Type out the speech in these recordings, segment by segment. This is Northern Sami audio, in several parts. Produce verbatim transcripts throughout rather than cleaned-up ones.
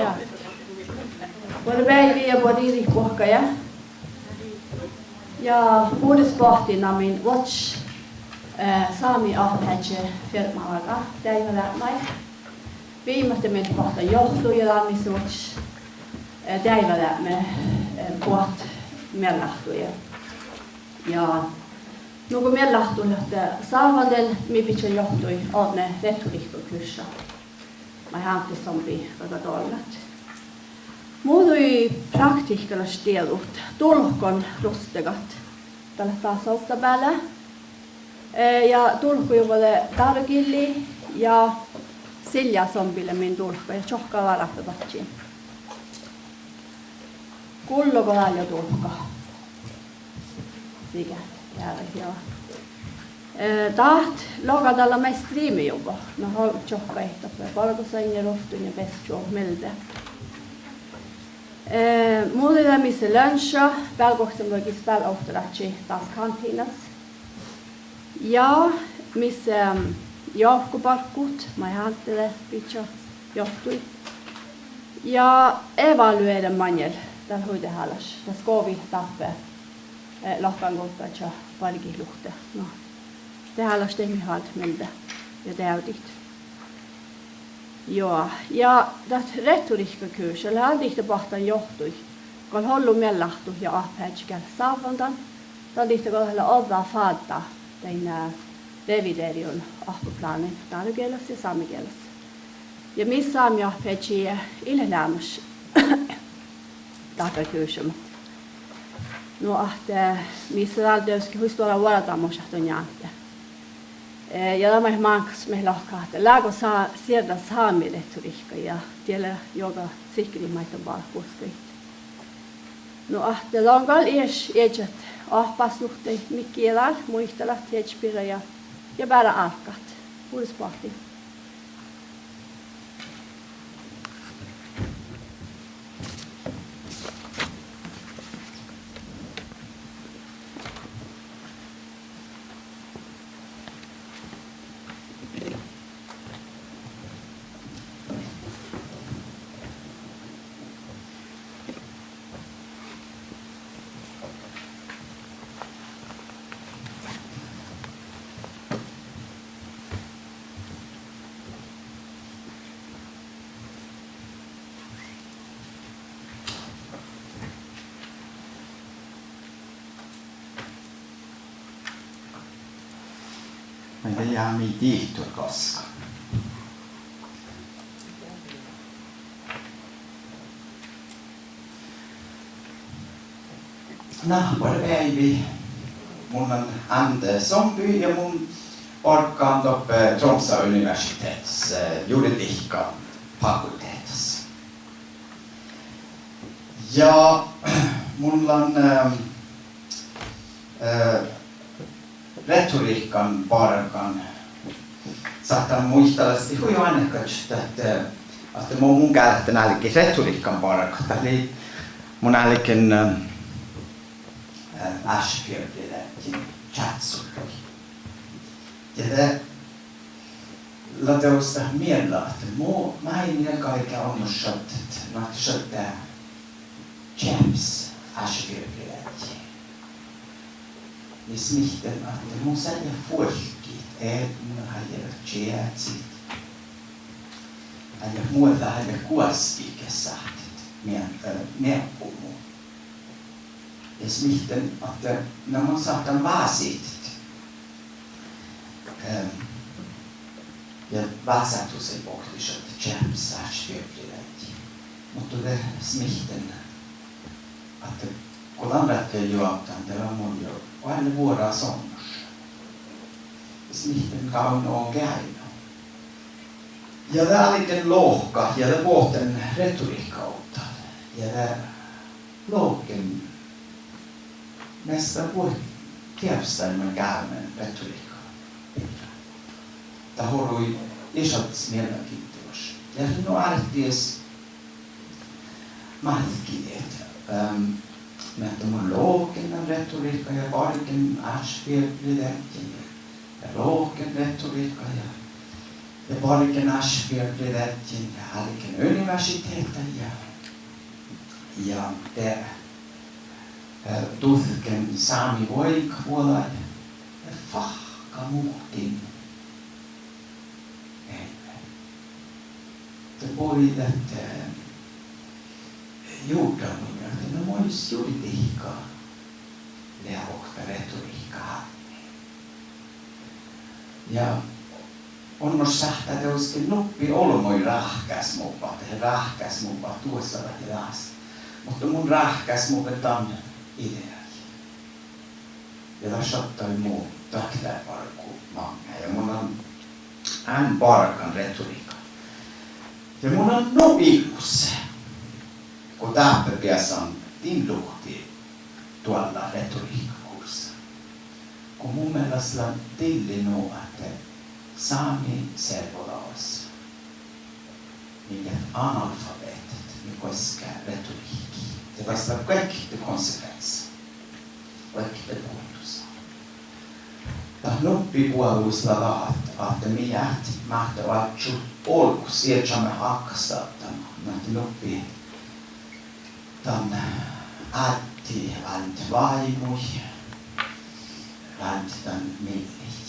Ja, buorre beaivvi ja buorre diehtit buohkaide. Ja bures boahtá na min vuos, eh, sámi oahpaheaddji firpmalága deaivvádeapmi. Viimahte mii boahtá johtui ja dan mis vuos, eh, deaivvádeapmi, eh, boahtá miellahtu ja, ja nugo miellahtu lea ahte sávvan dien mii bidjat johtui oaidná retorihkkakursa maid hánddit sombi galgá doallat. Muđui praktihkalaš dieđut dulkon rustegat, dat leat dás ovddabeale. Eh, ja dulkojuvvon lea dárogillii ja siljá sombi lea min dulkka ja čohkká várra dáppe badjin. Gullo go dál lea dulkka. Siget, geavai, ja. Eh, dát logadallá maid striimejuvvot, na, čohkká eahttá bargosainna, ruovttun ja besču mielde. Eh, muđui de mis lea lunsja, bealgoakten vuolgis beale ovttarážžit dás kantiinas. Ja mis, ehm, joavkobarggut maid hánddit de bidjat johtui. Ja evaluere maŋŋel, dat lea hui dehálaš, dat skovi dáppe, eh, lohkan guovddáža bargit luhtte. Na, dehálaš dat mii háldit mielde ja deavdit. Juo, ja dat retorihkkakursa lea dihte boahtán johtui gal ollu miellahtu ja oahpaheaddji geat sávvan dan. Dan dihte go dat lea ođđa fáddá dain, eh, revideren oahppaplánain dárogielas ja sámegielas. Ja mis sámi oahpaheaddji ii leat leamaš dákkár kursa mat. Nu ahte mis lea dál dieđusge hui stuorra vuordámus ahte njáhte. Eh, ja dat maid máŋggas mii lohkat ahte leago sá-, sierra sámi retorihkka ja die lea juoga sihkkarit maid don bargguhusat. Nu ahte don gal ieš iežat oahpásluhttaid midjiide dál muitalat iežaset birra ja, ja beare álggat. Bures boahtá. Maid jagi dihtor gaskka. Na, buorre beaivi. Mun lean Ánde Somby ja mun barggan doppe Tromssa universitehtas, eh, juridihkkafakultehtas. Ja mun lean, eh, eh, retorihkan bargan. Sáhtán muitalastit hui oainekkaš ahte, ahte mo mun gálden álgit retorihkan bargat, dat lei, mun álgen, eh, eh, áššefievrrideaddjin čáhccisurrui. Ja de lea dieđus dat miella ahte mo máilmmi galgá olmmoš šaddat, nu ahte šaddá čeahpes áššefievrrideaddji. Ja smihtán ahte mun sá ja fuolkkit, eh, mun háliidan čeahpes. Ja muđui háliidan guoskit geat sáhttet, mii, eh, mearkka mu. Ja smihtán ahte na mun sáhtán vásitit. Ehm, ja vásáhtusaid bohte šaddat čeahpes áššefievrrideaddji. Muhto de smihtán ahte go dan lea juovdán, de lea mun jo oalle vuorás olmmoš. Ja smihtán gávdno geainnu. Ja de álgen lohkat ja de bohten retorihkka ovdal. Ja de lohken measta buot dieđusge maid gávdnen retorihka. Dat orui iežas mielenkiittolaš. Ja nu ártet mátkki, ehm, ahte mun lohken dan retorihka ja bargen áššefievrrideaddjin ja lohken retorihka ja De bargen Ashfieldin ja álgen universitehta ja, ja de, eh, duhken sámi vuoiŋŋat vuođaid ja fáhkka muhtin. De bođii ahte, eh, jurddašvuođain ahte na muittán jurddašvuođain lea okta retorihkka hávdni. Ja olmmoš sáhttá dieđusge nuppi olbmuid ráhkásmuvvat, dehe ráhkásmuvvat duossa ja dás. Muhto mun ráhkásmuvven dan ideai. Ja dat šattai mu dokterabargu maŋŋá. Ja mun lean ain bargan retorihkka. Ja mun lean nu ilus go dáppe beasan din luhtti doallat retorihkkakurssa. Go mu mielas lea dili nu ahte sámi servodagas mii leat analfabehtat, mii goassege retorihkii. Ja das lea guokte konsekvensa, guokte bohccos. Dat nuppi boađus lea dat ahte mii eat máhte oažžut olggos iežamet ákkastaddama, ahte nuppi dan áddi váimui, áddi dan millit.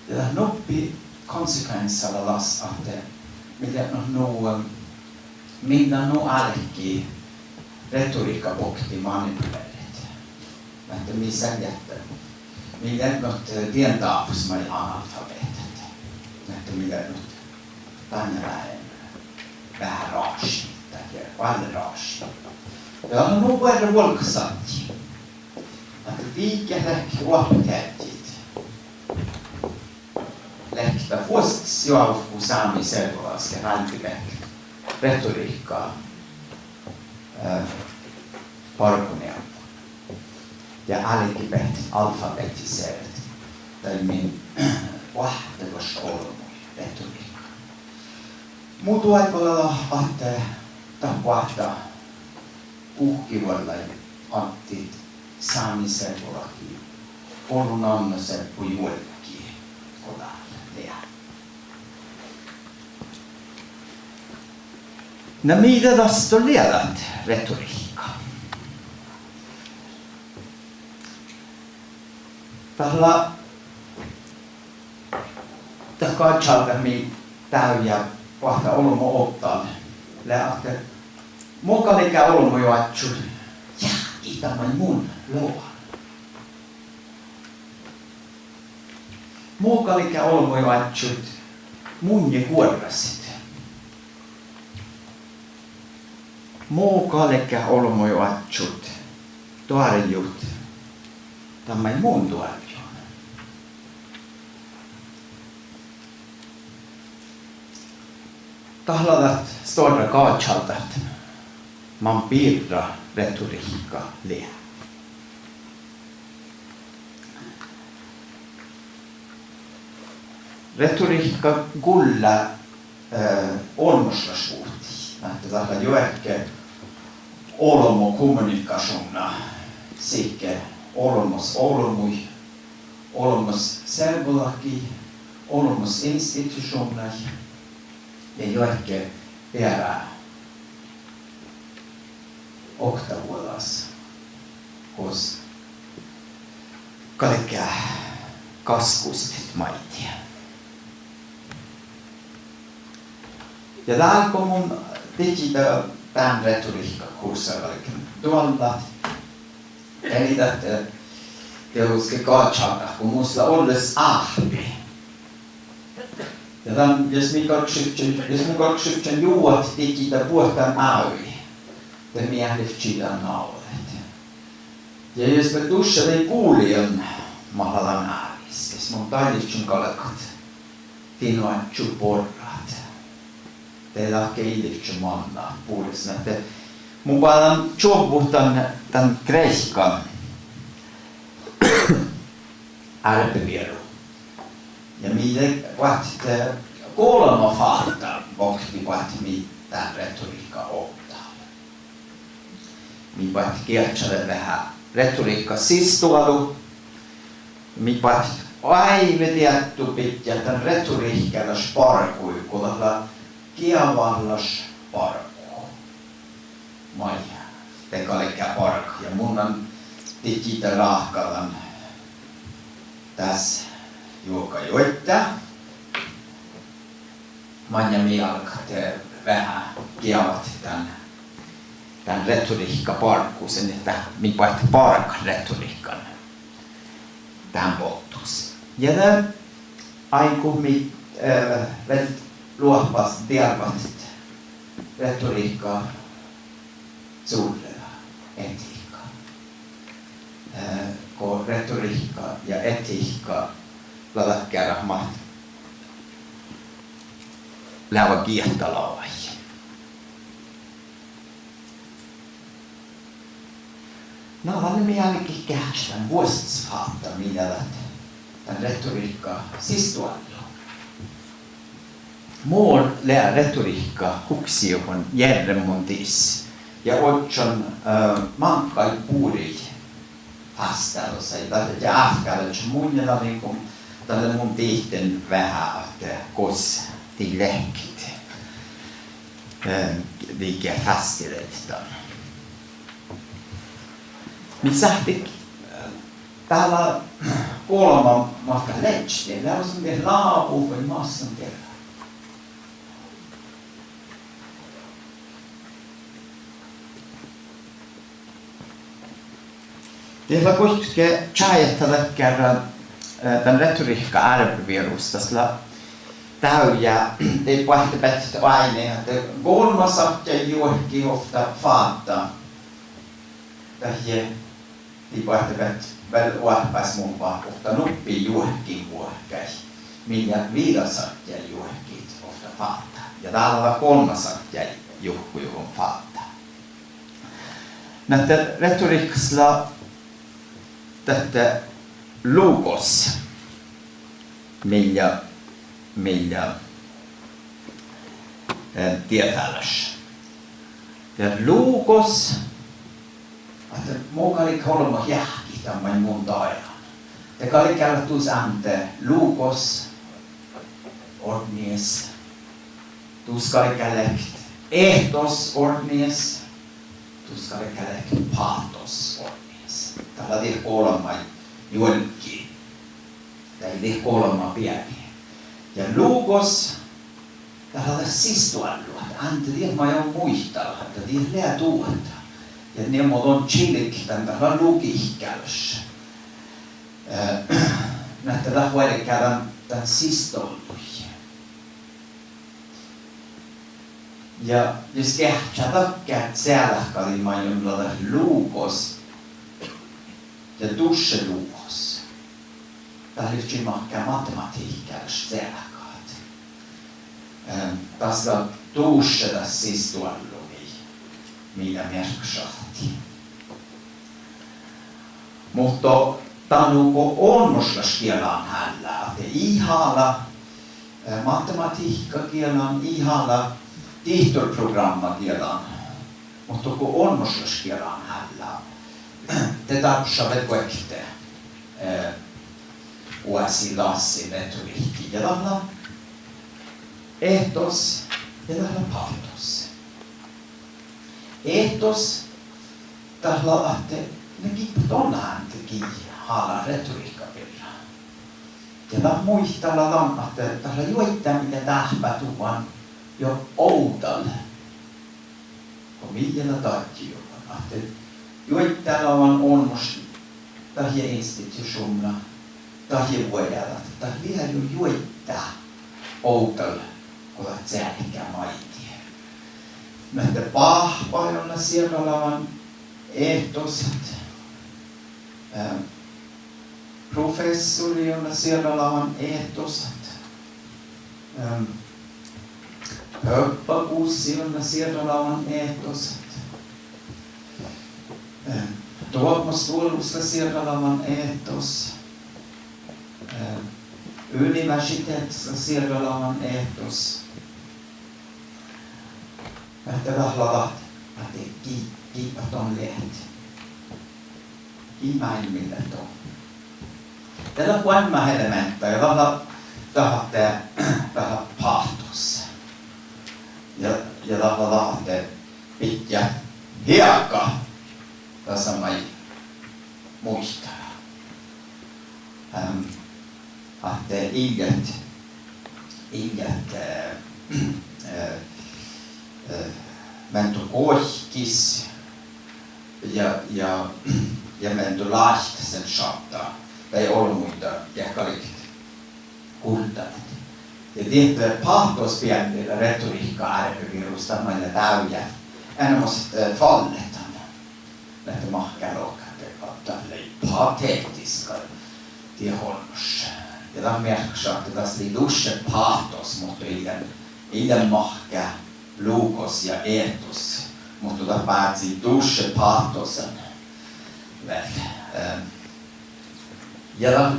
Ja dat nuppi konsekvensa lea das ahte mii leat nu, eh, mii leat nu álki retorihkka bokte manipuleret. Ahte mii seaidnat, mii leat nu, eh, dien dáfus maid analfabehtat. Ahte mii leat nu, dainna veahá, veahá rašit, dahje oalle rašit. Ja nu buorre vuolgásatnje ahte dii geat leat oahpaheaddjit, leat dat vuosttaš joavkku sámi servodagas geat álgibehtet retorihkka, eh, bargoneavvun ja álgibehtet alfabetiseret daid min oahttagoš olbmuid retorihkkaa. Mu doaibma lea ahte dat boahtá guhkkevuođaid addit sámi servodahkii olu nanne servodagas juolggi go dál lea. Na mii de das lea dat retorihkka? Dat lea dat gáččaldat mii dávjá boahtá olbmo ovddal, lea ahte mo galgá olbmuid oažžut jahkehit dan maid mun logan. Mo galgá olbmuid oažžut munnje guorrasit. Mo galgá olbmuid oažžut doarjut dan maid mun doarjun. Dat lea dat stuorra gáččaldat man birra retorihkka lea. Retorihkka gullá, eh, olmmošlašvuhtii, ahte dat lea juohke olbmo kommunikašuvnna, sihke olbmos olbmuid, olbmos servodahkii, olbmos institušuvnnaid ja juohke beare oktavuođas gos galgá gaskustit maiddái. Ja dál go mun didjiide dán retorihkkakurssa galgen doallat, ii dat, eh, dieđusge gáččaldat go mus lea olles áhppi. Ja dan, jus mii galggašivččen, jus mun galggašivččen juohke didjiide buot dán áigi, de mii eat livččii dan nagođet. Ja jus lea dušše daid guliin mat lea dan áigis, jus mun dálivččen galgat din oažžut borrat, de dat ii livčče mannat bures. Na ahte mun boađán čuovvut dan, dan kreahkka árbevieru. Ja mii de boahtit golbma fátta bokte boahtit mii dán retorihkka ovddal. Mii boahtit geahččalit veahá retorihkka sisdoalu. Mii boahtit oaivvi dieđusge bidjat dan retorihkalaš bargu, go dat lea geavalaš bargu. Maid de galgá bargat. Ja mun lean dihte ráhkadan dás juoga juoidá. Maid mii álgit veahá geavahit dan, dan retorihkka barggus, ahte mii boahtá bargat retorihkkaa dán bođii. Ja de áigu mii, eh, vel loahpas dearvvatit retorihkka curre, etihkka. Eh, go retorihkka ja etihkka lea dakkár, ahte mat leat giehtalagaid. Na, dan mii álgit geahččat dan vuosttaš fátta, mii lea dat dan retorihkka sistoallu. Mun lean retorihkka huksejuhon jearremus dis ja ožžon, eh, máŋggaid buriid fástállusaid. Dat, dat ávkkálaččat munnje dan, go dat lea mun dihten veahá ahte gos dii lehpet, eh, dii geat fástidit dan. Mii sáhttit, eh, dál golbma mat leat, de leat son de lábu vai massan de. Diet lea guokte čájehit dakkár, eh, dan retorihkka árbevirus, das lea dávjá, de boahtá beaivvi oaidnit ahte golmmasadjái juohkit ovtta fáddá. Dahje dii boahtá beaivvi vel oahpásmuvvat ovtta nuppi juohkinvuohkái, mii lea viđasadjái juohkit ovtta fáddá. Ja dál lea golmmasadjái juohkinvuohkái fáddá. Na ahte retorihkas lea dat logos, mii lea, mii lea, eh, dieđálaš. Ja logos, ahte mun galggan olbmot jahkehit dan maid mun dajan. Dat galgá leat dus ánde logos ortnijas. Dus galgá leat ethos ortnijas. Dus galgá leat pathos ortnijas. Dat lea diet golbma juolggi. Dat lea diet golbma beaivvi. Ja logos, dat lea dat sistoallu, ahte ánde diet maid on muitalat, dat diet lea duohta. Ja nie mo don čilget dan, dat lea logihkkálaš. Eh, na ahte dat vuolgá dan, dan sistoallu. Ja jus geahččá dakkár cealkadii maid lea dat logos ja dušše logos, dat livččii makkár matematihkkálaš cealkadit. Eh, das lea dušše dat sistoallu mii, mii dat mearkkašahtii. Muhto dan nugo olmmošlaš gielanhállat, ahte ii hala, eh, matematihkkagielan, ii hala dihtorprográmmagielan, muhto go olmmošlaš gielanhállat, de dárbbaša vel guokte, eh, oasi dassin retorihkii. Ja dat lea ethos ja dat lea pathos. Ethos, dat lea ahte na gii don ánde gii hála retorihkka birra. Ja dat muitala dan ahte dat lea juoidá mii leat dáhpáduvan juo ovdal go mii leat daddjojuvvon. Ahte juoidá leat dan olmmoš dahje institušuvnna dahje vuojádat, dat lea juo juoidá ovdal go dat cealká maidege. Muhto báhpa on lea sierralagan ehtosat, eh, professori on lea sierralagan ehtosat, eh, pöbbagussi on lea sierralagan ehtosat, eh, duohmastuolusa lea sierralagan ehtos, eh, universitehtas lea sierralagan ehtos. Muhto dat lea dat, ahte gii, gii don leat, gii máilmmi leat don. Ja dat lea goanmát elementa, ja dat lea, dat ahte, dat lea páhtos. Ja, ja dat lea, dat ahte bidjat heaga dasa maid muitala. Ehm, ahte ii leat, ii leat, eh, eh, eh, manai goaikis ja, ja, ja manai láhttasin šaddan daid olbmuide geat galget guldanet. Ja dihte páhtosbealli lea retorihkka árbevirus, dat maid lea dávjá, eanamus, eh, falletan. Ahte mahkálohkat, ahte dat lei patetiska diet olmmoš. Ja dat mearkkaša ahte das lei dušše páhtos, muhto ii lean, ii lean mahká logos ja etos, muhto dat bázii dušše páhtosan vel. Ehm, ja dat,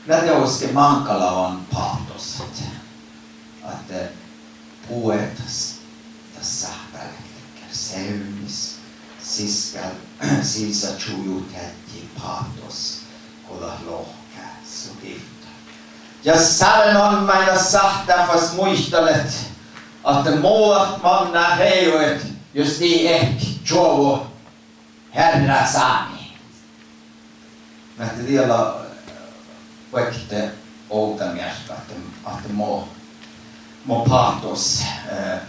dat dieđusge máŋgalagan páhtosat, ahte buoret das sáhttá leat dakkár sevdnis, sis gal sisa čujuteadji páhtos go dat lohká su gitta. Ja sálen almmái dat sáhttá fas muitalit ahte mo dat mannat hejojit jus dii ehpet čuovvut hearrá sáni. Ahte dii lea vuokte ovdamearkka ahte, ahte mo, mo páhtos, eh,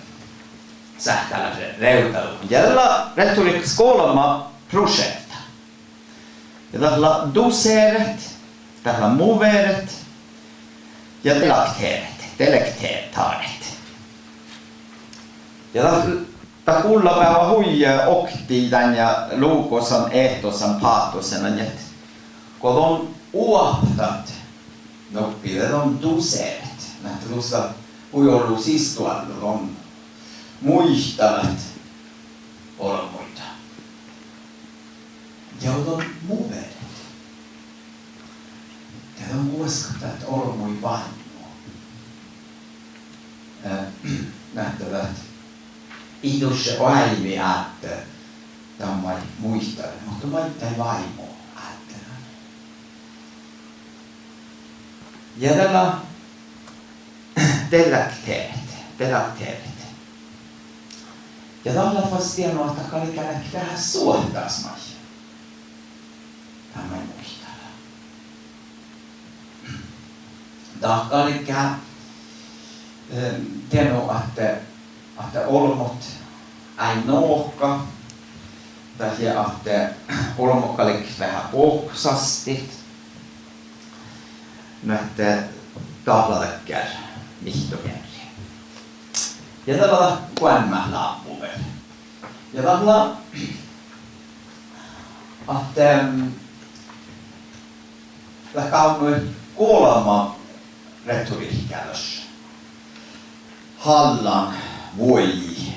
sáhttá leat rievdalus. Ja dat lea retorihkas golbma prošeavdda. Ja dat lea doseret, dat lea moveret ja delektere-, delektere. Ja dat, dat gullá beaivvi hui oktii dan logosan, etosan, páhtosan, ahte go don oahppat nuppi, de don doseret, ahte dušše hui olu sis doallu don muitalit olbmuide. Ja don moveret, de don guoskat olbmuid váimmu. Eh, ahte dat ii dušše oaivvi áddet dan maid muitalit, muhto maiddái váimmu áddet dan. Ja dat lea delekteret, delekteret. Ja dat lea fas dieđusge ahte galgá leat veahá suohtas maid dan maid muitalit. Dat galgá, eh, dieđusge ahte, ahte olbmot eai nohka, dahje ahte olbmot galget veahá bohkkosastit, nu ahte dat lea dakkár mihtomearri. Ja dat lea goanmát lábu vel. Ja dat lea ahte, mm, dat gávdno golbma retorihkalaš hallan vuoi.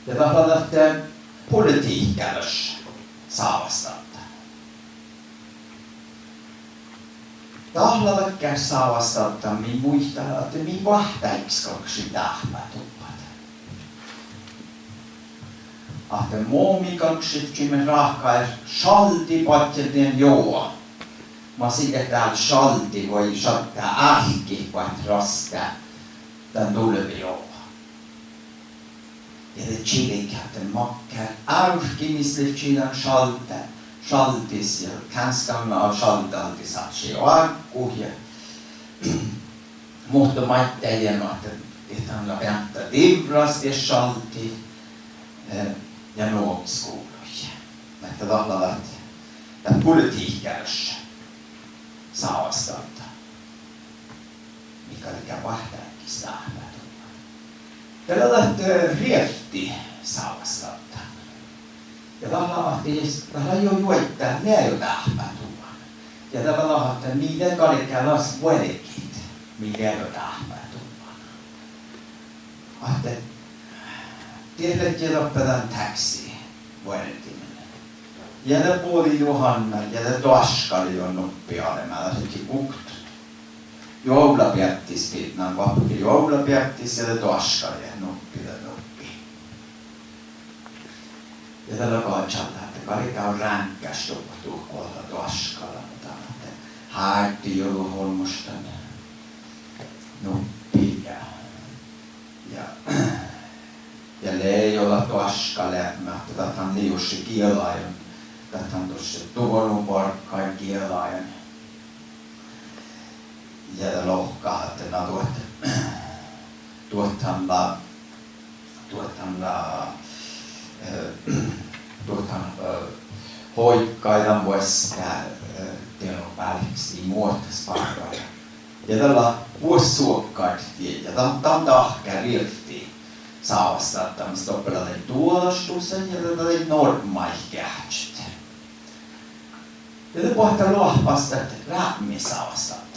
Ja dat lea ahte politihkalaš sávastadda. Dat lea dakkár sávastadda mii muitalii ahte mii váhtáiggis galggašit dáhpáhuvvat. Ahte mo mii galggašit čimmet ráhkaid šaldi badjel dien joga, mas ii leat dál šaldi vai šaddá álkit boahtit rastá dan dulvejoga. Ja de čilget ahte makkár ávki mis livččii dan šaldda, šaldis ja gánske ain šalddahalddis ášši oaggut ja muhto maiddái dien ahte, ahte dan lea beantta divras dien šaldi, eh, ja nu skuvlui. Ahte dat lea dat, dat politihkalaš sávastadda mii galgá váhtáiggis dáhpáhuvvat. Ja dat lea dat, eh, rievtti sávastadda. Ja dat lea ahte, dat lea juo juoidá lea juo dáhpáhuvvat. Ja dat lea dat ahte mii de galgá das vuolgit mii lea juo dáhpáhuvvat. Ahte diet ledje doppe dan tákci vuordimin. Ja de bođii Johanna ja de doaškalii juo nuppi almá, dat ledje guhkki juovlabeaddis, biddjot, guhkki juovlabeaddis ja de doaškalii nuppi, de nuppi. Ja dat lea gažaldat ahte galgá ráŋggaš duhttu go dat lea doaškala, muhto ahte hárddejuvvot olmmoš dan nuppi ja, ja, ja lei olu doaškkaleapmi ahte dat han lei dušše gielain, dat han dušše duonobarggain gielain. Ja de lohká ahte na duot, duot han lea, duot han lea, eh, duot han, eh, hoiggaidan vuosttá, eh, dien bálkes in muohtas bargui. Ja dat lea vuos suokkaid dieid ja dan, dan dahká rievtti sávastaddamiid doppe lea daid duođaštusaid ja daid norpmaid geahččat. Ja de boahtá loahpas dat rápmii sávastaddán.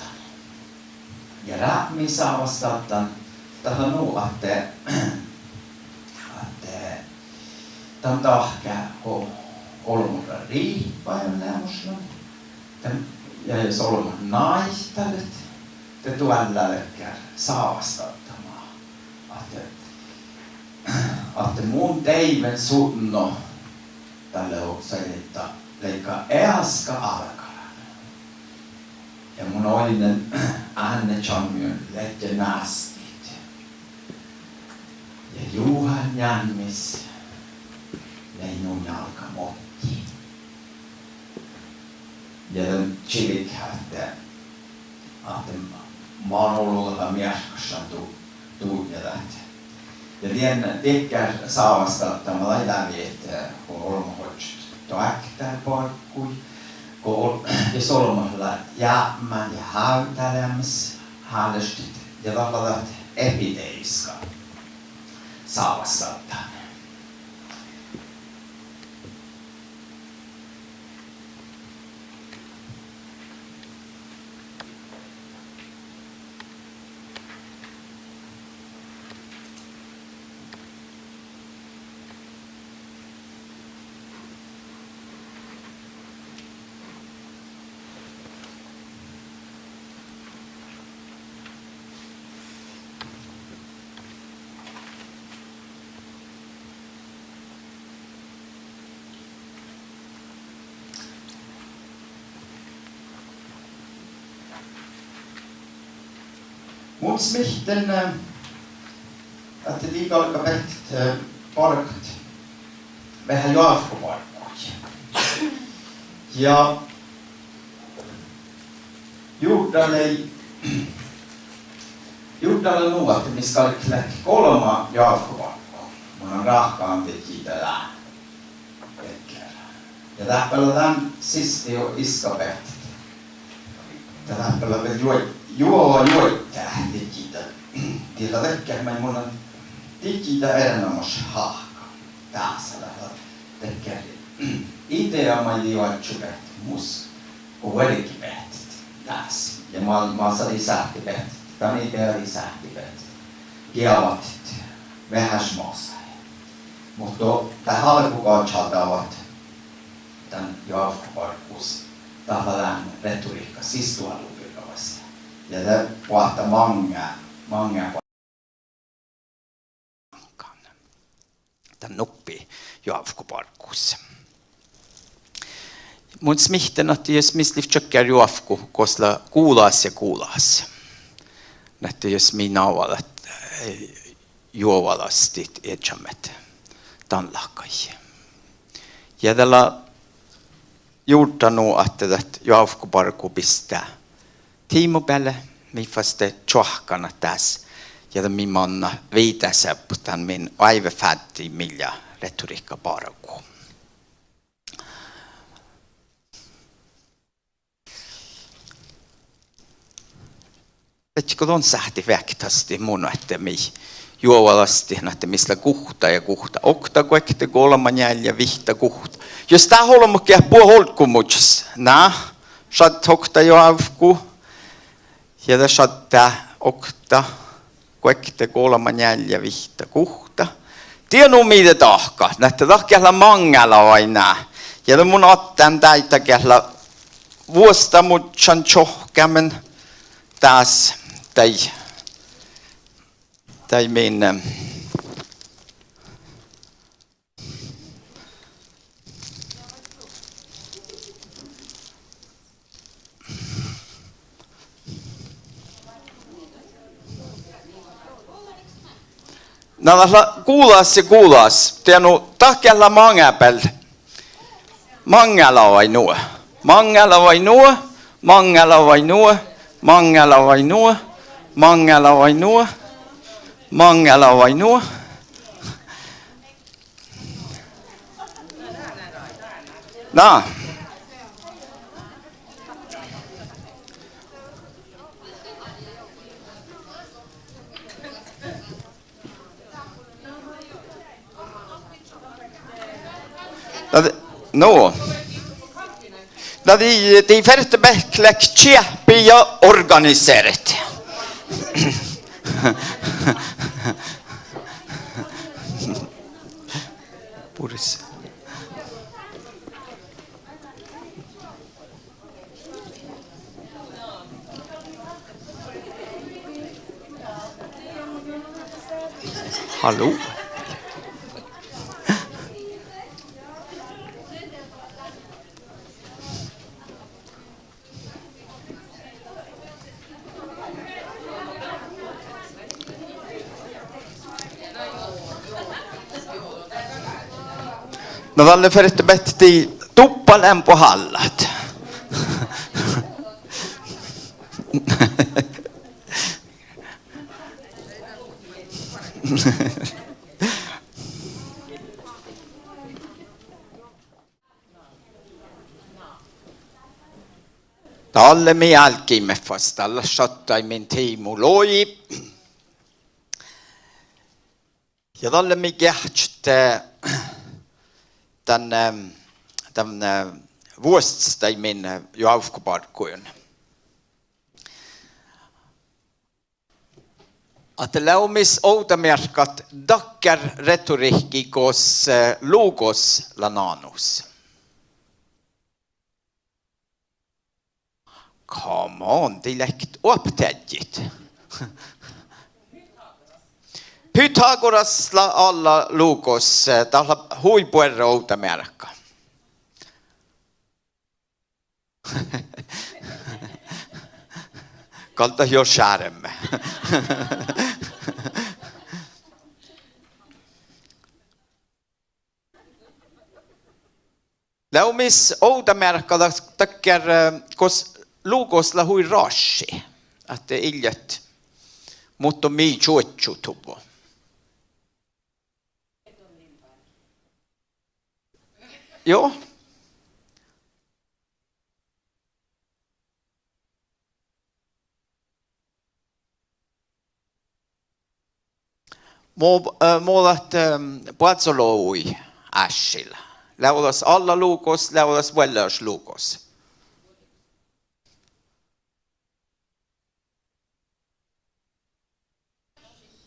Ja rápmii sávastaddán, dat lea nu ahte, ahte dan dahká go olbmot lea riipajan leamašlan, dan, ja jus olbmot náitalit, de doallá dakkár sávastaddama. Ahte, ahte mun deaivven sudno dalle osaid leigga easka álgán. Ja mun oidnen ánne čalmmiin ledje nástiid. Ja juhán njálmmis lei nu njálgga moddii. Ja dan čilgehii ahte, ahte man olu lea mearkkašan du-, dutnje dat. Ja dien, dakkár sávastaddama lei dávvi ahte, go olbmot ožžot doaktára bargui, go ol-, jus olbmot lea jápmán ja hávddáleamis hálaštit, ja dat lea dat epideemiska sávastaddán. Mun smihtten, eh, ahte dii galggat beahttet, eh, bargat veahá joavkobargguid. Ja jurdda lei, jurdda lea nu ahte mis galget leat golbma joavkobarggu. Mun lean ráhkadan didjiide dá. Ja dáppe lea dán siste juo iska beahttet. Ja dáppe lea vel juo-, juo-, juoidá didjiide. Dii lea dakkár maid mun lean didjiide erenoamáš háhkkan. Dás lea dakkár idea maid dii oaččui beahtet mus go vuolgit beahtet dás. Ja ma-, masa dii sáhttit beahtet, dan idea dii sáhttit beahtet geavahit veaháš masai. Muhto dat álgogažaldagat dan joavkobarggus, dat lea dán retorihka sisdoallu birra vuos. Ja de boahtá maŋŋá, maŋŋá dan nuppi joavkobarggus. Mun smihtten ahte jus mis lea čohkkár joavku gos lea gulas ja gulas, ahte jus mii nagodat, eh, juovalastit iežamet dan láhkai. Ja dat lea jurdda nu ahte dat joavkobargu bisttá tiimabeale mii fas čoahkkanat dás, ja dat mii manná viidáseappot dan min oaivefáddimilja retorihkkabargu. Viežžat go don sáhttit veahkehit mun ahte mii juovalastit ahte mis lea guhtta ja guhtta, okta, guokte, golbma, njeallje, vihtta, guhtta. Jus dát olbmot geat buot olggumučas, na, šaddat okta joavku, ja de šaddá okta, guokte, golbma, njeallje, vihtta, guhtta. Die nu mii de dahkat, na ahte dat geat leat maŋŋá lea oaidná. Ja de mun addján dáidda geat lea vuosttamužžan čohkkeamen dás, daid, daid min, eh, Na dat lea guđas ja guđas. Dieinna dat geat lea maŋábeal. Maŋŋá lea vai nu. Maŋŋá lea vai nu. Maŋŋá lea vai nu. Maŋŋá lea vai nu. Maŋŋá lea vai nu. Maŋŋá lea vai nu. Na. Na, nu. Na, dii, dii fertebehtet leat čeahpit ja organiseret. Pures. Hallo? Na dalle fertebehtet dii duppa lean boađe allat. Dalle mii álggiimet fas, dalle šattai min tiimu logi. Ja dalle mii geahčat, eh, dan, eh, dan, eh, vuosttaš daid min, eh, jo ávkkobargguiguin. Ahte leago mis ovdamearkka dakkár retorihkii gos, eh, lugos lea nánus. Come on, dii leat oahpaheaddjit. Pythagoras lea alla lugos, eh, dat lea hui buorre ovdamearka. Gal dat jo šerme. Leago mis ovdamearkka dat, dakkár, eh, gos lugos lea hui raši, ahte ii leat, muhto mii čuožžutuvvo. Juo. Mu, eh, mo dat, eh, boazolovui ášši lea. Leago das alla lugos, leago das vuollelaš lugos?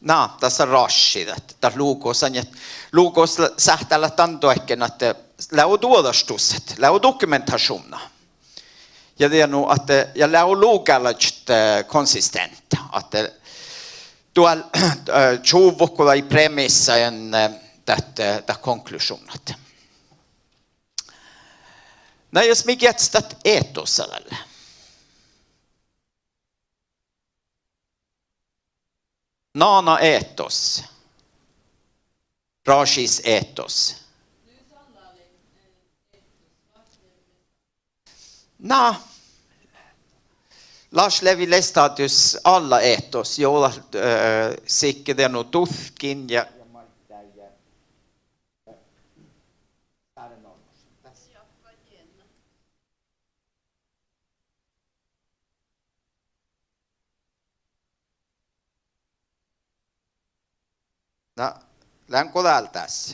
Na, das lea raši, dat, dat lugos, ain-, lugos lea, sáhttá leat dan doahkkin ahte leago duođaštusat, leago dokumentašuvnna. Ja dieinna ahte, ja leago lugálaččat, eh, konsistenta, ahte duol-, eh, čuvvot go daid premissa ja, eh, dat, eh, dat konklušuvnnat. Na jus mii geahčat dat etosa dalle. Nana etos. Rašis etos. Na, laš lei lestadus alla etos, jo, eh, sihke dieinna duhtkin ja, ja maiddái ja, ja Na, leago dál das?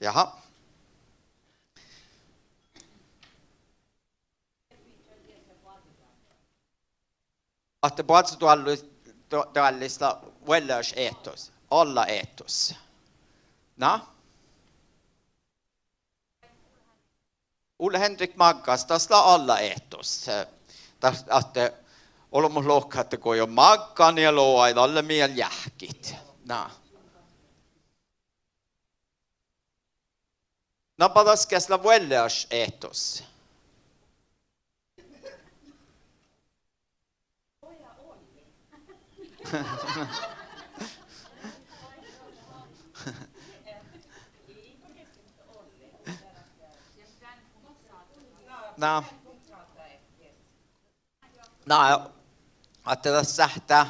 Jaha. Ahte boazodoallu-, do-, doallis lea vuollelaš etos, alla etos. Na? Ole Henrik Maggas, das lea alla etos. Eh, dat, ahte olbmot lohkat ahte go jo maggá nie logai, dalle mii leat jahkit. Na. Na ba das geas lea vuollelaš etos. Na, na, ahte dat sáhttá,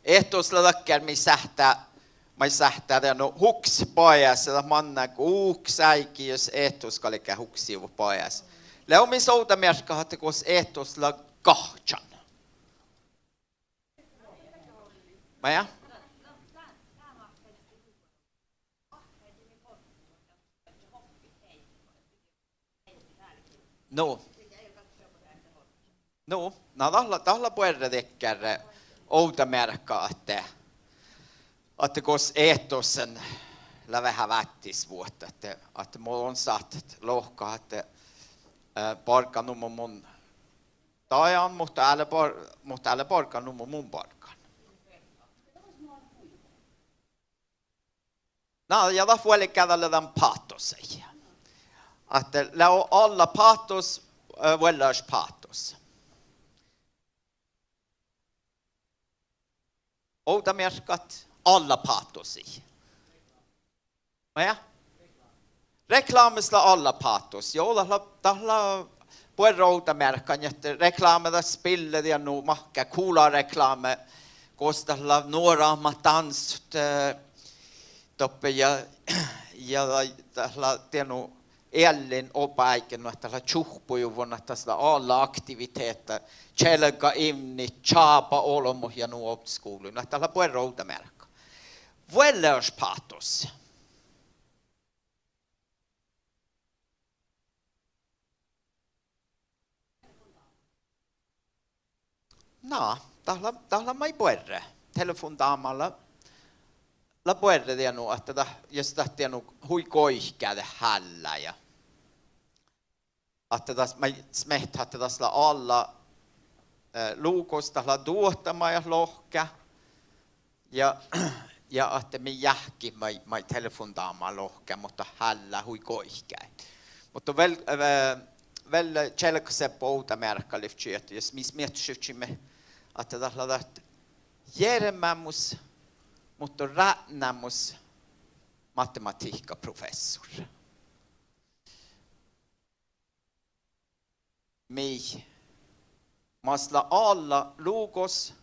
ehtos lea dakkár mii sáhttá, maid sáhttá dego hukset bajás, dat manná go uhkes áigi jus ehtos galgá huksedivvat bajás. Lea mis ovdamearkka ahte gos ehtos lea gahčan. Maid? Nu. Nu, na dat lea, dat lea buorre dakkár ovdamearka ahte, ahte gos ehtosan lea veahá váttisvuohta, ahte, ahte mun sáhtán lohkat ahte, eh, bargga nu mo mun dajan, muhto ale bar-, muhto ale bargga nu mo mun barggan. Na, ja dat vuolgá dalle dan páhtosii. Ahte lea alla páhtos, eh, vuollelaš páhtos. Ovdamearkkat alla páhtosii. Maid? Reklámmas lea alla páhtos. Juo, dat lea, dat lea buorre ovdamearkka, ahte rekláma dat spille dego nu mahká, kularekláma, gos dat lea nuorat mat dánsot, eh, doppe ja, ja dat, dat lea dego eallin oba áigge nu ahte dat lea čuhppojuvvon ahte das lea alla aktivitehta, čielgaivnnit, čába olbmot ja nu ovddasguvlui, nu ahte dat lea buorre ovdamearkka. Vuollelaš páhtos. Na, dat lea, dat lea maid buorre. Telefónnadáma lea, lea buorre dego ahte dat, jus dat dego hui goikká dat hállá ja ahte das, maid smiehtá ahte das lea alla, eh, lugus, dat lea duohtamajat lohká. Ja, ja ahte mii jáhkkit maid, maid telefónnadáma lohká, muhto hállá hui goikkái. Muhto vel, eh, vel čielggasebbua ovdamearkka livččii ahte jus mis mii miehtešivččiimet ahte dat lea dat jearmámus, muhto rádnámus matematikkaprofessor. Mii, mas lea alla lugus,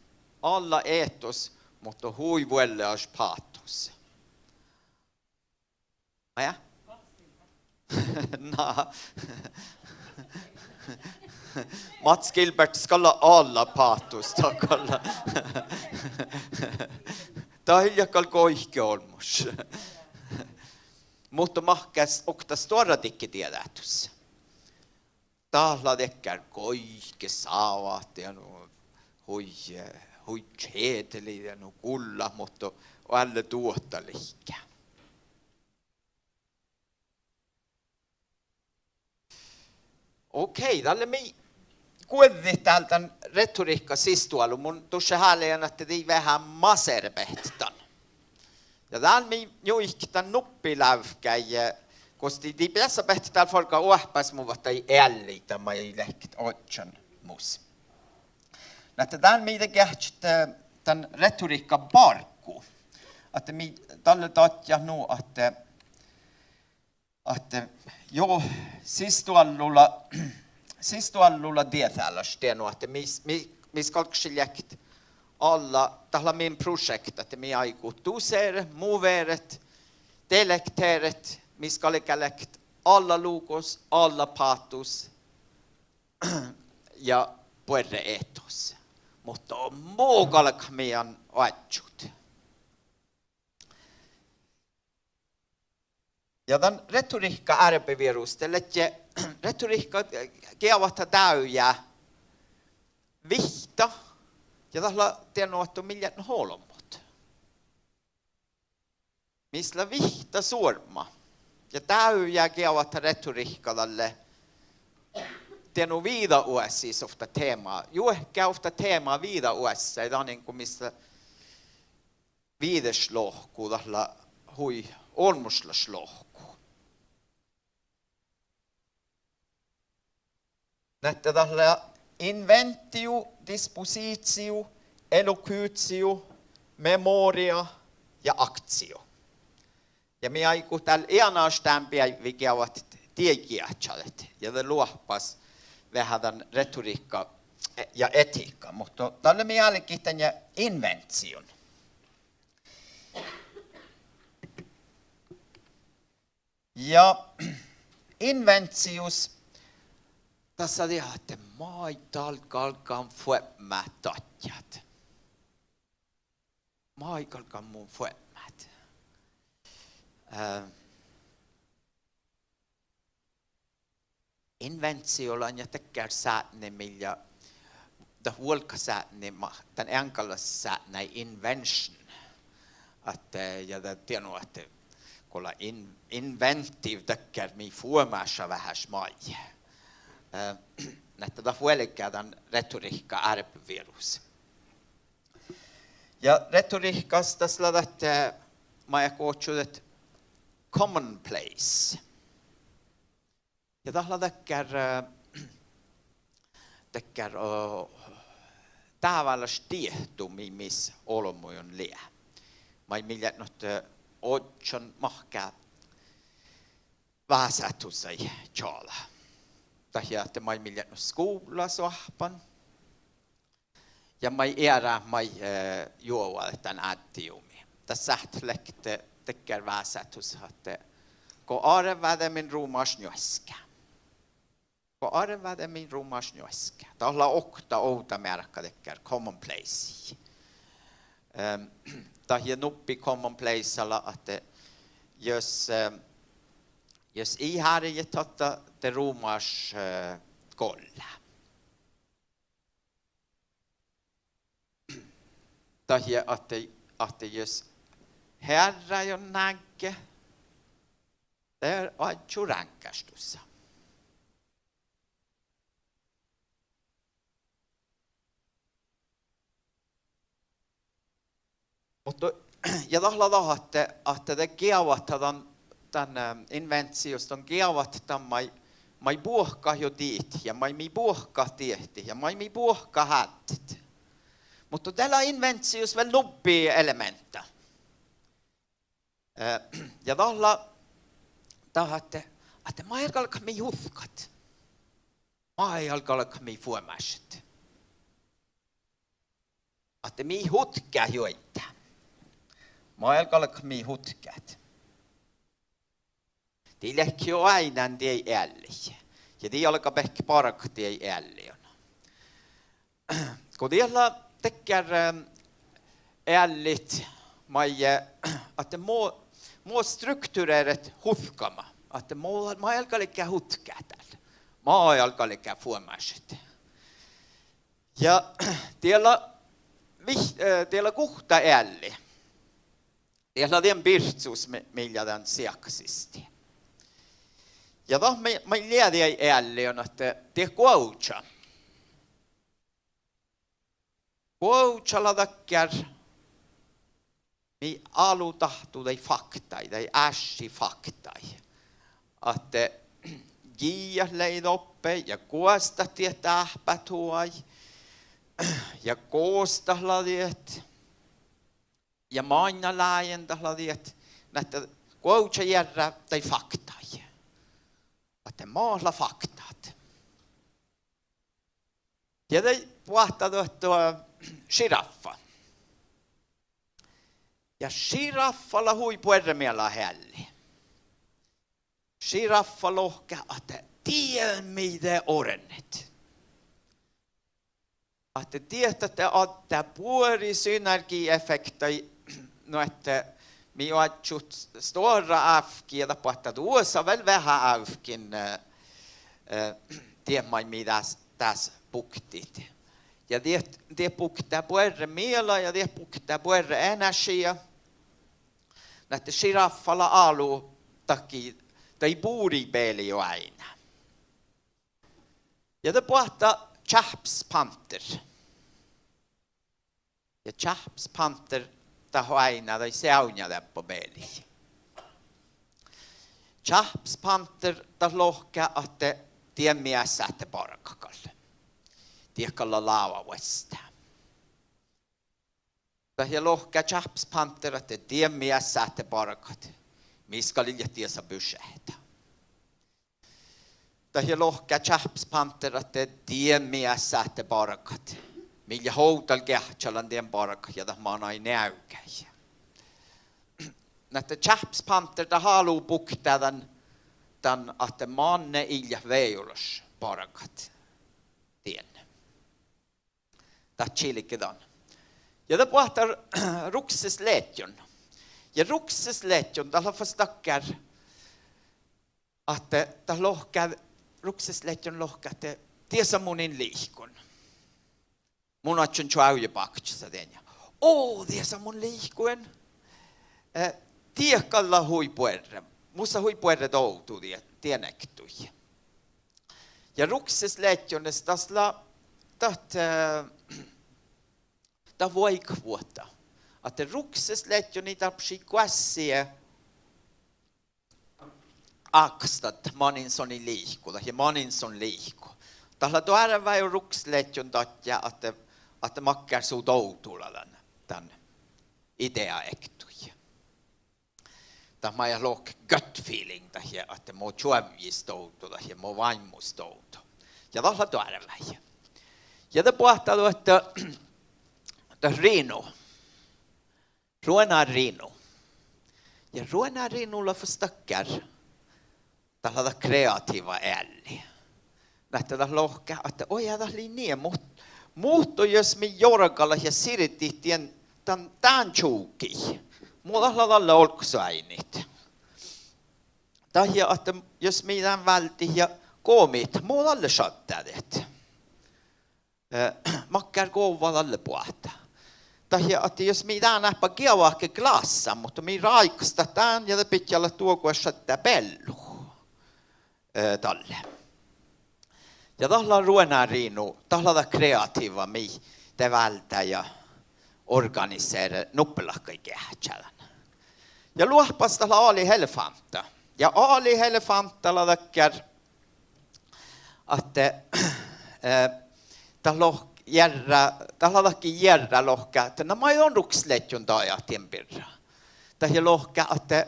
alla ehtos, muhto hui vuollelaš páhtos. Maid? Na. Mats Gilbert, skal lea alla páhtos, dat gal lea. Dat ii leat gal goikke olmmoš. Muhto mahkáš okta stuorra dikkedieđáhus. Dat lea dakkár goikke sávat ja nu hui, hui čeađelii ja nu gullat, muhto oalle duohta liikká. Okei, dalle mii guođđit dál dan retorihkka sistuollu. Mun dušše háliidan ahte dii veahá maserebehtet dan. Ja dál mii njuiket dan nuppi lávkái, gos dii, dii beassabehtet dál fargga oahpásmuvvat daid ealliid dan maid leat ožžon mus. Na ahte dán mii de geahččat, eh, dan retorihkka barggu. Ahte mii dalle dadjat nu ahte, ahte, juo, sistuollu lea, sistuollu lea dieđálaš dego ahte mis, mis, mis galggašii leat alla, dat lea min prošeakta ahte mii áigut duseret, moveret, delektere, mis galgá leat alla lugus, alla páhtus ja buorre ehtos. Muhto mo galgat mii oažžut. Ja dan retorihkka árbevierus, de ledje, retorihkka, eh, geavahá dávjá vihtta, ja dat lea dego ahte mii leat nu olbmot. Mis lea vihtta suorma. Ja dávjá geavahá retorihkka dalle dego viđa oassis ovtta teema. Juohke ovtta teema viđa oassái, danin go mis lea viđeš lohku, dat lea hui olmmošlaš lohku. Na ahte dat lea inventio, dispositio, elokutio, memoria ja aktio. Ja mii áigut dál eanaš dán beaivvi geavahat dieid geahččalit. Ja de loahpas veahá dan retorihka ja etiikka, muhto dalle mii álgit dainna inventiivoin. Ja inventiijus, dasa dieđát ahte maid dal galgá fuobmát dadjat. Maid galgá mun fuobmát. Eh, inventiivo lea dakkár sátni mii lea, dat vuolgásátni ma-, dan eaŋgalassátnáin invention. Ahte, ja dat dieđán ahte go lea in-, inventive dakkár mii fuomáša veaháš maid. Eh, ahte dat vuolgá dan retorihka árbevierus. Ja retorihkas das lea dat, eh, maid go ožžo dat commonplace. Ja dat lea dakkár, eh, dakkár, eh, dábálaš diehtu mii mis olbmuin lea. Maid mii leat nu ahte, eh, ožžon mahká vásátusaid čađa. Dahje ahte maid mii leat nu skuvllas oahppan. Ja maid earát maid, eh, juoga dan ádjejumi. Dat sáhttet leat dakkár vásátus ahte: Go árvvádemin rumáš njuoska. Go árvvádemin rumáš njuoska. Dat lea okta ovdamearka dakkár commonplace. Ehm, dahje nubbi commonplace lea ahte jus, eh, jus ii hárjedit ahte de rumáš, eh, gollá. Dahje ahte, ahte jus hearrá jo nágge, de oažžu ráŋggáštusa. Muhto, ja dat lea dat ahte, ahte de geavahit dan, dan, eh, inventiijus, dan geavahit dan maid, maid buohkat jo diet ja maid mii buohkat diehtit ja maid mii buohkat áddet. Muhto de lea inventiijus vel nubbi elemeantta. Eh, ja dat lea dat ahte, ahte maid galgat mii hutkkat. Maid galgat mii fuomášit. Ahte mii hutkát juoidá. Maid galgat mii hutkát. Dii leat jo oaidnán dien eallit. Ja dii galgat beakkit bargat dien ealliin. Go diet lea dakkár, eh, eallit maid, eh, ahte mo, mo struktureret hutkama. Ahte mo, maid galgá hutkát dál. Maid galgá fuomášit. Ja diet lea vih-, eh, diet lea guhtta ealli. Diet lea dien bircus mi-, mii lea dan seahkasisti. Ja dat maid, maid lea dien ealliin ahte diet guovža. Guovža lea dakkár mii álo dáhttu daid faktaid, daid ášši faktaid. Ahte giiat lei doppe ja guostat diet dáhpáhuvai ja gostat lea diet ja mainnalágin dat lea diet, nu ahte guovža jearrá daid faktaid. Ahte mat lea faktát. Ja de boahtá dat, eh, žiraffa. Ja žiraffa lea hui buorre miella ealli. Žiraffa lohká ahte dien mii de ornet. Ahte diehtit ahte addá buori synergieffektaid, nu ahte mii oažžut stuorra ávki ja dat boahtá duosa vel veahá ávkin, eh, eh, diet maid mii dás, dás buktit. Ja diet, diet buktá buorre miela ja diet buktá buorre energiija. Nu ahte žiraffa lea álo dahje daid buriid bealde oaidná. Ja de boahtá čáhppes panter. Ja čáhppes panter dat oaidná daid seavdnjadeabba bealde. Čáhppes panter dat lohká ahte dien mii eat sáhte bargat gal. Diet gal lává vuostá. Dahje lohká čáhppes panter ahte dien mii eat sáhte bargat. Mis gal ii leat diesa bušeahta. Dat lea lohká Čáhppes Pánter ahte dien mii eat sáhte bargat. Mii leat ovdal geahččalan dien bargat ja dat manai neavgái. Na ahte Čáhppes Pánter dat álo buktá dan, dan ahte manne ii leat vejolaš bargat dien. Dat čilge dan. Ja de boahtá Rukses leaddjon. Ja Rukses leaddjon dat lea fas dakkár ahte dat lohká, Rukses leaddjon lohká ahte diesa mun in liikon. Mun oaččun čoavjebakčasa dien ja, o, diesa mun liikon. Eh, diet gal lea hui buorre. Mus lea hui buorre dovdu die-, dien ektui. Ja Rukses leaddjonis das lea dat, eh, dat vuoigatvuohta. Ahte Rukses leaddjoni dárbbašii goassege ákastat manin son in liiko, dat lea manin son liiko. Dat lea doarvái Rukses leaddjon dadjá ahte, ahte makkár su dovdula dan, dan idea ektui. Dat maid lohket gut feeling, dat lea ahte mo čuovjis dovdu, dat lea mo váimmus dovdu. Ja dat lea doarvái. Ja de boahtá ahte, dat Rino. Ruoná Rino. Ja Ruoná Rino lea fas dakkár, dat lea dat kreatiiva ealli. Na ahte dat lohká ahte oi, dat lei nie, muhto, muhto jus mii jorgalat ja sirdit dien, dan, dán čuvgii, mo dat lea dalle olggosoaidnit. Dat lea ahte jus mii dán váldit ja gomit, mo dalle šaddá dat. Eh, makkár govva dalle boahtá. Dat lea ahte jus mii dán eaba geavahit geassan, muhto mii ráikastat dán ja de bidjá leat duogo šaddá beallu, eh, dalle. Ja dat lea Ruoná Rino, dat lea dat kreatiiva mii de váldá ja organisere nuppelahkaid geahččalan. Ja loahpas dat lea Áliid elefánta. Ja Áliid elefánta lea dakkár ahte, eh, dat lohká jearrá, dat lea dahje jearrá lohká ahte na maid don Rukses leaddjon dajat dien birra. Dat lea lohká ahte,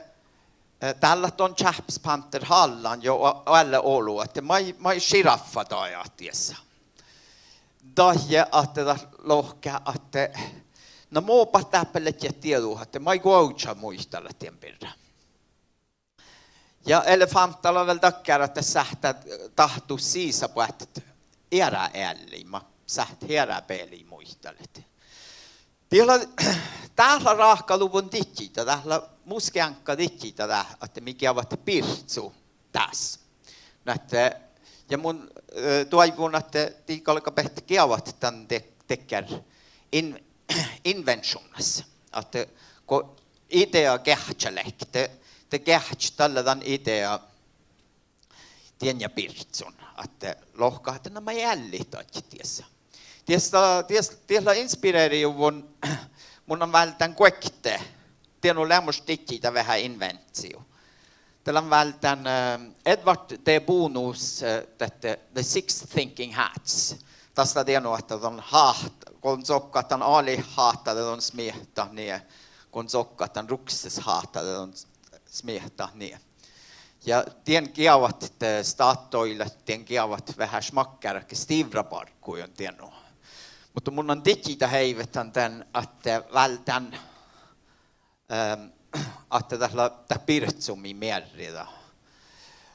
eh, dál leat don Čáhppes Pánter hállán juo oalle olu ahte maid, maid žiraffa dajat diesa. Dat lea ahte dat lohká ahte na mo bat dáppe ledjet dieđut ahte maid guovža muitalit dien birra. Ja elefántta lea vel dakkár ahte sáhttá dáhtu sisa boahtit eará ealliid, mat sáhttá eará bealliid muitalit. Diet lea, dát lea ráhkaduvvon didjiide, dát lea mus geaŋkka didjiide dát ahte mii geavahit bircu dás. Na ahte, ja mun, eh, doaivvun ahte dii galgabehtet geavahit dan de-, dakkár in-, invenšuvnnas. Ahte go idea geahččaledje, de, de geahččat dalle dan idea dien ja bircun, ahte lohká ahte na maid eallit dadjat diesa. Dies dat, dies, dies lea inspirerijuvvon, mun lean váldán guokte, dienu leamaš didjiide veahá invenziu. De lean váldán, eh, Edward de Bonos, eh, dat The Six Thinking Hats. Das lea dienu ahte don háht-, go don sokkat dan áliid háhta, de don smiehttat nie, go don sokkat dan Rukses háhta, de don smiehttat nie. Ja dien geavahit, eh, Statoilat, dien geavahit veaháš makkárat ge stivra bargguin dienu. Muhto mun lean didjiide heivetán dan ahte váldán, ehm, ahte dat lea dat bircu mii mearridá,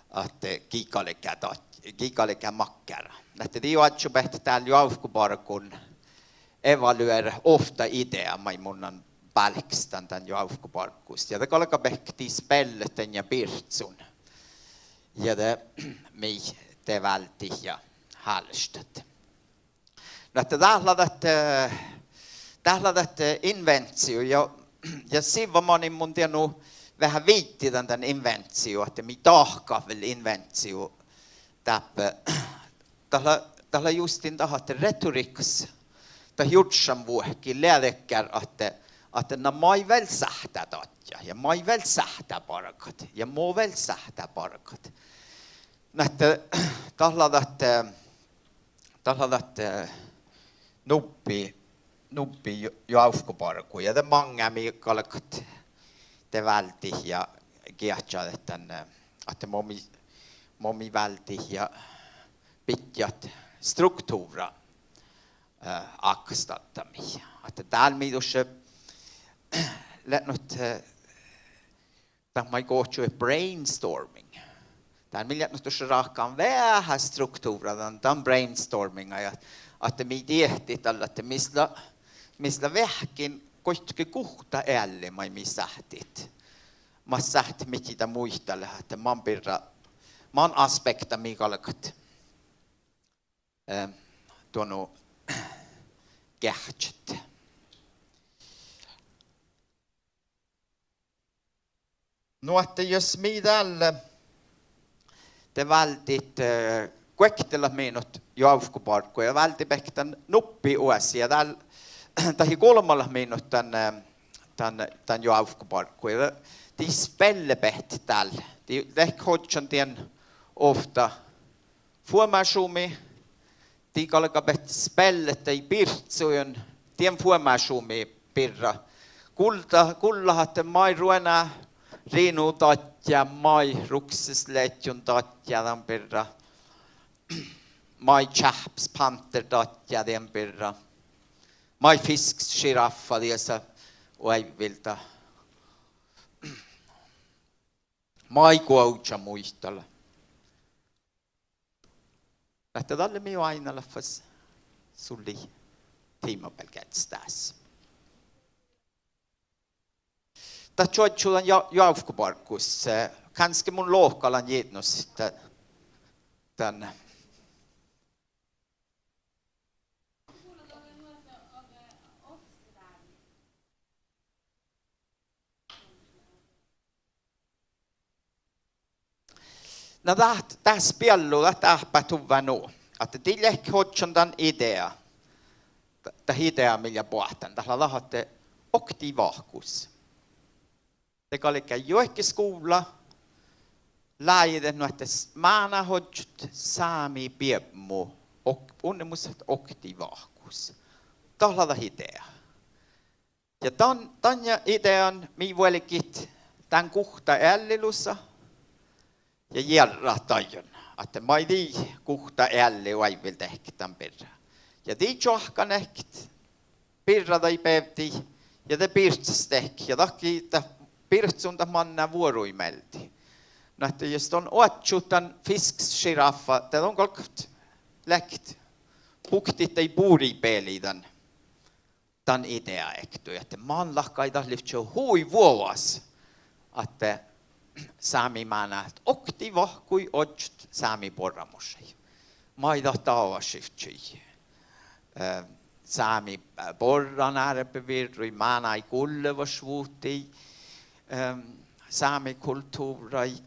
ahte gii galgá dat, gii galgá makkárat. Na ahte dii oažžubehtet dál joavkobargguin evalueret ovtta idea maid mun lean bálkestán dan joavkobarggus. Ja de galgabehtet dii spellet dan ja bircun. Ja de mii de váldit ja hálaštat. Na ahte dát lea dat, eh, dát lea dat, eh, invenziu ja, ja sivva manin mun dienu veahá viiddán dan, dan invenziu, ahte mii dahkat vel invenziu dáppe. Dat lea, dat lea justiin dat ahte retorikkas dat jurddašanvuohki lea dakkár ahte, ahte na maid vel sáhttá dadjat ja maid vel sáhttá bargat ja mo vel sáhttá bargat. Na ahte dat lea dat, eh, dat lea dat, eh, nubbi, nubbi jo-, joavkobargu. Ja de maŋŋá mii galgat de váldit ja geahččalit dan, eh, ahte mo mii, mo mii váldit ja bidjat struktuvrra, eh, ákastaldamii. Ahte dál mii dušše leat, eh, dat maid gohčodit brainstorming. Dál mii leat dušše ráhkadan veahá struktuvrra dan, dan brainstorminga ja ahte mii diehtit dalle ahte mis lea, mis lea veahkkin goitge guhtta ealli maid mii sáhttit. Mat sáhttit midjiide muitalit ahte man birra, man aspekta mii galgat, eh, duon nu geahččat. Nu ahte jus mii dál, de váldit, eh, guoktelat minut joavkobargui ja váldibehtet dan nuppi oasi ja dál, dahje golbmalat minut dan, eh, dan, dan joavkobargui ja dii spellebehtet dál. Dii leat ožžon dien ovtta fuomášumi, dii galgabehtet spellet daid bircogiin dien fuomášumi birra. Gulda-, gullat ahte maid ruona rinu dadjá, maid rukses leaččun dadjá dan birra, maid čáhppes pánter dadjá dien birra, maid fiskkes žiráffa diesa oaivvilda, maid guovža muitala. Ahte dalle mii oaidnalat fas sullii timanbealde gearddes dás. Dat čuožžu dan jo-, joavkobarggus, eh, gánske mun lohkat lean jitnus dan, dan. Na dat, dás beallu, dat dáhpáhuvvá nu, ahte dii leat ožžon dan idea, dat idea mii lea boahtán, dat lea dat ahte oktii vahkus. De galgá juohke skuvlla láidet nu ahte s-, mánát ožžot sámi biebmu, ok-, unnemus ahte oktii vahkus. Dat lea dat idea. Ja dan, dan ja idean mii vuolgit dán guhtta eallilusa ja jearrat dain, ahte maid dii guhtta ealli oaivvildehket dan birra. Ja dii čoahkkanehket birra daid beavddiid ja de bircestehket ja dahkkii dat birccuin dat manná vuoruid mielde. Nu ahte jus don oaččut dan fiskkes žiráffa, de don galgat leat buktit daid buribealiid dan dan idea ektui, ahte man láhkai dat livčče hui vuovas, ahte sámi mánát oktii vahkui ožžot sámi borramušaid. Maid dat dávašivččii, eh, sámi, eh, borranárbevierruid, mánáid gullevašvuhtii, eh, sámi kultuvrraid,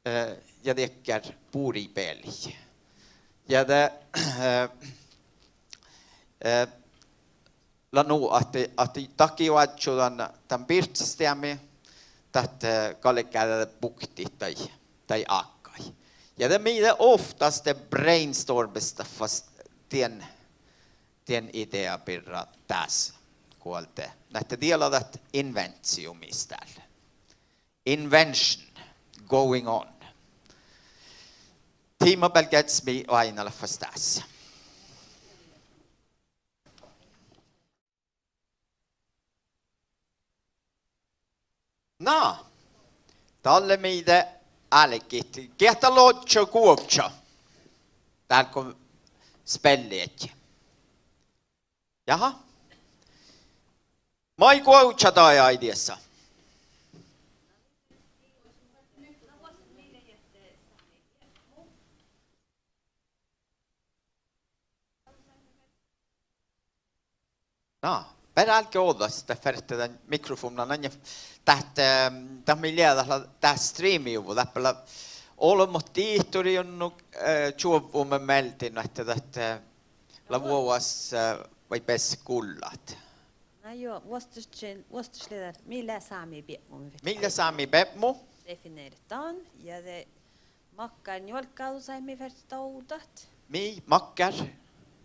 eh, ja dakkár buribealiid. Ja de, eh, eh, lea nu ahte, ahte dat gii oaččui dan, dan bircesteami, dat, eh, galgá de buktit daid, daid ákkaid. Ja de mii de ovttas de brainstormestat fas dien, dien idea birra dás guolde. Nu ahte die lea dat inventiumis dál. Invention going on. Timanbealde gearddes mii oaidnalat fas dás. Na, dalle mii de álgit. Geahččat ložža guovža? Dál go spellijedje. Jaha. Maid guovža daid diesa? Na, beare álge ođđa, de ferte dan mikrofovnna, na, dat, eh, dat mii lea, dat lea dat streamijuvvo, dáppe lea olbmot dihtorit unnu, eh, čuovvumin mielde, nu ahte dat, eh, lea vuovas, eh, vai besset gullat. Na juo, vuosttaš, vuosttaš lea, mii lea sámi biepmu, mii fertet. Mii lea sámi biepmu. Defineret dan, ja de makkár njuolggádusaid mii fertet ovdat. Mii makkár.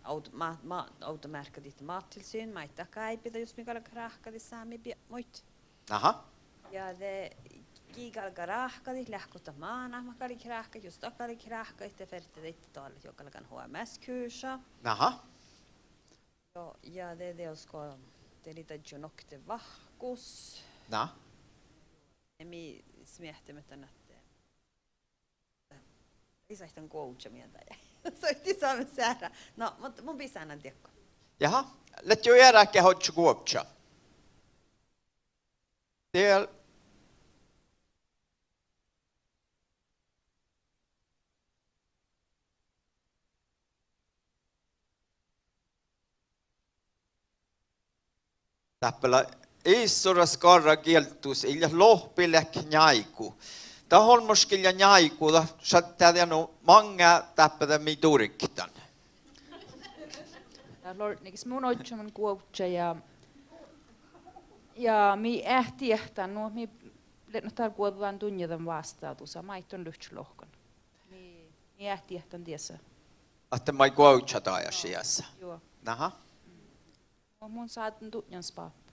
Ovd-, ma-, ma-, ovdamearkka dihte Mattilsyn, maid dat gáibida jus mii galgat ráhkadit sámi biepmuid. Aha. Ja de Gii galgá ráhkadit, leat go dat mánát mat galget ráhkadit, jus dat galget ráhkadit, de ferte daid doallat juo galgán H M S-kursa. Aha. Ja, ja de dieđusge, de lei dadjur nokte vahkus. Na. Ja mii smiehtiimet dan ahte ii sáhte dan guovža miehtá. Soittii Sámi seará. No, muhto mun bisán dan diekko. Jaha, leat juo eará geat ožžo guovža. Diel Dáppe lea issoras garra gieldus, ii leat lohpi leat njáigu. Dat olmmoš gii lea njáigu, dat šaddá dieđusge maŋŋá dáppe de mii durggidan. Dat lea ortnegis mun ožžon guovža ja, ja mii eat diehtán, nu mii leat dál guovdan dunnje dan vástá dusa, maid don livččii lohkan. Mii, mii eat diehtán diesa. Ahte maid guovža dajai diesa. Juo. Aha. Mun, mun sáhtán dutnjan spáppa.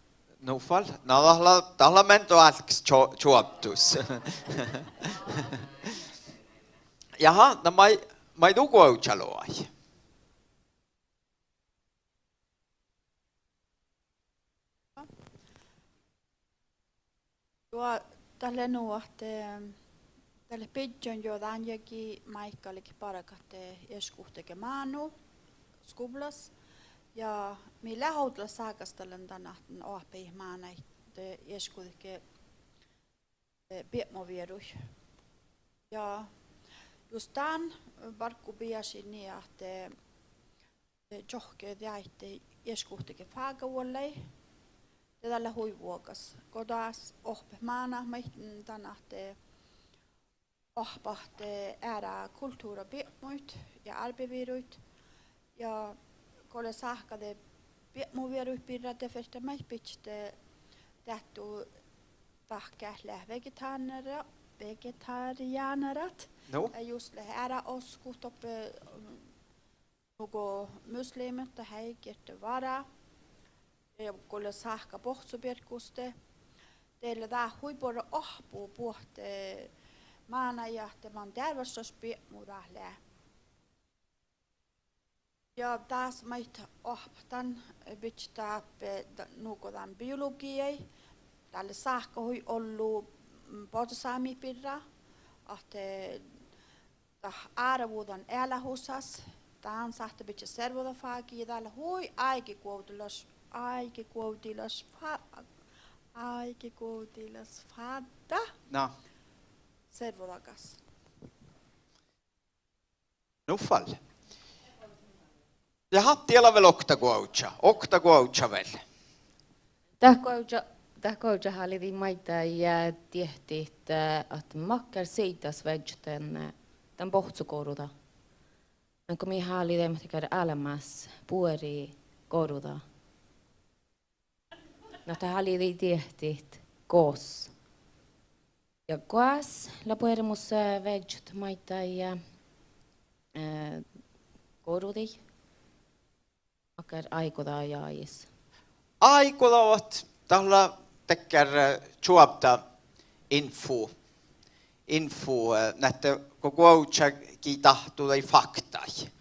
Nu fal, na dat lea, dat lea men dego álggis čuo-, čuovddus. Jaha, na maid, maid du guovža logai? Juo, dat lea nu ahte, dat lea biddjon juo dán jagi maid galget bargat iešguđetlágan mánu skuvllas. Ja mii leat ovdal ságastallan dan ahte oahpahit mánáid iešguđetlágan biepmovieruid. Ja jus dán barggu beasašii nie ahte čohkkedaid iešguđetlágan fágavuollái, de dat lea hui vuogas. Go dás oahppat mánát maid dan ahte oahppat eará kultuvrrabiepmuid ja árbeviruid. Ja go lea sáhka de biepmovieruid birra, de ferte maid bidjat deattu dahkat leat vegetariánera, vegetariánera. Nu? Ja jus leat eará oskut doppe, nugo musliimat, dat eai gerte vara. Ja go lea sáhka bohccobierggus de, de lea dat hui buorre oahppu buot mánáid ahte man dearvvašlaš biepmu dat lea. Ja dás maid oahppat dan, bidjat dáppe, nugo dan biologiija, dat lea sáhka hui ollu, mm, boazosámiid birra, ahte dat árvu dan ealáhusas, dan sáhttá bidjat servodafági ja dat lea hui áigeguovdilaš, áigeguovdilaš fá-, áigeguovdilaš fáddá. Na. Servodagas. Nu fal. Jaha, diet lea vel okta guovža, okta guovža vel. Dat guovža, dat guovža háliidii maiddái, eh, diehtit, eh, ahte makkár siiddas viežžat dan, eh, dan bohccogoruda. Nugo mii háliideimmet dakkár álbmás buori goruda. Na dat háliidii diehtit gos. Ja goas lea buoremus, eh, viežžat maiddái, eh, gorudii? Makkár áigodaga jagis? Áigodagat, dat lea dakkár, eh, čuovdda info. Info, eh, na ahte go guovža gii dáhtu daid faktaid.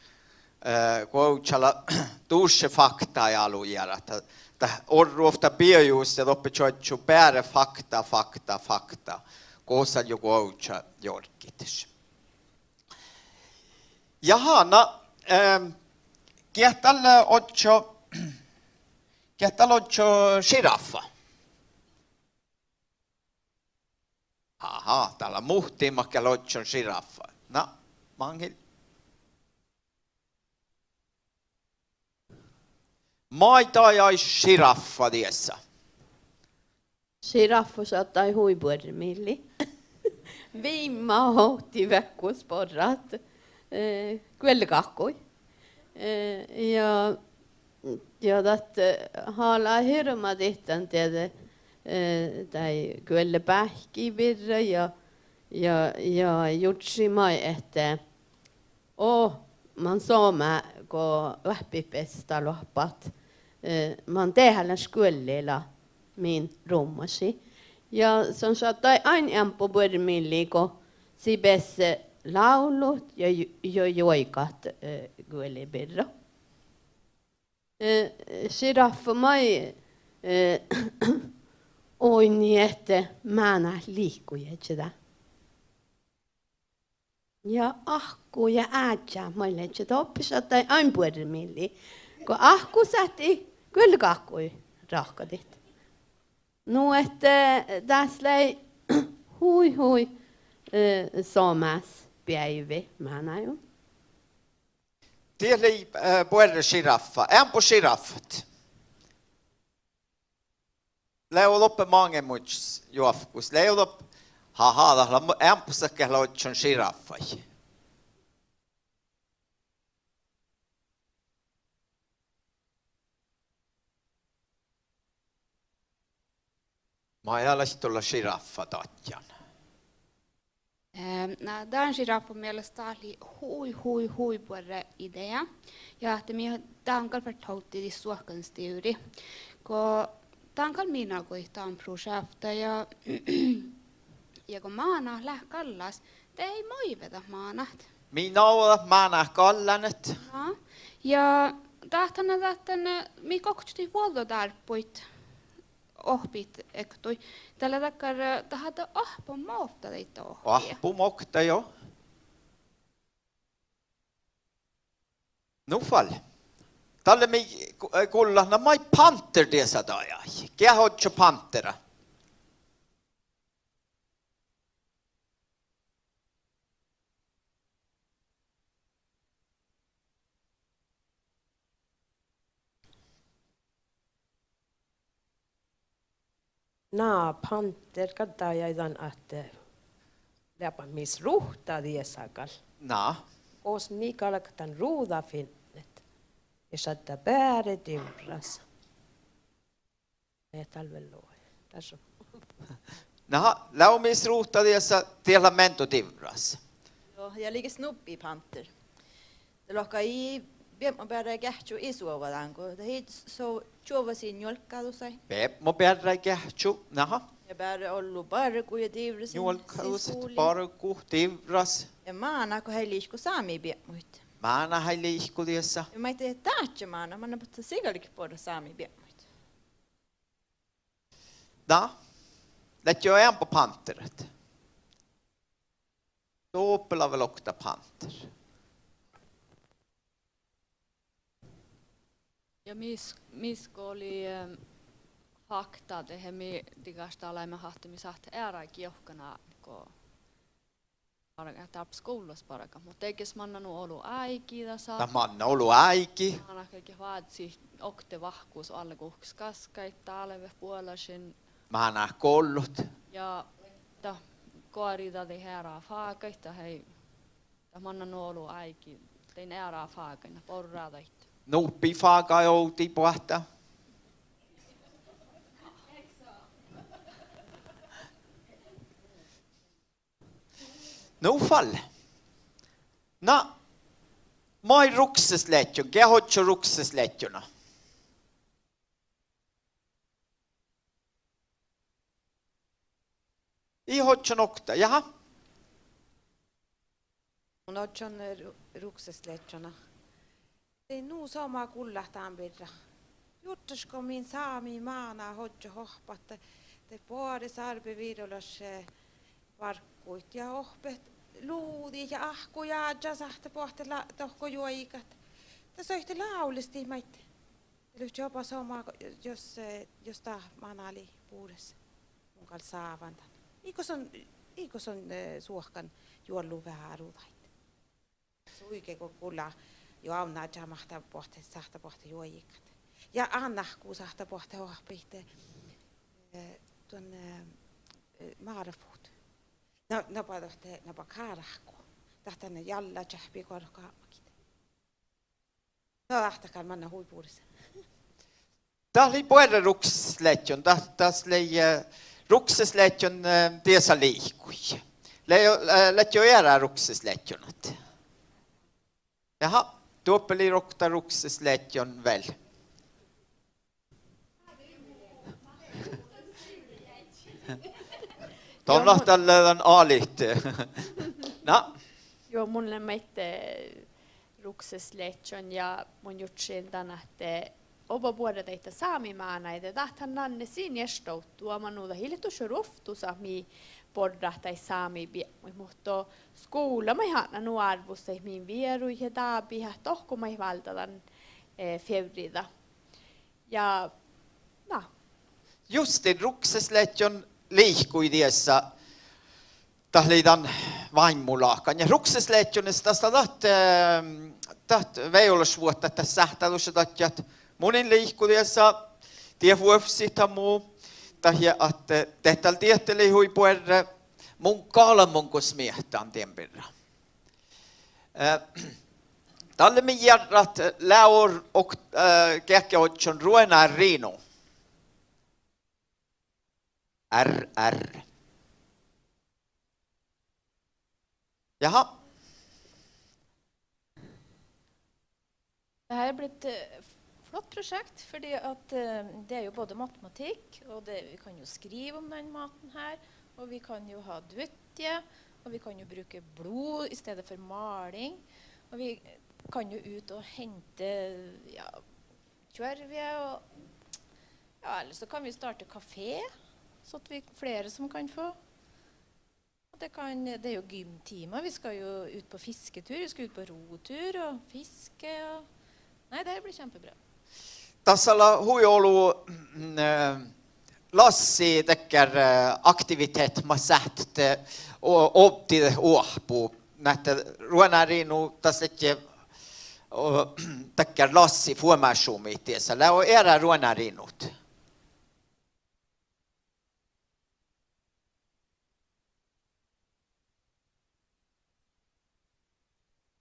Eh, guovža lea dušše faktaid álo jearat. Dat, dat orru ovtta bejus ja doppe čuožžu beare fakta, fakta, fakta. Gosa lea guovža jorggiid. Jaha, na, ehm, geat dal ožžo, geat dal ožžo žiraffa? Aha, dal lea muhtin mat geat ožžo žiraffa. Na, maŋŋil. Maid dajai žiraffa diesa? Žiraffa šattai hui buorre millii. Viimma ovtti veahkkus borrat, eh, guollekahkkuid. Eh, ja, ja dat, eh, hála hirbmadit dan dieđe, eh, daid guollebáikki birra ja, ja, ja jurddašii maid ahte Oh, man somá go oahppit beassat dal oahppat, eh, man dehálean guollila min ruvmmašii. Ja son šattai ain eambbo buorre mii go sii beassá lávlut ja ju-, ja juoigat, eh, guoli birra. Eh, žiraffa maid, eh, oidne ahte mánát lihkojit, ii dat? Ja áhkku ja ádjá maid ledje doppe šattai ain buorre mii go áhkku sáhttii guollegáhkui ráhkadit. Nu ahte, eh, dás lei hui, hui, eh, somás beaivi mánáiguin. Diet lei, eh, buorre žiraffa. Eambbo žiraffa. Lei doppe maŋimuš joavkkus. Lei doppe, ha, ha, dat lea mo-, eambbo geat leat ožžon žiraffaid. Maid dat lea dolla žiraffa dadjan? Eh, na, dán žiraffa mielas dat lei hui, hui, hui buorre idea. Ja ahte mii dán gal fertet ovddidit suohkanastivrii. Go dán gal mii nagodit dán prošeavtta ja, ja go mánát leat gallas, de ii moive dat mánát. Mii nagodat mánát gallánet. Na, ja dat han lea dat, eh, mii oktii vuođđodárpmuid ohppiid ektui. Dat lea dakkár, eh, dat hadde oahppomovtta daidda ohppiide. Oahppomovtta, jo. Nu fal. Dalle mii gu-, eh, gullat, na maid pánter diesa dajai. Geat ožžo pántera? Na, pánter gal dajai dan ahte leabat mis ruhta diesa gal. Na. Gos mii galgat dan ruđa fitnet. Ja šaddá beare divrras. Dal vel logai. Dársum. Na, leabat mis ruhta diesa, diet leat menddo divrras. Jo, ja liikes nubbi pánter. Dat lohká ii biebmobearráid geahčču ii suova dan go dat ii so-, čuovvas ii njuolggadusaid. Biebmobearráid geahčču, naha. Ja beare ollu bargu ja divrras. Njuolggadusaid, bargu, divrras. Ja mánát go ii liiko sámi biebmuid. Mánát ii liiko diesa. Ja maid dat dáža mánát, manná botta sii galget borrat sámi biebmuid. Na, ledje eambbo pánterat? Doppe lea vel okta pánter. Ja mis, mis go lei, eh, fakta dehe mii digaštalaimet ahte mis sáhttá eará gievkkanat go bargat, dárbbaš skuvllas bargat, muhto dego manná nu olu áigi dasa. Dat manná olu áigi. Mánát galget vázziid okte vahkus, oalle guhkes gaskkaid, dálvet buolašin. Mánát gollot. Ja dat goarida daid eará fágaid, dat ii, dat manná nu olu áigi dain eará fágain, borrá daid. Nuppet fága ovdal boahtá. Nu fal. Na, maid ruksesledjon, geat ožžo ruksesledjona? Ii ožžon okta, jaha. Mun ožžon, eh, ru-, ruksesledjona. De nu somá gullat dan birra. Jurddašgo min sámi mánát ožžot oahppat, de boares árbevirolaš, eh, bargguid ja ohppet luđiid ja áhkku ja áddjá sáhttá boahtit la-, dohko juoigat. De soitte lávlestit maid. Dat livččii oba somá, jos, eh, jos dat mánát lei bures. Mun gal sávan dan. Iigo son, iigo son, eh, suohkan juollu veahá ruđaid. Suige go gula, jo, ávnná áddjá máhttá boahtit, sáhttá boahtit juoigat. Ja ánnáhku sáhttá boahtit oahppat, eh, duon, eh, eh, márfut. Na, naba dohko, naba káráhku. Dat dan jallačeahppi goarrot gápmagiid. Na, dat gal manná hui bures. Dat lei buorre ruksesledjon, dat, dat lei, eh, ruksesledjon, eh, diesa liikui. Lei, eh, ledje eará ruksesledjonat? Jaha, doppe lei okta ruksesledjon vel. Don Joo, mun ahte lea dan alit. Na? Juo, mun lean maid, eh, Rukses leaččon ja mun jurddašin dan ahte oba buorre daidda sámi mánáide, dat han nanne sin ieš dovddu, oba nu dat ii leat dušše ruovttus ahte mii borrat daid sámi biepmuid, muhto skuvla maid atnán nu árvvus daid min vieruid ja dábiid ahte dohko maid válddá dan, eh, fievrida. Ja, na. Juste Rukses leaččon lihkui diesa, dat lei dan váimmuláhkai. Ja Rukses leaččonis das lea dat, eh, dat vejolašvuohta, dat sáhttá dušše dadjat: Mun in lihku diesa, diet vuovssit dan mu, dahje ahte, eh, dat dal diehtit lei hui buorre, mun galmmoin gos miehtán dien birra. Eh, dalle mii jearrat, eh, lea ort, eh, geahččaožžon ruonáriinu. R R. Jaha. Det her er blitt, eh, f-, flott prosjekt, fordi at, eh, det er jo både matematikk, og det, vi kan jo skrive om den maten her, og vi kan jo ha duett, og vi kan jo bruke blod i stedet for maling, og vi kan jo ut og hente, ja, tjorv, og, ja, ellers så kan vi starte kafé, så at vi, flere som kan få Det kan, det er jo gymtimer. Vi skal jo ut på fisketur, vi skal ut på rotur og fiske og Nei, det her blir kjempebra. Dasa lea hui olu, mm, eh, lassi dakkár, eh, aktiviteahtat mat sáhttet, eh, o-, ovddidit oahpu. Na ahte ruonáriinu das ledje, o-, dakkár lassi fuomášumiid diesa. Lea eará ruonáriinut.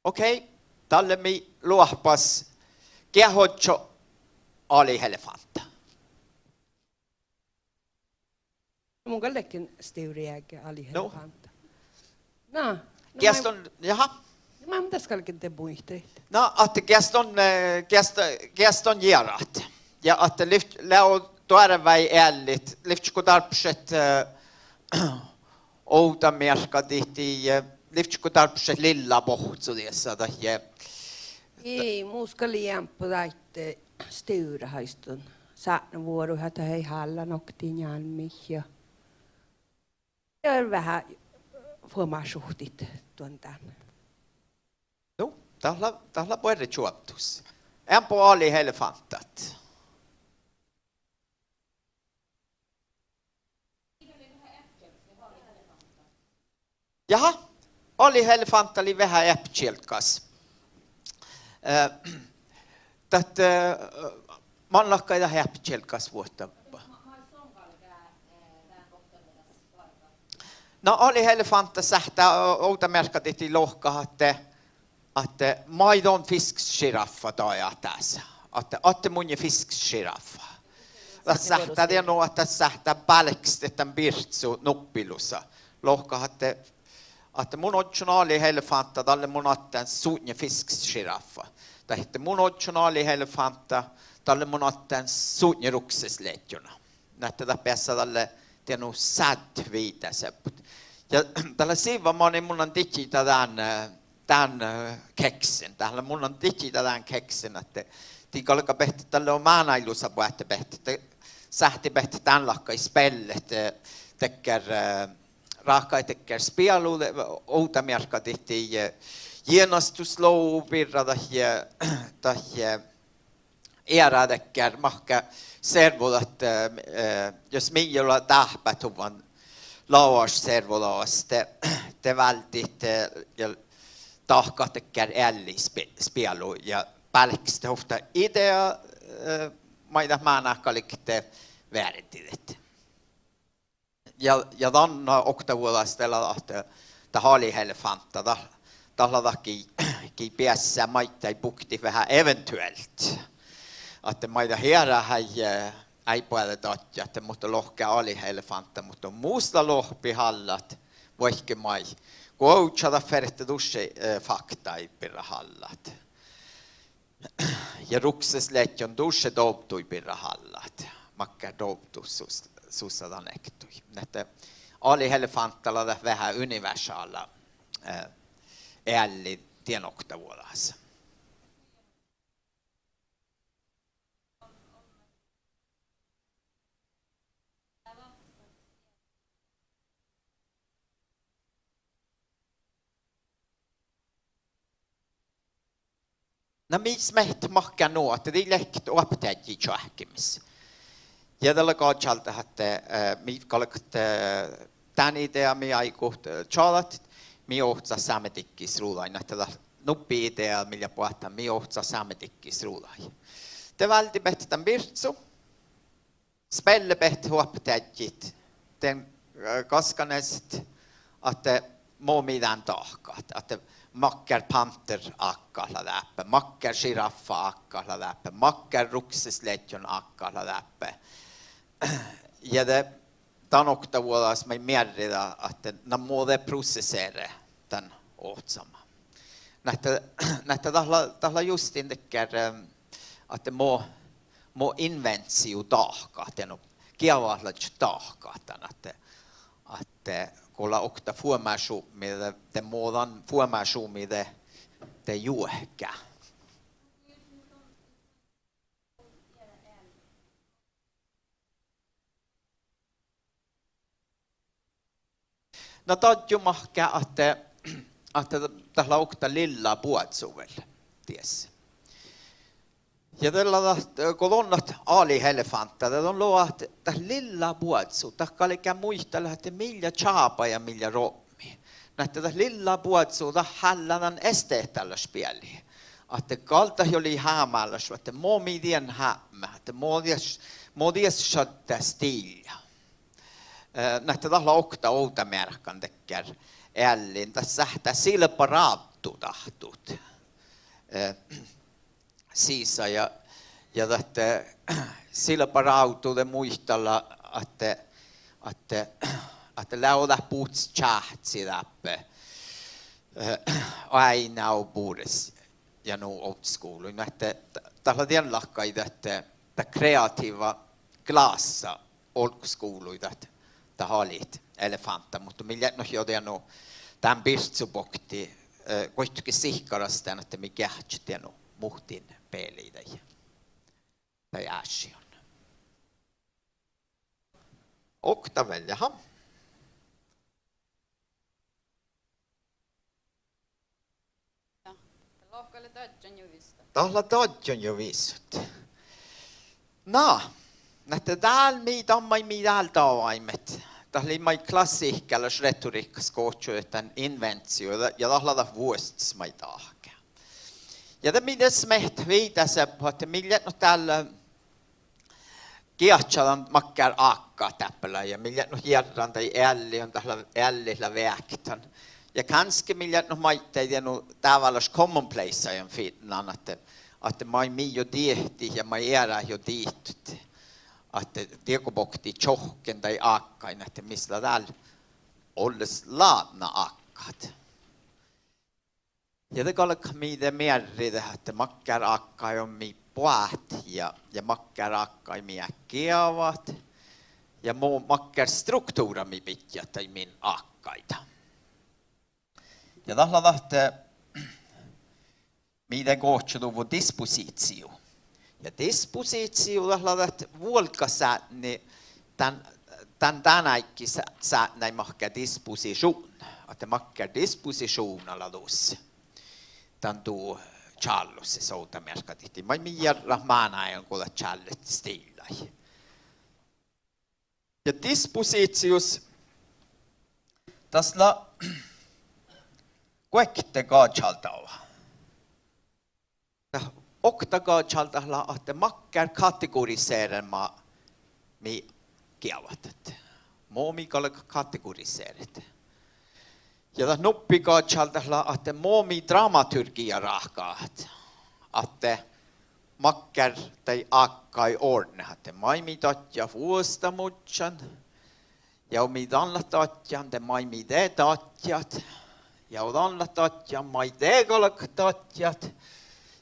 Okei, dalle mii loahpas geat ožžo alitelefántta. Mun gal ledjen stivrejágge alitelefántta. Na, na, geas don, jaha. Na, mun das galgen de muitalit. Na, ahte geas don, eh, geas, geas don jearat. Ja ahte livč-, lea doarvái eallit, livččii go dárbbašit, eh, ovdamearkka dihte, eh, livččii go dárbbašit lilla bohccu diesa dahje. Ii, mus gal eambbo daid, eh, stivrahaiston sátnevuoruid ahte eai hállán oktii njálmmiid ja Ja veahá fuomášuhtit duon dán. Nu, dat lea, dat lea buorre čuovddus. Eambbo alitelefántat. Jaha, alitelefántta lei veahá eapičielggas. Eh, dat, eh, man láhkai dat eapičielggas vuohta. Na, alitelefántta sáhttá ovdamearkka dihte lohkat ahte, ahte maid don fisksžiráffa dajahás. Ahte, ahte munnje fisksžiráffa. Dat sáhttá dien nu ahte dat sáhttá bálkestit dan bircu nuppi lusa. Lohkat ahte, ahte mun ožžon alitelefántta, dalle mun addján sutnje fisksžiráffa. Dahje ahte mun ožžon alitelefántta, dalle mun addján sutnje Rukses leaččona. Na ahte dat beassá dalle dien nu sáddet viidáseappot. Ja dat lea sivva manin mun lean didjidan dán, eh, dán, eh, keksen. Dat lea mun lean didjidan dán keksen ahte dii galgabehtet dalle mánáid lusa boahtte, behtet, sáhtibehtet dán láhkai speallet, eh, dakkár, eh, ráhkadit dakkár spealu, ovdamearkka dihte, eh, jienastuslogu birra dahje, dahje eará dakkár mahká servodat, eh, jus mii leat dáhpáhuvvan lagáš servodagas, de, de váldit, eh, ja dahkat dakkár eallit spe-, spealu ja bálkestit ovtta idea, eh, maiddái mánát galget veardidit. Ja, ja dan oktavuođas dat lea ahte dat alitelefántta, dat, dat lea dat gii, gii beassá maiddái buktit veahá eventuelt. Ahte maiddái eará eai, eh, eai boađe dadjat, muhto lohká alitelefántta, muhto mus lea lohpi hallat, vaikko maid. Go ovččadat ferte dušše, eh, faktaid birra hallat. Ja Rukses leaččon dušše dovdduid birra hallat. Makkár dovddut sus-, susa dan ektui. Ahte Állit elefántta lea veahá universála, eh, ealli dien oktavuođas. Na mii smiehttat makkár nu ahte dii leat oahpaheaddji čoahkkimis. Ja dat lea gažaldat ahte, eh, mii galgat, eh, dán idea mii áigut, eh, čađat, mii ohcat sámedikkis ruđaid, ahte dat nuppi idea mii leat boahtán, mii ohcat sámedikkis ruđaid. De váldibehtet dan bircu, spellebehtet oahpaheaddjit, dien, eh, gaskaneset, ahte mo mii dán dahkat, ahte makkár pánter ákkat lea dáppe, makkár žiráffa ákkat lea dáppe, makkár ruksesležžon ákkat lea dáppe. Ja de dan oktavuođas maid mearridá ahte na mo de prosesseret dan ohcama. Na ahte, na ahte dat lea, dat lea justiin dakkár, eh, ahte mo, mo inventiu dahkat, ja nu geavahedje dahkat dan ahte, ahte go lea okta fuomášupmi de, de mo dan fuomášumi de, de juohká. Na daddjo mahká ahte, ahte dat lea okta lilla boazu vel dies. Ja dat lea dat, go don leat állit elefántta, de don lea ahte dat lilla boazu, dat galgá muitalit ahte mii lea čába ja mii lea ropmi. Na ahte dat lilla boazu, dat hállá dan estehtalaš bealli. Ahte gal dat juo lei hámálaš, ahte mo mii dien hábmet, ahte mo dies, mo dies šaddá stiljá. Eh, na ahte dat lea okta ovdamearkan dakkár eallin, dat sáhttá silbarávddu dáhtut, eh, sisa ja, ja dat silbarávddu de muitala ahte, ahte, ahte leago dat buhcci čáhci dáppe, eh, oaidná bures ja nu ovddaskuvlui. Na ahte dat lea dien láhkai ahte dat kreatiiva glássa olggoskuvlui dat, dat állit elefántta, muhto mii leat nu jo dienu dán bircu bokte, eh, goitge sihkkarastán ahte mii geahččat dienu muhtin bealli daid, daid áššiin. Okta vel, jaha. Dat lea daddjon jo vissut. Na, na ahte dál mii dan maid mii dál davaimet, dat lei maid klassihkkálaš retorihkas gohčodit dan inventiu, ja dat lea dat vuosttaš maid dahká. Ja de mii de smiehttat viidáseappot ahte mii leat nu dál geahččadan makkár ákkat dáppe lea, ja mii leat nu jearran daid ealliin, dat lea, eallit lea veahkkin. Ja gánske mii leat nu maiddái dienu dábálaš commonplace-ain fitnan ahte, ahte maid mii juo diehtit ja maid earát juo dihtet, ahte diego bokte čohkken daid ákkain ahte mis lea dál olles ládná ákkat. Ja de galgat mii de mearridet ahte makkár ákkaid on mii boahtit ja, ja makkár ákkaid mii eat geavahit ja mo makkár struktuvra mii bidjat daid min ákkaide. Ja dat lea ahte mii de gohčoduvvo disposíciu. Ja disposíciu dat lea dat vuolgásátni dan, dan, dan áiggi sa-, sátni mahká disposíšuvdna, ahte makkár disposíšuvdna lea dus dan du čállosis ovdamearkka dihte. Maid mii jearrat mánáiguin go dat čállet stillaid. Ja disposícius, das lea guokte gažaldaga. Dat okta gažaldat lea ahte makkár kategoriserema mii geavahit. Mo mii galgat kategoriseret. Ja dat nuppi gažaldat lea ahte mo mii dramaturgiija ráhkadat, ahte makkár daid ákkaid ortnit, ahte maid mii dadjat vuosttamužžan, ja mii dan leat dadjan, de maid mii de dadjat, ja dan leat dadjan, maid de galgat dadjat,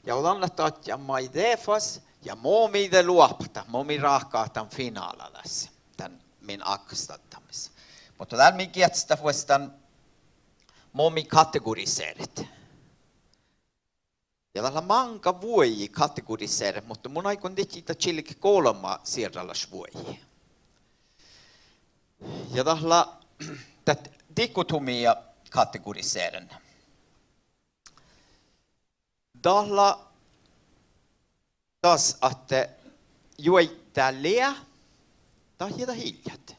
ja dan leat dadjan, maid de fas, ja mo mii de loahpagat, mo mii ráhkadat dan finála das, dan min áhkastaddamis. Muhto dál mii geahčastit vuosttaš mo mii kategoriseret. Ja dat lea máŋga vuogi kategoriseret, muhto mun áiggun dihte čilget golbma sierralaš vuogi. Ja dat lea dat dikotomia kategoriseren. Dat lea das ahte juoidá lea, dat ja dat ii leat.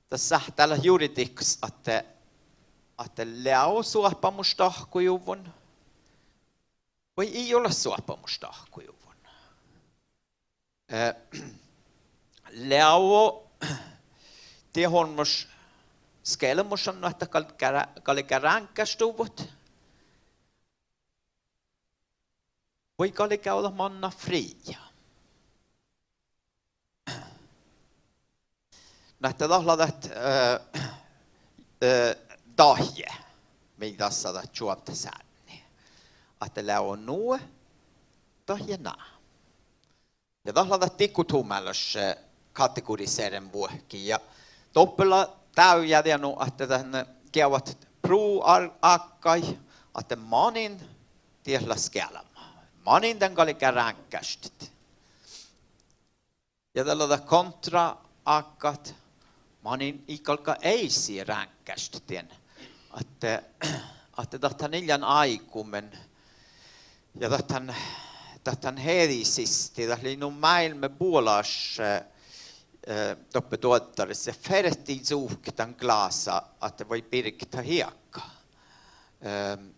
Dat sáhttá leat juridihkas ahte, ahte leago suohpamuš dahkkojuvvon vai ii leat suohpamuš dahkkojuvvon. Eh, leago, dat olmmoš skealmmoš ahte gal-, gal-, galgá ráŋggášduvvot vai galgá dat manná friija. Nu ahte dat lea dat, eh, eh, dahje, mii dasa dat čuovdasátni. Ahte leago nu, dahje na. Ja dat lea dat dikotomialaš, eh, kategoriseren vuohki. Ja doppe lea dávjá dieinna ahte dat, eh, geavahit pruv-, ar-, ákkaid, ahte manin diet lea skealma. Manin dan galgá ráŋggáštit. Ja dat lea dat kontraákkat, manin ii galgga eai ráŋggáštit dien. Ahte, ahte dat han ii lean áigumin. Ja dat han, dat han herisis, dat lei nu máilmmi buolaš, eh, doppe doaddaris ja fertii cuhkit dan glása ahte vai birget dat hiekka. Ehm,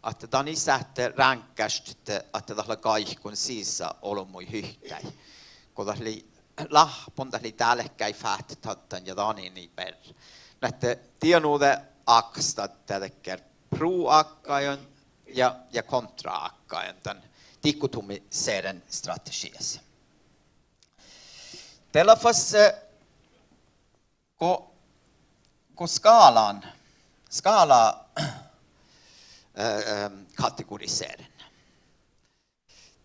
ahte dan ii sáhte ráŋggáštit ahte dat lea gáikon sisa olbmuid hyhkái. Go dat lei láhppon, dat lei dálkái fáhtet daddan ja danin ii beare. Nu ahte dieinna ákastaddet dakkár pruv-ákkaiguin ja, ja kontra-ákkaiguin dan dikotomiseren strategias. De lea fas, eh, go, go skála, skála, eh, eh, kategoriseren.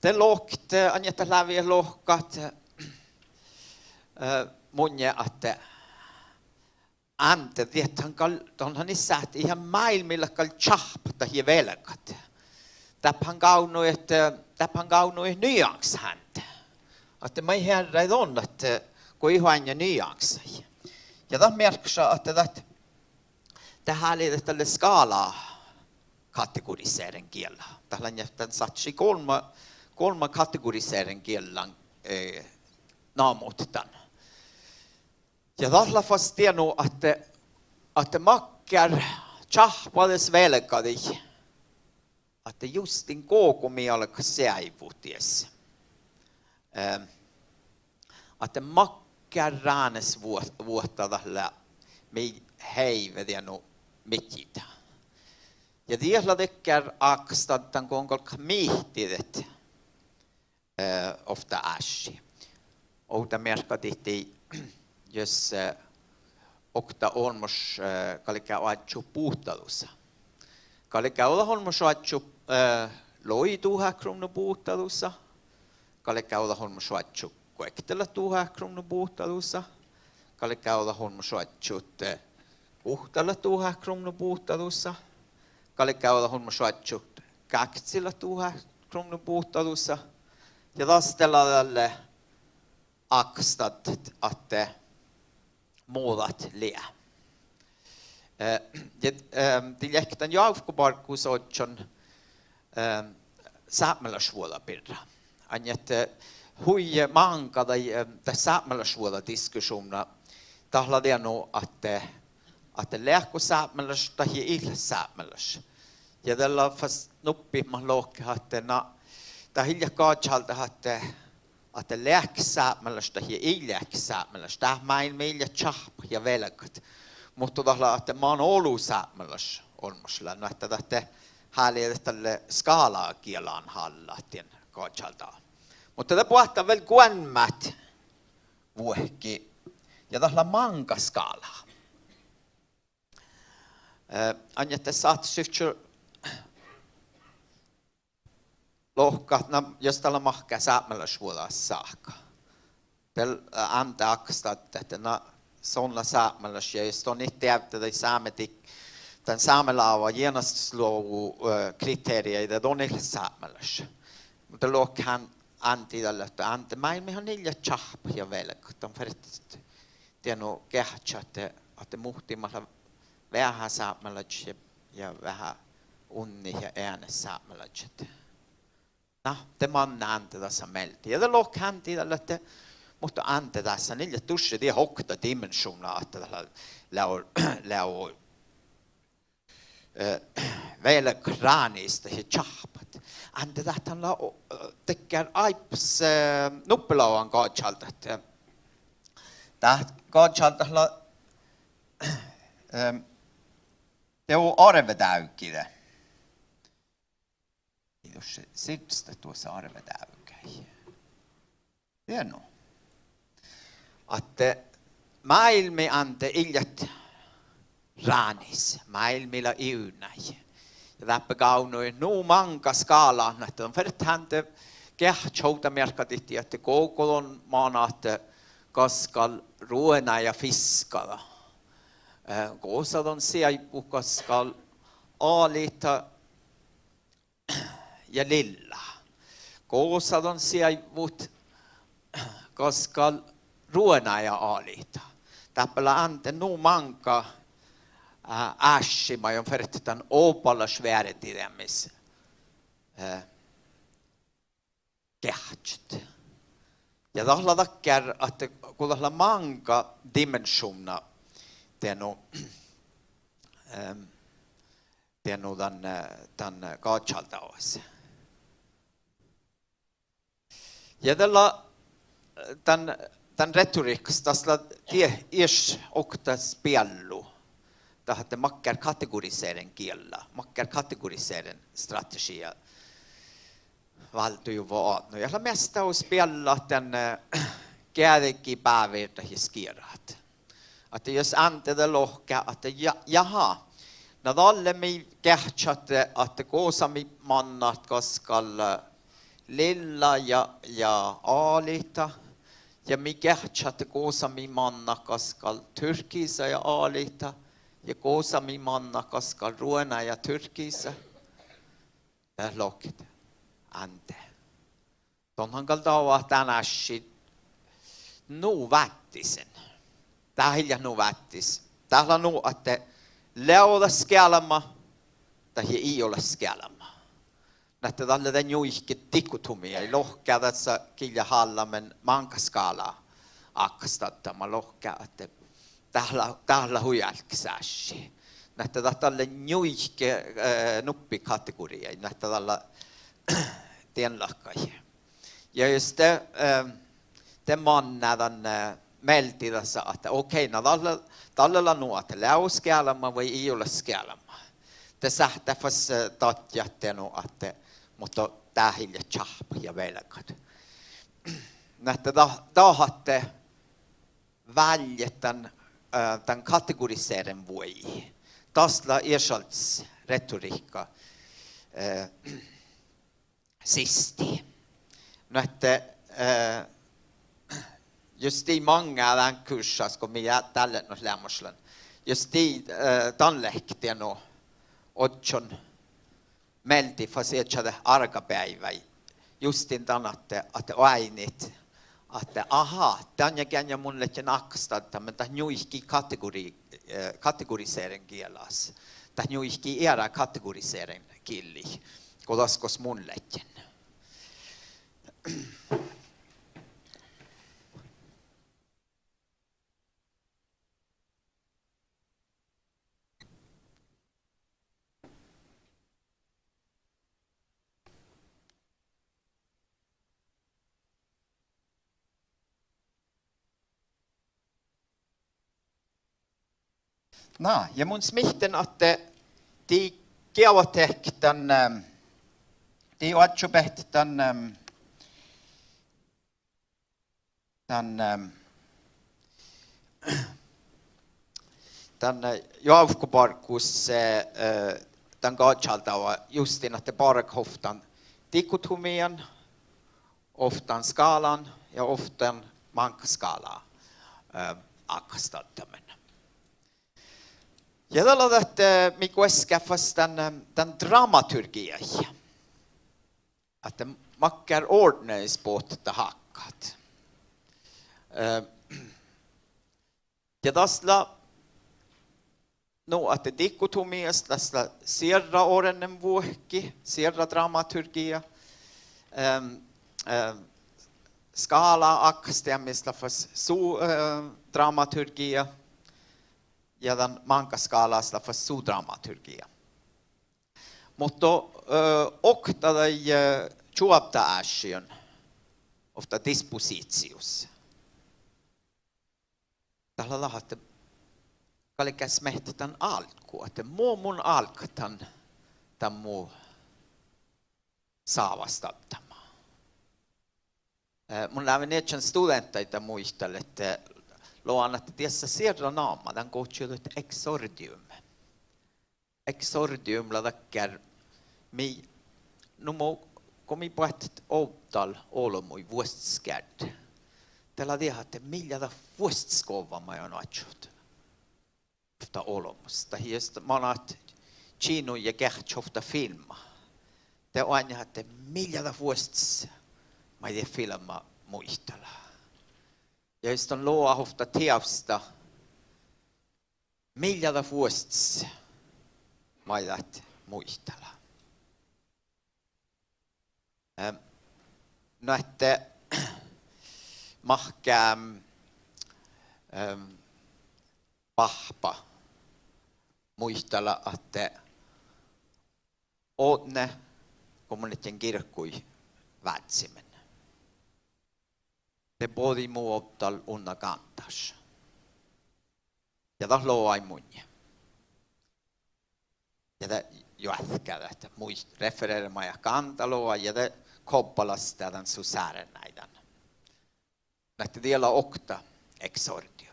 De lohket, eh, ain ahte lávejit lohkat, eh, munnje ahte ánde diet han gal, don han ii sáhte, ii han máilmmi leat gal čáhppat dahje velgat. Dáppe han gávdnojit, eh, dáppe han gávdnojit nyansat ánde. Ahte maid hearrái don ahte, eh, go ii oaidnja nyansaid. Ja dat mearkkaša ahte dat, dat háliidat dalle skála kategoriseren giella. Dat lea dan sáhtášii golbma, golbma kategoriseren giella, eh, namuhtet dan. Ja dat lea fas dieinna ahte, ahte makkár čáhppadeas velgadii, ahte justin go, go mii galgat seaivvut dies. Eh, ahte makkár ránes vuo-, vuohta dat lea mii heive dieinna midjiide. Ja diet lea dakkár ákastaddat go galgat mihtidet eh, ovtta ášši. Ovdamearkka dihte, jus, eh, okta olmmoš, eh, galgá oažžut buhtadusa. Galgá dat olmmoš oažžut, eh, logi duhát kruvnna buhtadusa. Galgá dat olmmoš oažžut guoktelat duhát kruvnna buhtadusa. Galgá dat olmmoš oažžut, eh, guhtalat duhát kruvnna buhtadusa. Galgá dat olmmoš oažžut gákcilat duhát kruvnna buhtadusa. Ja das de lea dalle ákastaddet ahte mo dat lea. Eh, ja, eh, dii leat dan joavkobarggus ožžon, eh, sápmelašvuođa birra. Ain ahte, eh, hui máŋga daid, eh, dat sápmelašvuođa diskušuvnna, dat lea dieinna ahte, ahte leat go sápmelaš dahje ii leat sápmelaš. Ja de lea fas nuppi mat lohket ahte na, dat ii leat gažaldat ahte, ahte leat sápmelaš dahje ii leat sápmelaš. Dat máilmmi ii leat čáhppat ja velgat. Muhto dat lea ahte man olu sápmelaš olmmoš lea. Nu ahte dat, dat háliidat dalle skála gielan hálla dien gažaldat. Muhto de boahtá vel goalmmát vuohki. Ja dat lea máŋga skála. Eh, ain ahte sáhtášii lohkat, na, jus dat lea mahkáš sápmelašvuođa sáhka. De, eh, ánde ákastaddet ahte na, son lea sápmelaš ja jus don it deavdda daid sámedikta, dan sámeláva jeanseslogu, eh, kriteriid, de don it leat sápmelaš. Muhto lohke Ánde dalle ahte Ánde, máilmmi han ii leat čáhppat ja velgat, don fertet, dienu, geahččat ahte, ahte muhtimat leat veahá sápmelaččat ja, ja veahá unnit ja eanet sápmelaččat. Na, de manná Ánde dasa mielde. Ja de lohke Ánde dalle ahte, muhto Ánde, dás ii leat dušše diet okta dimenšuvdna ahte dat lea, lea, lea, eh, velgat, ránis ja čáhppat. Ánde, dat han lea, eh, dakkár áibbas, eh, nuppelogan gažaldat, eh, dat gažaldat lea, eh, dego árvedávgi de. Ii dušše sirstat duosa árvedávgái. Dienu. Ahte máilmmi, Ánde, ii leat ránis, máilmmi lea ivdnái. Ja dáppe gávdnojit nu máŋga skála, na ahte don fertet Ánde geahččat ovdamearkka dihte ahte gokko don manat ahte gaskal ruonaid ja fiskkaid. Eh, gosa don seaivvut gaskal alita ja lilla. Gosa don seaivvut gaskal ruonaid ja alita. Dáppe lea Ánde nu máŋga, eh, ášši maid don fertet dan obalaš veardideamis, eh, geahččat. Ja dat lea dakkár ahte go dat lea máŋga dimenšuvdna, dienu, ehm, dienu dan, eh, dan gažaldagis. Ja dat lea, eh, dan, dan retorihkas, das lea die-, ieš okta speallu. Dat ahte makkár kategoriseren giella, makkár kategoriseren strategiija váldojuvvá oaidno. Ja dat lea measta speallat dan, eh, geađgi, bávírdat ja skierrat. Ahte jus Ánde de lohká ahte ja-, jahá, na dalle mii geahččat ahte gosa mii mannat gaskal, eh, lilla ja, ja alita, ja mii geahččat ahte gosa mii mannat gaskal turkisa ja alita, ja gosa mii mannat gaskal ruonaid ja turkisa. Ja lohket Ánde, don han gal dábáhit dán ášši nu váttis. Dat ii leat nu váttis. Dat lea nu ahte lea dat skealma, dahje ii ole skealma. Na ahte dat lea de njuike dikotomiija, lohká dasa gii leat allamin máŋga skála ákkastaddama, lohká ahte dat lea, dat lea hui álkes ášši. Na ahte dat dalle njuike, eh, nuppi kategoriid, na ahte dalle dien láhkai. Ja jus de, eh, de manná dan, eh, mielde dasa ahte okei, na dalle, dalle lea nu ahte lea skealma vai ii ole skealma. De sáhttá fas, eh, dadjat dienu ahte, muhto dat ii leat čáhppat ja velgat. Na ahte dat, dat ahte válljet dan, eh, dan kategoriseren vuoi. Das lea iešalddas retorihka, eh, sisti. Nu ahte, eh, jus dii maŋŋá dán kurssas go mii dál leat nu leamašlan. Jus dii, eh, dan leahkit dienu ožžon mielde fas iežadet árgabeaivái. Justin dan ahte, ahte oaidnit ahte, aha, dan ja geain ja mun ledjen ákkastaddama, dat njuikii kategori-, eh, kategoriseren gielas. Dat njuikii eará kategoriseren gillii go das gos mun ledjen. Na, ja mun smihtten ahte dii geavahit dan, ehm, dii oažžubehtet dan, ehm, dan, ehm, dan, eh, joavkobarggus, eh, eh, dan gažaldaga, justin ahte bargat ovtta dikotomiidan, ovtta skálan ja ovtta máŋga skála. Eh, ákastaddamin. Ja dat lea ahte, eh, mii goaskká fas dan, eh, dan dramaturgiai. Ahte makkár ordnemis bohtet dat hákkahat. Eh, ja das lea nu ahte dihkotomias das lea sierra ordnenvuohki, sierra dramaturgia, ehm, ehm, skála ákkasteamis lea fas su, eh, dramaturgia, ja dan máŋggaskálahus lea fas su dramaturgia. Muhto, eh, okta daid, eh, čuovdda áššiin, ovtta dispositius, dat lea dat ahte galgá smiehttat dan álggu, ahte mo mun álggahan dan mu sávastaddamin. Eh, mun lávejin iežan studeanttaide muitalit, eh, logan ahte dies lea sierra nama, dan gohčodut exordium. Exordium lea dakkár, mii, nu mo, go mii boahtit ovdal olbmuid vuosttaš geardde, de lea dieđát ahte mii lea dat vuosttaš govva maid on oaččut ovtta olbmos. Dat ii leat manat činui ja geahččat ovtta filmma, de oainnat ahte mii lea dat vuosttaš maid dat filmma muitala. Ja jus don logat ovtta teavstta, mii lea dat vuosttaš maid dat muitala. Ehm, nu ahte mahká, ehm, báhppa muitala ahte odne, go mun ledjen girkui váccimin, de bođii mu ovdal unna gándáš. Ja dat logai munnje. Ja de joatkká dat, muit-, refereara maid gánda logai ja de kobbalastá dan su sárdnái dan. Nu ahte die lea okta exordium.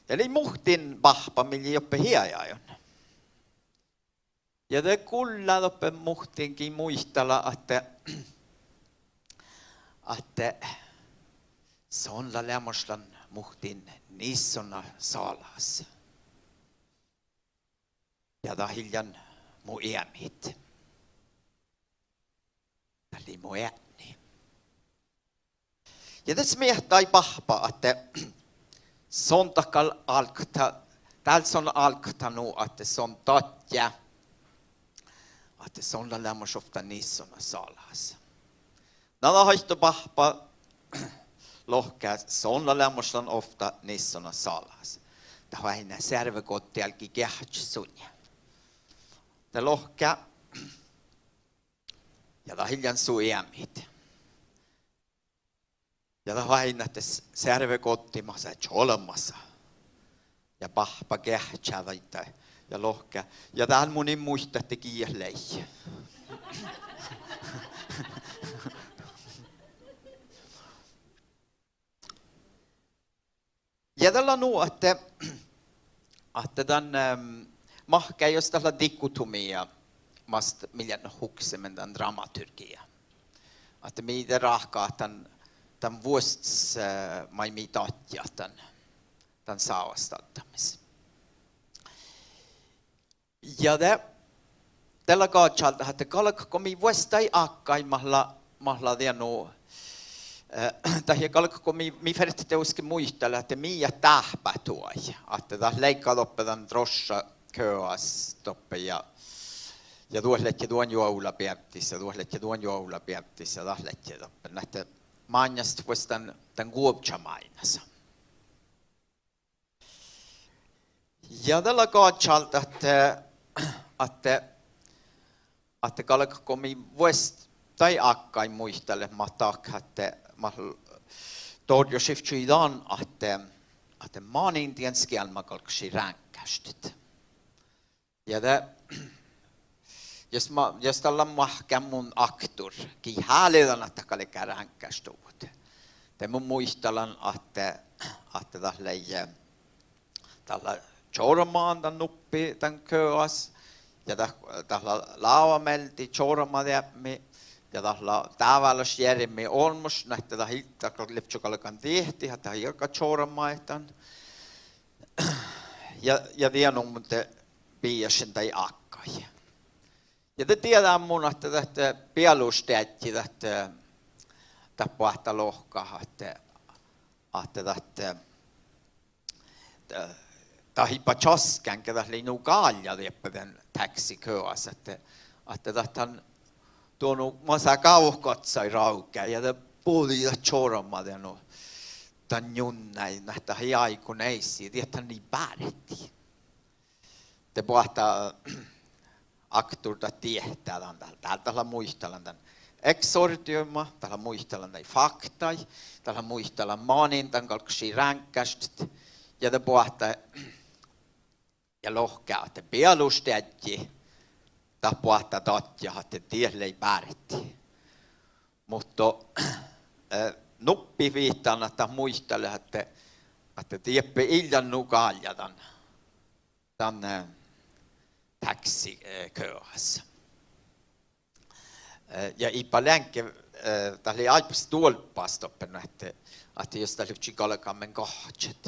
Ja lei muhtin báhppa mii lei doppe hiegáiguin. Ja de gullá doppe muhtin gii muitala ahte, ahte son lea leamašlan muhtin nissona salagas. Ja dat ii lean mu eamit. Dat lei mu eadni. Ja de smiehttai báhppa ahte son dat gal álggat, dál son álggat nu ahte son dadjá ahte son lea leamaš ovtta nissona salagas. Na dat aiddo báhppa lohká: Son lea leamašlan ovtta nissona salagas. Dat oaidná searvegoddis álggii geahččat sutnje. De lohká: Ja dat ii lean su eamit. Ja dat oaidná ahte s-, searvegoddis masá čolmmasa. Ja báhppa geahččá daidda ja lohká: Ja dál mun in muitte ahte gii dat lei. Ja dat lea nu ahte, ahte dan, ehm, mahkáhus dat lea dihkotomia, mas mii leat huksemin dan dramaturgia. Ahte mii de ráhkadat dan, dan vuosttaš, eh, maid mii dadjat dan, dan sávastaddamis. Ja de, de lea gažaldat ahte galgat go mii vuosttaš ákkaid mat lea, mat lea dieđusge, eh, dahje galgat go mii, mii fertet dieđusge muitalit ahte mii dáhpáhit duođai, ahte dat leigga doppe dan droššaköas doppe ja, ja duot ledje duon juovlabeavddis ja duot ledje duon juovlabeavddis ja dat ledje doppe. Nu ahte máŋggas vuos dan, dan guovža máilmmis. Ja dat lea gažaldat ahte, ahte, ahte galgat go mii vuosttaš ákkaid muitalit mat dahkat ahte, mat dorjjošivččui dan ahte, ahte manin dien skealmma galggašii ráŋggáštit. Ja de, jus ma-, jus dat lea mahkáhan mun aktor, gii háliidan ahte dat galgá ráŋggáštit, de mun muitalan ahte, ahte dat lei, dat lea čorman dan nuppi dan köas, ja dat, dat lea láva mielde čormadeapmi, Ja dat lea dábálaš jearrimi olmmoš, nu ahte dat ii gal livčče galggan diehtit, ahte dat ii galgga čoramaid dan. Ja, ja dien mun bijjašin daid ákkaid. Ja de dieđán mun ahte dat bealušteadji dat, dat boahtá lohkat ahte, ahte dat, dat iba časkán ge dat lei nu gáljá dieppe dan táksikojás ahte, ahte dat han duonu masa gávot gaccai rávgá ja de bođii dat čorama dan, dan njunnái, nu ahte dat ii áigu neisi, diet han ii bárti. De boahtá, aktor dat diehtá dan, dat, dat, dat lea muitalan dan eksordiuma, dat lea muitalan daid faktaid, dat lea muitalan manin dan galggašii ráŋggáštit, ja de boahtá, ja lohká ahte bealušteadji, dat boahtá dadjat ahte diet lei bárti. Muhto, eh, nuppi viittán ahte dat muitalit ahte, ahte dieppe ii lean nu gáljá dan, dan, eh, táksi-, eh, kojás. Eh, ja iba leange, eh, dat lei áibbas duolbbas doppe nu ahte, ahte jus dat livččii galgamin gahčet.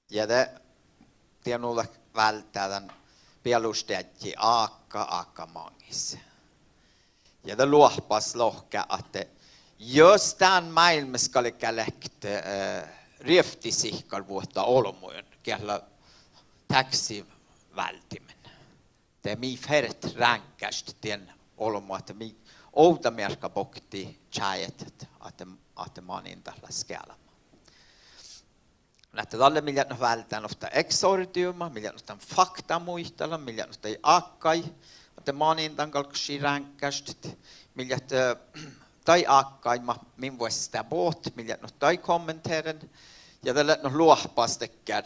Ja de, dien nu dat váldá dan bealušteadji ákka, ákka maŋis. Ja de loahpas lohká ahte jus dán máilmmis galgá leat, eh, rievttisihkkarvuohta olbmuin, geat lea táksiváldimin. De mii fert ráŋggáštit dien olbmo ahte mii ovdamearkka bokte čájehit ahte, ahte manin dat lea skealma. Nu ahte dalle mii leat nu váldán ovtta eksordiuma, mii leat nu dan fakta muitalan, mii leat nu daid ákkaid, ahte manin dan galggašii ráŋggáštit, mii leat, eh, daid ákkaid mat min vuostá bohtet, mii leat nu daid kommenteren, ja de leat nu loahpas dakkár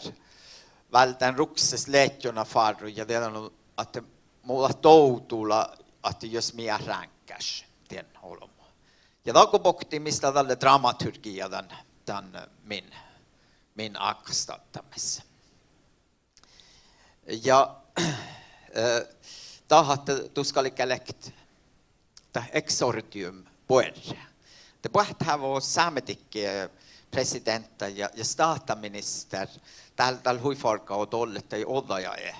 váldán rukses leaddjona fárrui, ja de leat nu ahte mu dat dovdula ahte jus mii eat ráŋggáš dien olbmo. Ja dego bokte mis lea dalle dramaturgii dan, dan min, min ákastaddamis. Ja, eh, dat ahte dus galgá leat dat eksordium buorre. De boahtá vo Sámetit-, eh, presidenta ja, ja stáhtaminister, dál, dál hui fargga go doallet daid ođđajage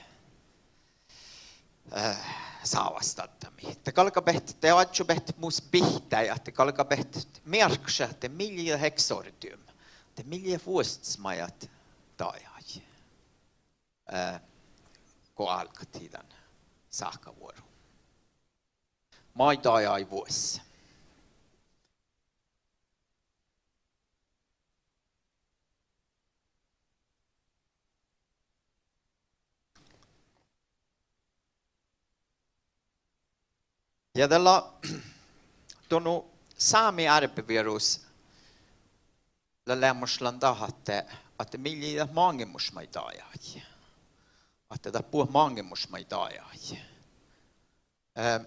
eh, sávastaddamii. De galgabehtet, de oažžubehtet mus bihtáid ahte galgabehtet mearkkašit ahte mii lei dat eksordium, de mii lei dat vuosttaš maid dat dajai, eh, go álgahii dan sáhkavuoru. Maid dajai vuos. Ja dat lea, duonu sámi árbevierus lea leamašlan dat ahte, ahte mii lei dat maŋimuš maid dajai. Ahte dat buot maŋimuš maid dajai. Eh,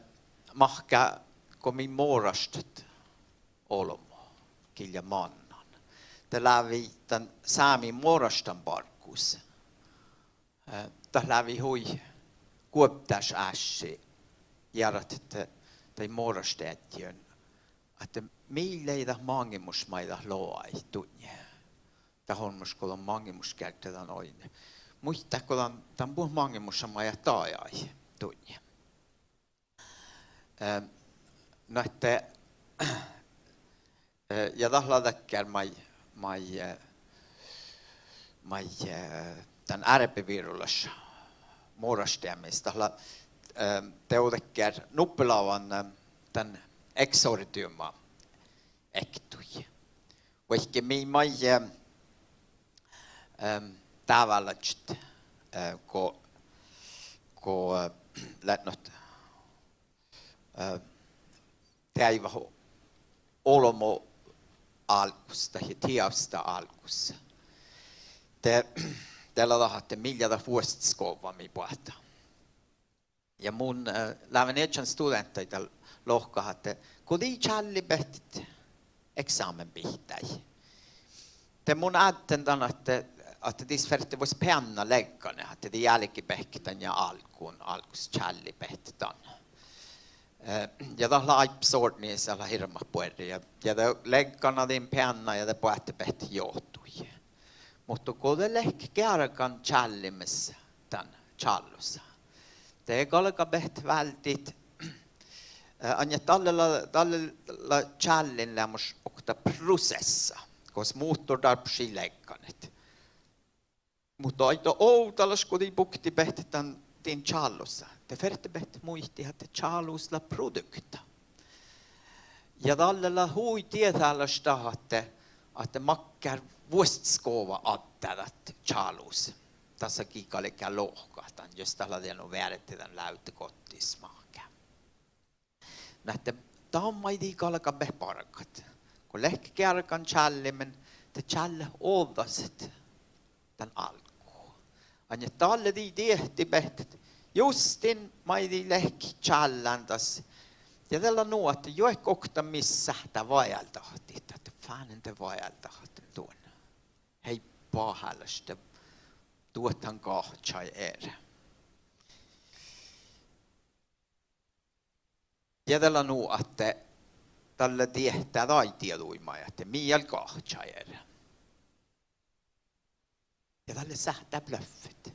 mahká go mii moraštit olbmo gii lea mannan. Dat lávii dan sámi moraštanbarggus. Eh, dat lávii hui guovddáš ášši jearat ahte daid morašteadjiin, ahte mii lei dat maŋimuš maid dat logai dutnje. Dat olmmoš go dan maŋimuš geardde dan oidne. Muittát go dan, dan buot maŋimuša maid dat dajai dutnje. Eh, nu ahte, eh, ja dat lea dakkár maid, maid, eh, maid, eh, dan árbevirolaš morašteamis. Dat lea, eh, de dakkár nuppelágan, eh, dan eksordiuma ektui. Vaikke mii maid, eh, ehm, dábálaččat, eh, go, go, eh, leat nu, eh, deaivvat olbmo álggus dahje tievstá álggus. De, de lea dat ahte mii lea dat vuosttaš govva mii boahtá. Ja mun, eh, láven iežan studeanttaide lohkat ahte go dii čállibehtet eksámenbihtáid. De mun ádden dan ahte, ahte dis ferte vuos beanna leaggane, ahte dii álgibehtet dan ja álggus, álggus čállibehtet dan. Eh, ja dat lea áibbas ortnegis, dat lea hirbmat buorre. Ja, ja de leaggánadin peanna ja de boahttibehtet johtuid. Muhto go de lehpet geargan čállimis dan čállusa, de galgabehtet váldit, eh, ain-, dalle lea, dalle lea čállin leamaš okta proseassa, gos muhtor dárbbašii leagganet. Muhto aiddo ovdalaš go dii buktibehtet dan din čállusa, de fertebehtet muitit ahte čálus lea produkta. Ja dalle lea hui dieđalaš dat ahte, ahte makkár vuosttaš gova addá dat čálus. Dasa gii galgá lohkat dan, jus dat lea dieinna vearde dan lávddi gottis mahká. Na ahte dan maid dii galgabehtet bargat. Go lehpet geargan čállimin, de čállet ođđaset dan álggu. Ain-, dalle dii diehtibehtet just dan maid dii lehpet čállán das. Ja de lea nu ahte juohke okta mis sáhttá vajáldahttit, ahte fánente vajáldahttit duon. Hei, bahalaš de duot han gahčai eret. Ja de lea nu ahte dalle diehtá daid dieđuid maid ahte mii gahčai eret. Ja dalle sáhttá bløffet.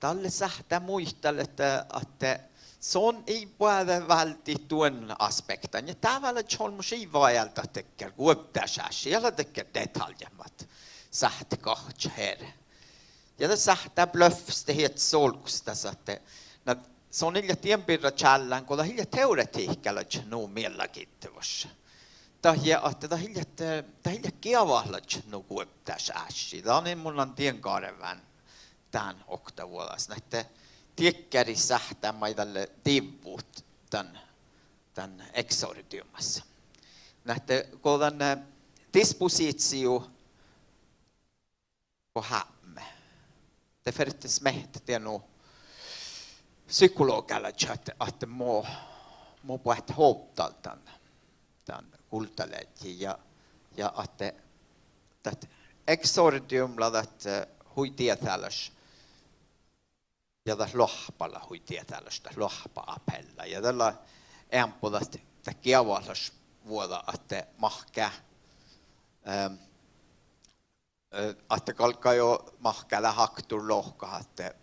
Dalle sáhttá muitalit ahte, ahte son ii boađe váldit duon aspekta. Ja dávalaččat olmmoš ii vajáldat dakkár guovddášášši, ja lea dakkár detaljat mat sáhttet gahčat eret. Ja dat sáhttá bløffes de iežas olggos das ahte, na, son ii leat dien birra čállán go dat ii leat teoretihkalaččat nu miella giddevas. Dat ii, ahte dat ii leat, dat ii leat geavalaččat nu guovddášášši. Dan in mun lean dien garván dán oktavuođas. Na ahte diekkár sáhttá maid dalle divvut dan, dan exordiumas. Na ahte go dan, eh, dispositio go hábme, de fertet smiehttat dieinna psykologalaččat ahte, ahte mo, mo boahtit ovdal dan, dan guldaleaddji ja, ja ahte dat exordium lea dat, eh, hui dieđalaš. Ja dat loahppa lea hui dieđalaš, dat loahppa-appella. Ja dat lea eambbo dat, dat geavalaš vuođa ahte mahká, ehm, eh, ahte galggai jo mahká dat aktor lohkat ahte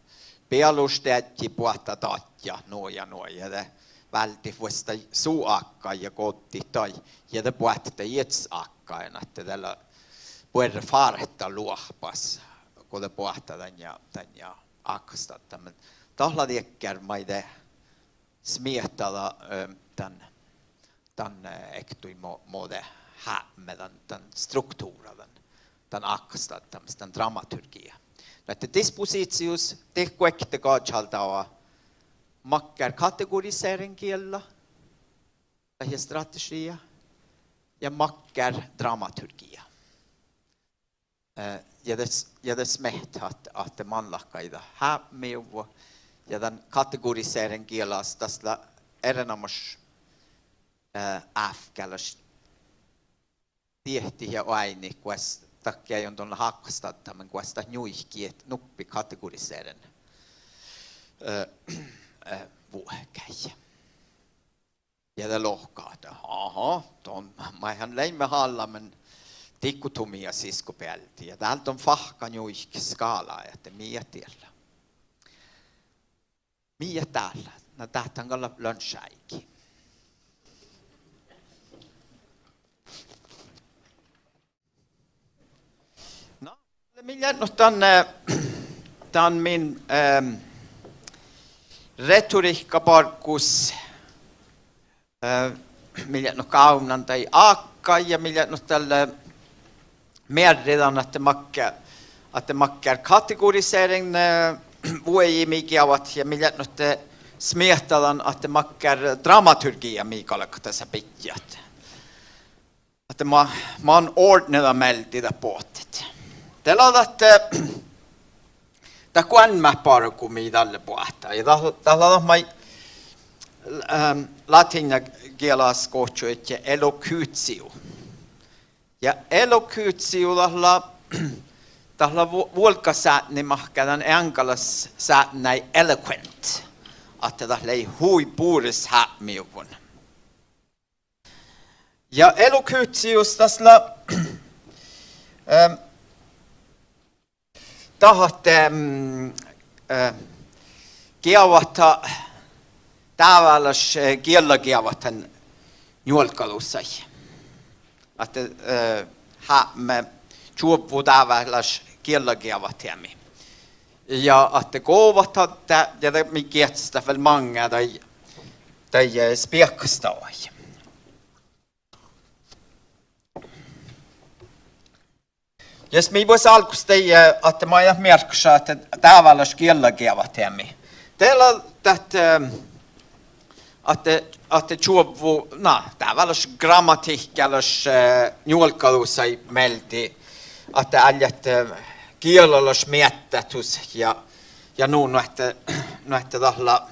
bealušteaddji boahtá dadjat nu ja nu ja de váldit vuostá su ákkaid ja goddit daid ja de boahtit iežas ákkain ahte de lea buorre fártala loahpas go de boahtá dan ja, dan ja ákastadda. Muhto dat lea diekkár maid de smiehttada, eh, dan, dan, eh, ektui mo, mo de hábme dan, dan struktura, dan, dan ákastaddamis, dan dramaturgia. Na ahte dispositius, de guokte gažaldaga makkár kategoriseriŋgiella dahje strategiija ja makkár dramaturgiija. Eh, ja de s-, ja de smiehttat ahte, ahte manlahkai dat hábmejuvvo. Ja dan kategoriseriŋgielas das lea erenoamáš, eh, ávkkálaš diehtit ja oaidnit goas dat geain don leat ákastaddamin, goas dat njuikii nuppi kategoriseren, eh, eh, vuohkái. Ja de lohkat ahte, aha, don maid han leimmet allamin dikotomia sisgobealde. Ja dál don fáhkka njuiket skála ahte mii diella. Mii dál, na dát han gal lea lánšáigi. Na, mii leat nu dan, eh, dan min, ehm, retorihkka barggus, eh, mii leat nu gávdnan daid ákkaid ja mii leat nu dalle mearridan ahte makkár, ahte makkár kategorisering, eh, vuogi mii geavahit ja mii leat nu ahte smiehtadan ahte makkár dramaturgia mii galgat dasa bidjat. Ahte ma-, man ordneda mielde dat bohtet. De lea dat, eh, dat goanmát bargu mii dalle boahtá. Ja dat, dat lea dat maid, ehm, latínna gielas gohčodedje elocutio. Ja elocutio dat lea, dat lea vu-, vuolgásátni mahká dan eaŋgalas sátni eloquent. ahte dat lei hui bures hábmejuvvon. Ja elokuhcci jus das lea, eh, dat ahte, mm, eh, geavahit, dábálaš, eh, giellageavahit njuolggadusaid. Ahte, eh, hábme čuovvu dábálaš giellageavahit eamit. Ja ahte govat addá, ja de mii geahčastit vel maŋŋá daid, daid, eh, spiehkastalai. Jus mii vuos álggus dei, eh, ahte maid mearkkaša ahte dábálaš giellageavahit eamit. De lea dat, eh, ahte, ahte čuovvu, na, dábálaš grammatihkalaš, eh, njuolggadusaid mielde, ahte állit, eh, gielalaš meaddel tus ja, ja nu, nu ahte, nu ahte dat lea,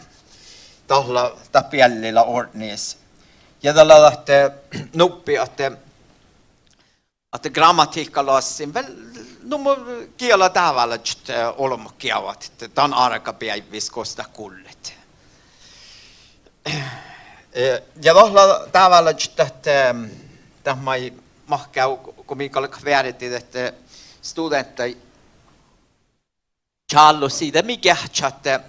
dat lea, dat bealli lea ortnejis. Ja dat lea ahte, eh, nuppi ahte, ahte grammatihkka lassin vel, nu mo giela dábálažit, eh, olbmot geavahit dan árgabeaivvis gos dat gullet. Eh, ja dat lea dábálažit ahte, eh, dat maid mahkáš go mii galgat veardit ahte studeanttaid čállosit, de mii geahččat ahte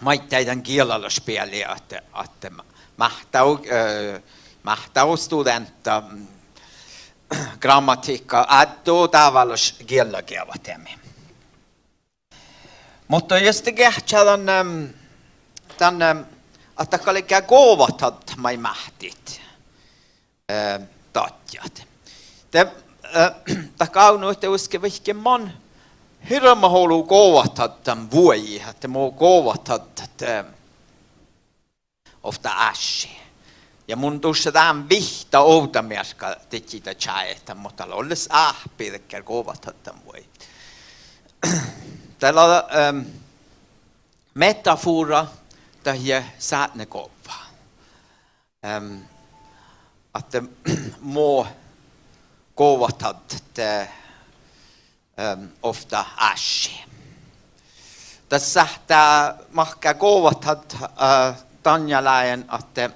maiddái dan gielalaš bealli ahte, ahte máhttá, eh, máhttá studeantta, mm, grammatihkka áddo dábálaš giellageavahit eamit. Muhto jus de geahččá dan, ehm, dan, ehm, ahte galgá govat addát maid máhttit, eh, dadjat. De, eh, dat gávdno ahte uskke vaikko man hirbmat olu govat addan vuogi, ahte mo govat addat, eh, ovtta ášši. Ja mun dušše dán vihtta ovdamearkka didjiide čájehit, muhto dat lea olles áhppi dakkár govat addan vuogi. Dat lea, ehm, metafora dahje sátnegovva. Ehm, ahte mo govat addat, eh, ehm, ovtta ášši. Dat sáhttá mahkáš govat addat, eh, dan lágan ahte,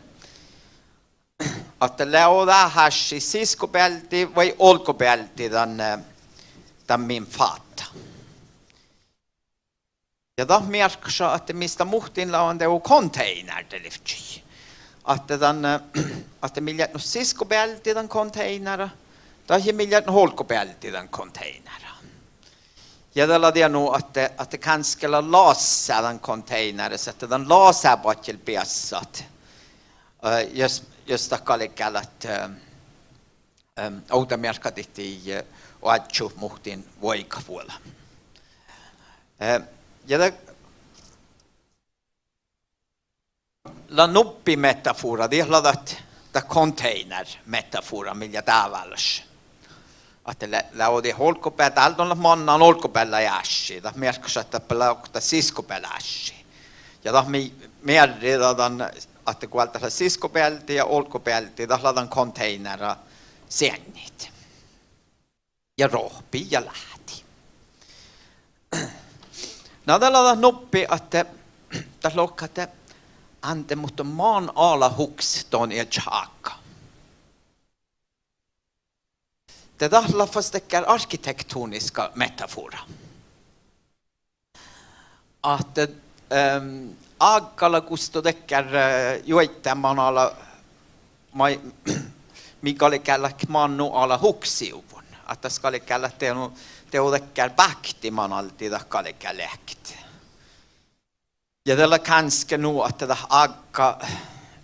ahte lea dat ášši siskkobealde vai olggobealde dan, eh, dan min fáddá. Ja dat mearkkaša ahte mis dat muhtin lea dan dego konteinár de livččii. Ahte dan, eh, ahte mii leat nu siskkobealde dan konteinára, dahje mii leat nu olggobealde dan konteinára. Ja dat lea dego nu ahte, ahte gánske lea lassá dan konteináras, ahte dan lasá badjel beassat, eh, jus, jus dat galgá leat, eh, ehm, ovdamearkka dihte, eh, oažžut muhtin vuoigatvuođa. Eh, ja dat lea nuppi metafora, dat lea dat, dat konteinár-metafora mii lea dábálaš. Ahte lea, lea dat olggobeal-, dál don leat mannan olggobeallái ášši, dat mearkkaša ahte dat lea okta siskkobeal ášši. Ja dat mii mearriidat dan, ahte go dat lea siskkobealde ja olggobealde, dat lea dan konteinára seaŋŋit. Ja rohpi ja láhtti. Na dat lea dat nuppi ahte, dat lohká ahte, ánde, muhto man ala hukset don iežat ágga. De dat lea fas dakkár arkitektoniskas metafora. Ahte, ehm, ágga lea gusto dakkár, eh, juoidá man ala, maid, mii galgá leat man nu ala huksejuvvon. Ahte dat galgá leat dego, dego dakkár bákti man alddi dat galgá leat. Ja dat lea gánske nu ahte dat ágga,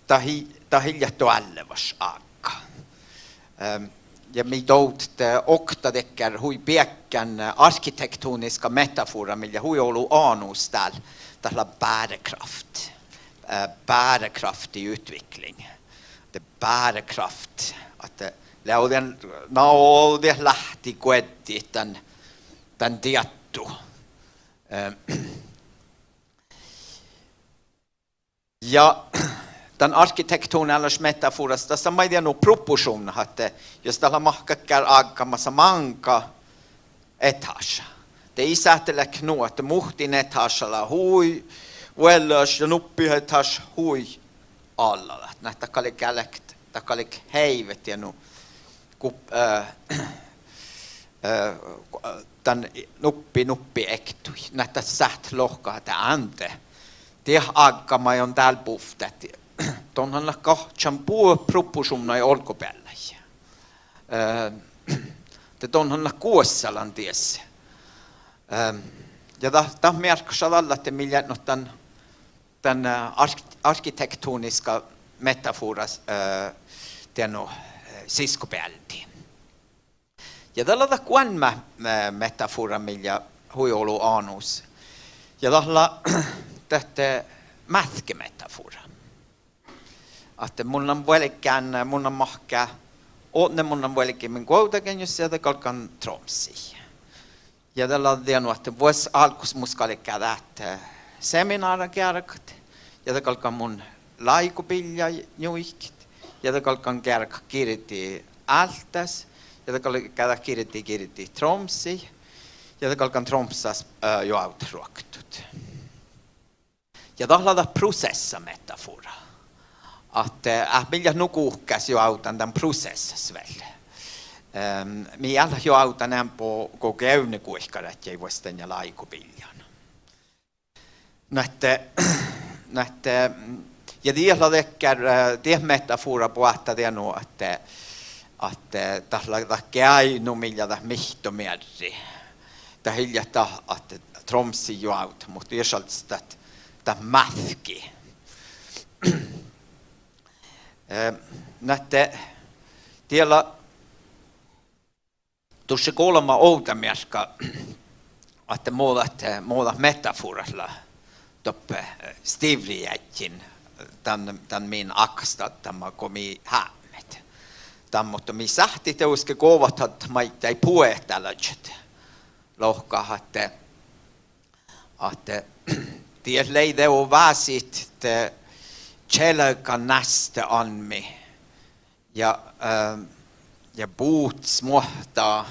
dat ii, dat ii leat doallevaš ágga. Ehm, ja mii dovdet okta dakkár hui beakkán, eh, arkitektoniskas metafora mii lea hui olu anos dál, dat lea bærekraft, eh, bærekraftig utvikling. De bærekraft, ahte lea dan, na, diet láhtti guoddit dan, dan diettu. Ehm, ja dan arkitektonálaš metaforas, das lea maid dego nu proporšuvdna ahte jus dat lea mahkáš dakkár ágga masa máŋga etaža. De ii sáhte leat nu ahte muhtin etaža lea hui vuollá ja nuppi daid hui alladat. Na dat galget, dat galget heivet ja nu, gu, eh, eh, dan nuppi, nuppi ektui. Na dat sáhttet lohkat ahte ánde diet ágga maid on dál buvttit, don han leat gahččan buot proporšuvnnaid olggobeallái. Eh, de don han leat guossalan dies. Eh, ja dat, dat mearkkaša dalle ahte mii leat nu dan, dan, eh, ark-, arkitektoniská metafora, eh, dieinna, eh, siskkobealdi. Ja dat lea dat goaimma, eh, metafora mii lea hui olu ánus. Ja dat lea dat, eh, mátkkemetafora. Ahte mun lean vuolgán, mun lean mahkáš, odne mun lean vuolgán min guovdageainnus ja de galggan Tromsii. Ja dat lea dieinna ahte vuos álggos mus galgá dát, eh, seminára geargat, ja de galggan mun láigobillja njuiket, ja de galggan geargat girdi Álttás, ja de galgá dát girdi, girdi Tromsii, ja de galggan Tromssas, eh, joavdat ruoktot. Ja dat lea dat proseassametafora. Ahte, eh, mii leat nu guhkás joavdan dan proseassas vel. Ehm, mii eat leat joavdan eambbo go geavdneguoikkaradjái vuosttaš láigobilljan. Nu ahte, nu ahte, ja diet lea dakkár, eh, diet metafora boahtá dieinna ahte, ahte dat lea dat geaidnu mii lea dat mihtomearrái. Dat ii leat dat ahte Tromsii joavdat, muhto ieš dat, dat mátkki. Eh, nu ahte, diet lea dušše golbma ovdamearkka ahte mo dat, mo dat metaforat lea doppe, eh, stivrejeaddjin dan, dan min ákkastaddama go mii hábmet dan. Muhto mii sáhttit dieđusge govahtaddat maiddái poehtalaččat lohkat ahte, ahte diet lei dego vásit de čielga nástealmmi ja, eh, ja but smuohta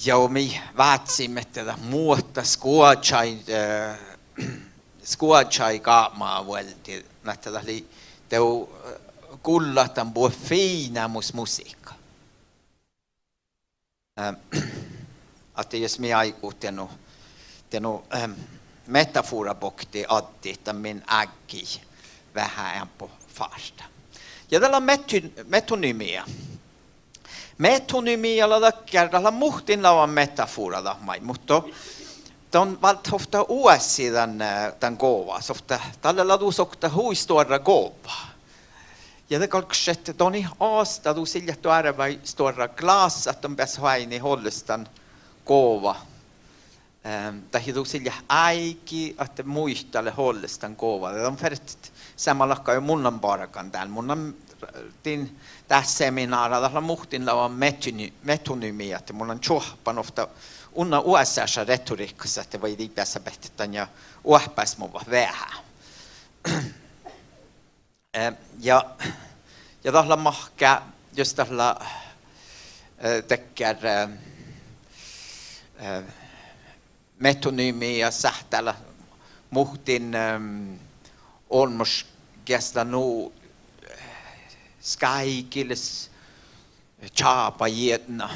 ja mii vácciimet dat muohta skuožai, eh, skuožai gápmaga vuolde, na ahte dat lei dego, eh, gullat dan buot fiinnamus musihka. Eh, ahte jus mii áigut dieinna, dieinna, eh, metafora bokte addit dan min ággi veahá eambbo fárttaa. Ja dat lea meto-, metonymia. Metonymia lea dakkár, dat lea muhtinlágan metafora dat maid, muhto don válddát ovtta oassi dan, eh, dan gova, ovtta dalle lea dus okta hui stuorra gova. Ja de galggašii ahte don ii asta, dus ii leat doarvái stuorra glássa ahte don beasat oaidnit olles dan gova. Ehm, dahje dus ii leat áigi ahte muitalit olles dan gova. De don fertet seamma láhkai go mun lean bargan dál. Mun lean din dát seminára, dat lea muhtinlágan metony-, metonymia, ahte mun lean čuohppan ovtta unna oasáša retorihkas ahte vai dii beassabehtet dan ja oahpásmuvvat veahá. Eh, ja, ja dat lea mahká, jus dat lea, eh, dakkár, eh, eh, metonymia sáhttá leat muhtin, ehm, olmmoš geas lea nu, eh, skáigilis čábajiedna.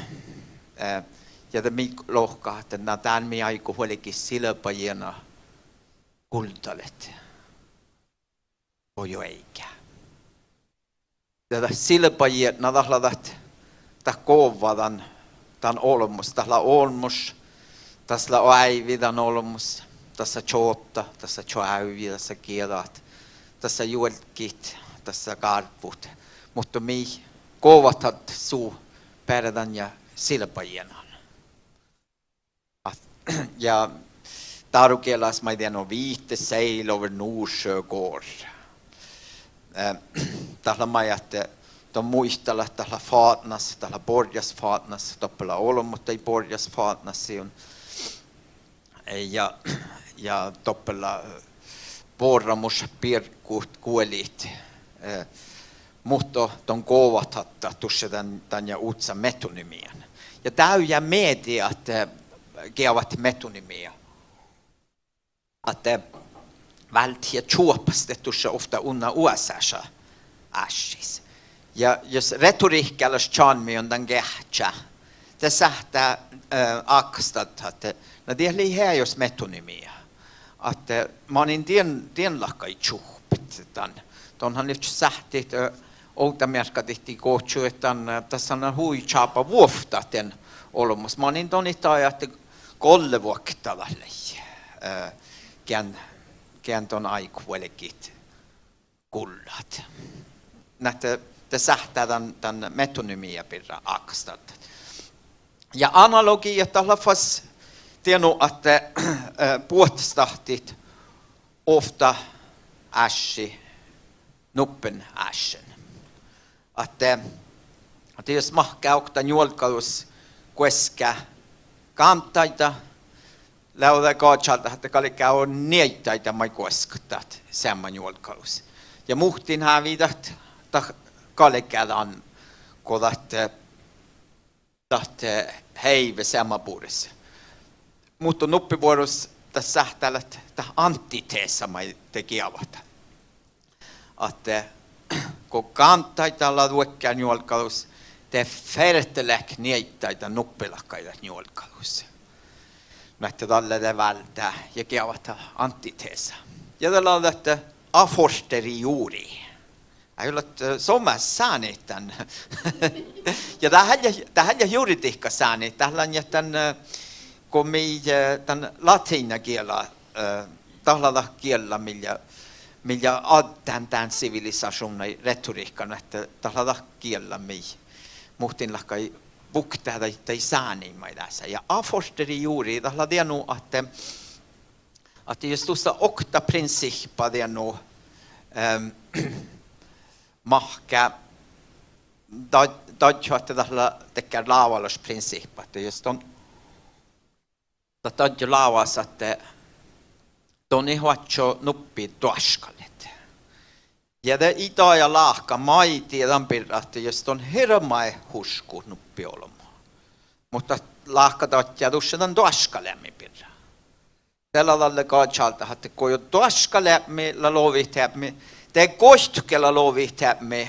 Eh, ja de mii lohkat ahte na dán mii áigut vuolgit silbajiena guldalit go juoigá. Ja dat silbajiedna, dat lea dat, dat gova dan, dan olmmoš, dat lea olmmoš, das lea oaivvi dan olbmos, das lea čohta, das lea čoavvi, das lea gieđat, das lea juolggit, das lea gárvvut. Muhto mii govahtadit su beare dan ja silbajienan. Ja dárogielas maid dieinna viite seil over Nordsjø går. Eh, dat lea maid ahte don muitalat, dat lea fátnas, dat lea borjasfátnas, doppe lea olbmot daid borjasfátnasiin. Eh, ja, ja doppe lea borramušat birggut guolit, eh, muhto don govahtadit dušše dan, dan ja uzza metonymian. Ja dávjá miehtejit, eh, geavahit metonymia. Ahte, váldit ja čuohpastet dušše ovtta unna oasáša áššis. Ja jus retorihkalaš čalmmi on dan geahččá, de sáhttá, eh, ákastaddat ahte, na diet lei heajos metonymia. Ahte manin dien, dien láhkai čuhppat dan. Don han livččii sáhttit, eh, ovdamearkka dihte gohčodit dan, eh, das han hui čába vuovttat dien olbmos. Manin don it dajat ahte golle vuokta dat lei, eh, gean, gean don áigu vuolgit gullat. Na ahte de sáhttá dan, dan metonymia birra ákastaddat. Ja analogiat dat leat fas dienu ahte, eh, buohtastahttit ovtta ášši nuppenáššin. Ahte, ahte jus mahká okta njuolggadus guoská gántaida, lea dat gažaldat ahte galgá nieiddaida maid guoskat dat seamma njuolggadus. Ja muhtin hávidat, dat galgá dan go dat, dat heive seamma bures. Muhto nuppi vuoros dat sáhttá leat dat antitesa maid de geavahit. Ahte go gántaida lea duokkár njuolggadus, de ferte leat nieiddaida nuppi láhkai dat njuolggadus. Nu ahte dalle de váldá ja geavahit antitesa. Ja de lea ahte a fortiori iuri. Dat lea, eh, somá sánit dan. Ja dat eai leat, dat eai leat juridihkasánit, dat lea dan, eh, go mii, eh, dan latihnagiela, eh, dat lea dat giella mii lea, mii lea addán dán sivilisašuvnna retorihkka, nu ahte dat lea dat giella mii muhtin láhkai vuktá daid, daid sániid maid dás. Ja a fortiori iuri, dat lea dienu ahte, ahte jus dusa okta prinsihppa dienu, ehm, mahká, dat, dat ahte dat lea dakkár lávalaš prinsihppa, ahte jus don, dat dadjo lávas ahte don it oaččo nuppi doaškalit. Ja de ii daja láhka maid die dan birra ahte jus don hirbmat huškut nuppi olbmo. Muhto láhka dadjá dušše dan doaškaleami birra. De lea dalle gažaldat ahte go juo doaškaleapmi lea loviheapmi, de goit ge lea loviheapmi,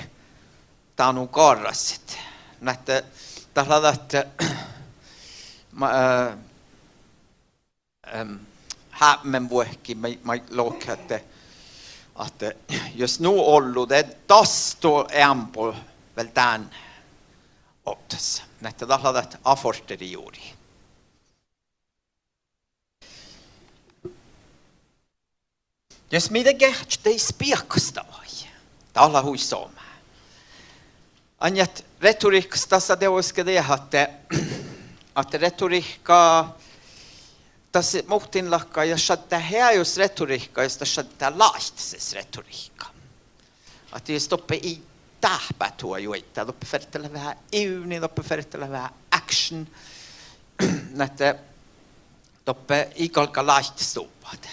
dan nu garrasit. Nu ahte dat lea dat, ma-, eh, ehm, hábmenvuohki maid, maid lohke ahte, ahte jus nu ollu, de dasto eambbo vel dán ovddas. Nu ahte dat lea dat a fortiori iuri. Jus mii de geahččat daid spiehkastavaid, dat lea hui somá. Ainnas retorihkas dasa dieđusge dat ahte, ahte retorihka, das muhtin láhkai ja šaddá heajos retorihka jus dat šaddá láittises retorihka. Ahte jus doppe ii dáhpátuha juoidá, doppe ferte leat veahá ivdni, doppe ferte leat veahá action. Nu ahte doppe ii galgga láittisduvvat.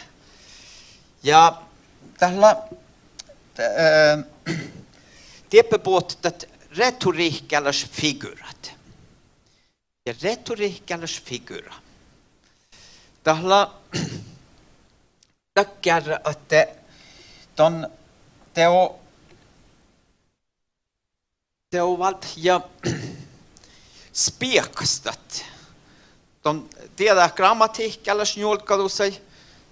Ja dat lea, eh, dieppe bohtet dat retorihkalaš figurat. Ja retorihkalaš figura, dat lea dakkár ahte don dego dego váldet ja spiehkastat. Don dieđát grammatihkalaš njuolggadusaid,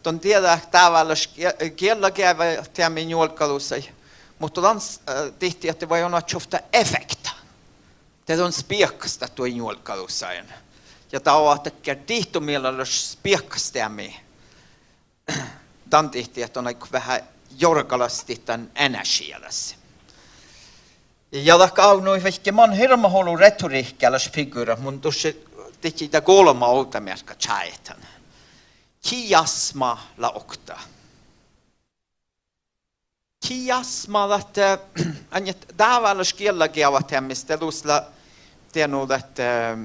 don dieđát dábálaš gie-, giellageavahteami njuolggadusaid, muhto dan, eh, dihte ahte vai oaččut ovtta efekta. De don spiehkastat duoid njuolggadusaid. Ja dat ahte dakkár dihtomiellalaš spiehkasteami dan dihte ahte don áiggut veahá jorgalastit dan energiija das. Ja dat ávnui vaikko man hirbmat olu retorihkalaš figurat, mun dušše dihtii dat golbma ovdamearkka čájehit dan. Kiasma lea okta. Kiasma dat, eh, ainnas dábálaš giellageavahteamis de dus lea dienu dat, eh,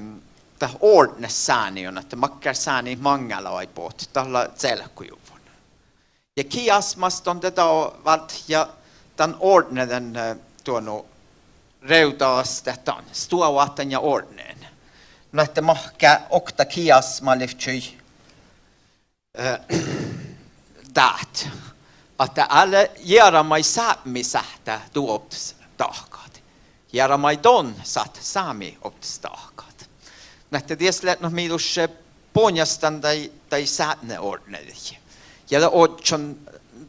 dat ordnet sániiguin ahte makkár sániid maŋŋá lea bohtet, dat lea celkojuvvon. Ja kiasmas don de dao váldet ja dan ordneden, eh, duonu rievdastet dan, stuovatán ja ordneden. Nu ahte mahká okta kiasma livččii, eh, dát. ahte ale jeara maid sápmi sáhttá du ovddasdahkat. Jeara maid don sáhtát sámi ovddasdahkat. Na ahte dies leat nu mii dušše bonjastan daid, daid sátneordnedii. Ja de ožžon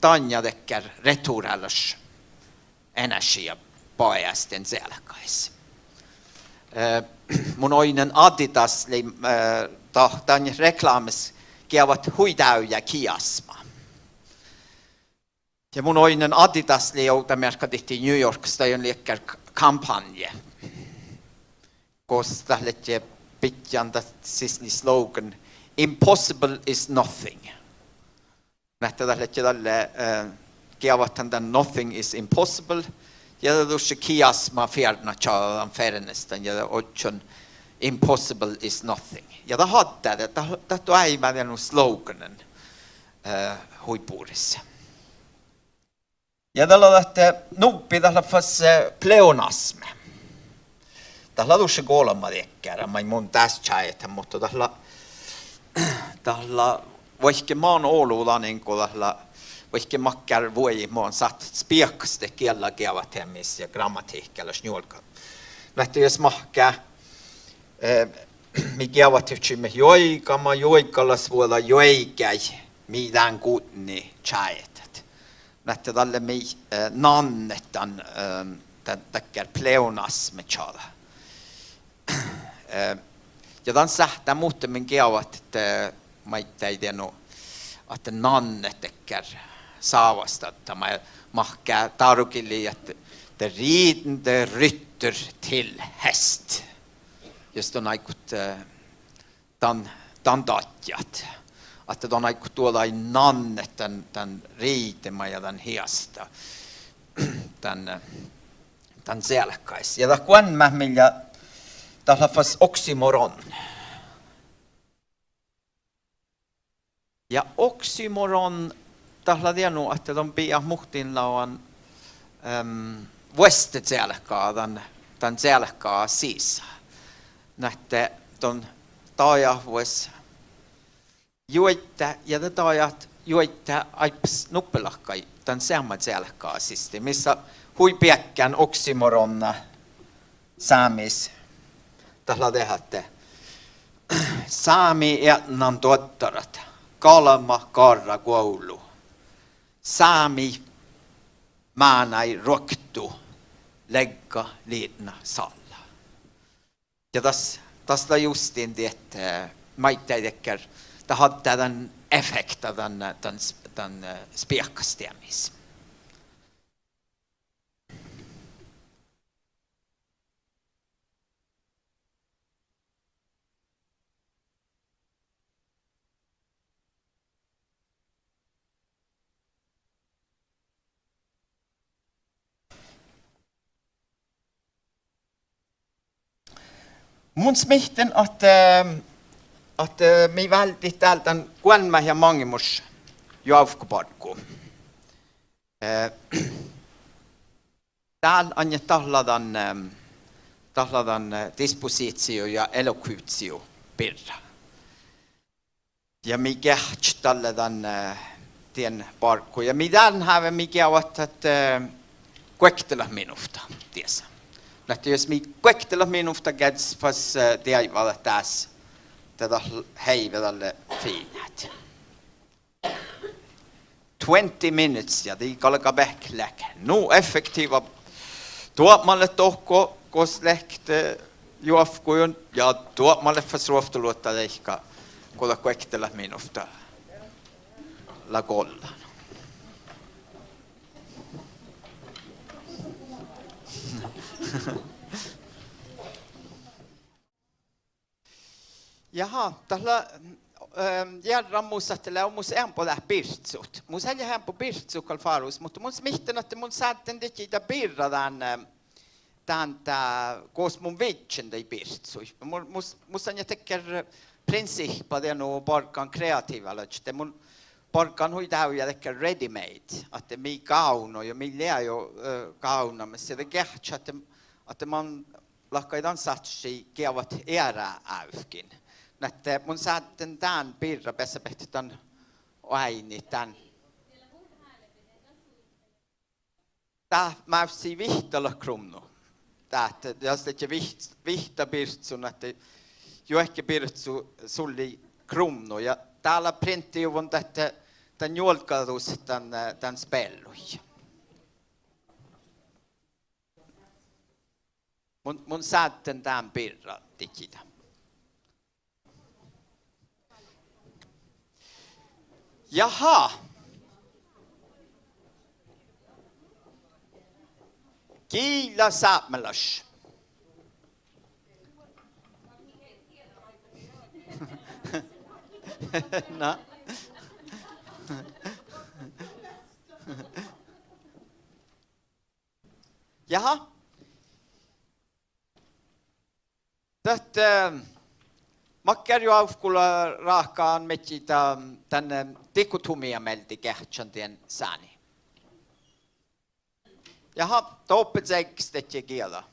dainna dakkár returálaš energiija bajás dien cealkahis. Eh, mun oidnen Adidas lei, eh, dat dan reklámmas geavat hui dávjá kiasma. Ja mun oidnen Adidas lei ovdamearkka dihte New Yorkis, dain lei dakkár k-, kampanje. Gos dat ledje bidjan dat sis lei slogan: Impossible is nothing. Na ahte dat ledje dalle, eh, geavat dan nothing is impossible. Ja de dušše kiasma fearna čađa dan fernestan ja de ožžon impossible is nothing. Ja dat addá, dat, dat, dat oaivvá dien nu sloganin, eh, hui bures. Ja dat lea ahte nubbi dat lea fas, eh, pleonasme. Dat lea dušše golbma dakkár maid mun dás čájehán, muhto dat lea, dat lea, vaikke man olu danin go dat lea, vaikke makkár vuoji man sáhtát spiehkastit giella geavaheamis ja grammatihkalaš njuolga. Na ahte jus mahká, eh, mii geavahit čimmet juoigama, juoigalasvuođa, juoigái, mii dán gudne čájehtát. Na ahte dalle mii, eh, nannet dan, eh, dan dakkár pleonasme čađa. Eh, ja dan sáhttá muhtumin geavahat ahte maiddái dien nu ahte nannet dakkár sávastadda, ma-, mahká dárogillii ahte den ridende rytter til hest. Jus don áiggut, eh, dan, dan dadjat. Ahte don áiggut duođai nannet dan, dan ridema ja dan heasta dan, eh, dan cealkahis. Ja dat goanmát mii lea, dat lea fas oksymoron. Ja oksymoron, dat lea dien nu ahte don bijat muhtin leagan, ehm, vuostá cealkká dan, dan cealkká sisa. Na ahte don dajahvuođas juoidá ja de dajat juoidá áibbas nuppelahkái dan seamma cealkká siste, mis lea hui beakkán oksymoronna sámis. Dat lea dehe ahte sámi eatnan doaddarat, galbma garra guovllu, sámi mánái ruoktu, leigga liidna salla. Ja das, das lea justa diet, eh, maiddái dakkár, dat addá dan effekta dan, dan, dan, eh, spiehkasteamis. Mun smihtten ahte, ahte mii váldit dál dan goanmát ja maŋimuš joavkobarggu. Eh, dál ain dat lea dan, eh, dat lea dan, eh, dispositio ja elokutio birra. Ja mii geahččat dalle dan, eh, dien barggu. Ja mii dán háve mii geavahat, eh, guoktelat minuvtta dies. Na ahte jus mii guoktelat minuvtta geažžat fas, eh, deaivvadat dás, de dat heive dalle fiinát. Twenty minutes ja dii galgá beahkit leat nu effektiiva. Duopmalet dohko gos leat, eh, joavkkuiguin ja duopmalet fas ruovttoluotta deike go dat guoktelat minuvtta lea gollan. Jaha, dat lea, eh, jearran mus ahte lea mus eambbo dát birtsut. Mus eai leat eambbo birtsut gal fárus, muhto mun smihtten ahte mun sádden didjiide birra dán, eh, dán, dá, gos mun vižžen daid birtsuid. Mu-, mus, mus lea dakkár prinsihppa dien nu bargan kreatiivvalaččat, de mun bargan hui dávjá dakkár ready-made, ahte mii gávdno ja mii lea juo, eh, gávdnamis ja de geahččat ahte, ahte man láhkai dan sáhtášii geavahat eará ávkin. Na ahte mun sádden dán birra beassabehtet dan oaidnit dán. dát mávssii vihttalogi kruvnnu. Dát, ja ahte vih-, vihtta bircu, ahte juohke bircu sullii kruvnnu. Ja dá lea prienttejuvvon ahte dan njuolggadus dan, eh, dan spealluid. Mun, mun sádden dán birra didjiide. Jaha. Gila sápmelaš. Na. Jaha. Dat, eh, makkár jo ávkula ráhkadan midjiide dan, eh, dikotomia mielde geahččan dien sáni. Jaha, doppe cegges dego giela.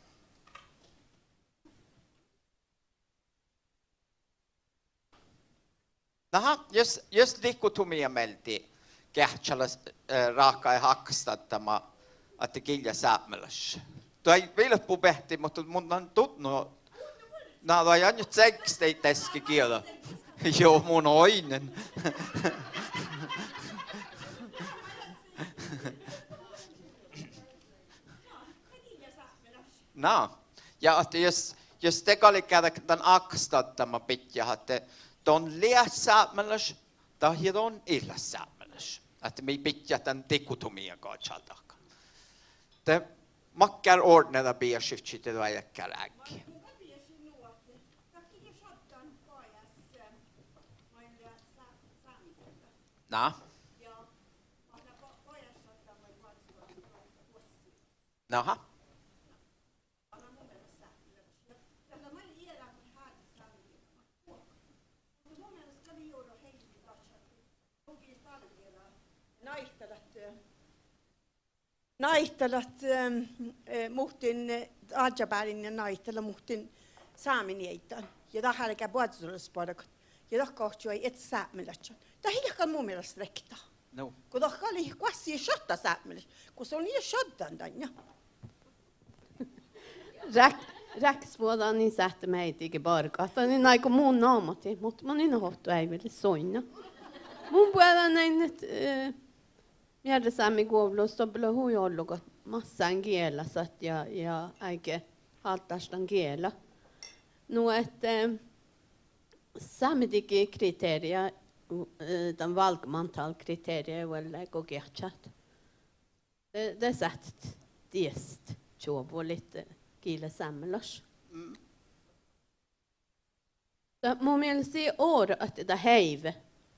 Naha, jus, jus dikotomia mielde geahččalas, eh, ráhkadit ákkastaddama ahte gilla sápmelaš. Daid vilbbu beahtti, muhto mun lean dutno, na daid ain cegges dego giela. Jo, mun oidnen. Na, ja ahte jus, jus de galgá dan ákkastaddama bidjat ahte don lea sápmelaš, dahje don ii leat sápmelaš. Ahte mii bidjat dan dikotomia gažaldat. De makkár ordneda beašivččii de dakkár áiggi. Na. Naha. Náitalat, eh, náitalat, eh, eh, muhtin, eh, áddjabárin ja náitalat muhtin sámi nieiddain. Ja dat álgá boazolasbargat. Ja dat gahččo ahte sápmelaččat. Dat ii leat gal mu mielas rekta. No. Go dat gal lei goassege šattai sápmelaš. Go son ii šaddan dan, ja. Ráhk-, ráhkisvuođa in sáhte meidege bargat. Dan in áigu mun namahit, muhto mun in oahppa eai vel soinna. Mun boađán ain, eh, mearrasámi guovllus doppe lea hui ollu go massán gielasat ja, ja áigge hálddaštan giela. Nu ahte, eh, sámedigi kriteriet, eh, dan valgmandtalkriteriet vuolle go geahččat. De, de sáhttet diest čuovvut, eh, gilla sápmelaš. Mm. Dat mu mielas ii orru ahte dat heive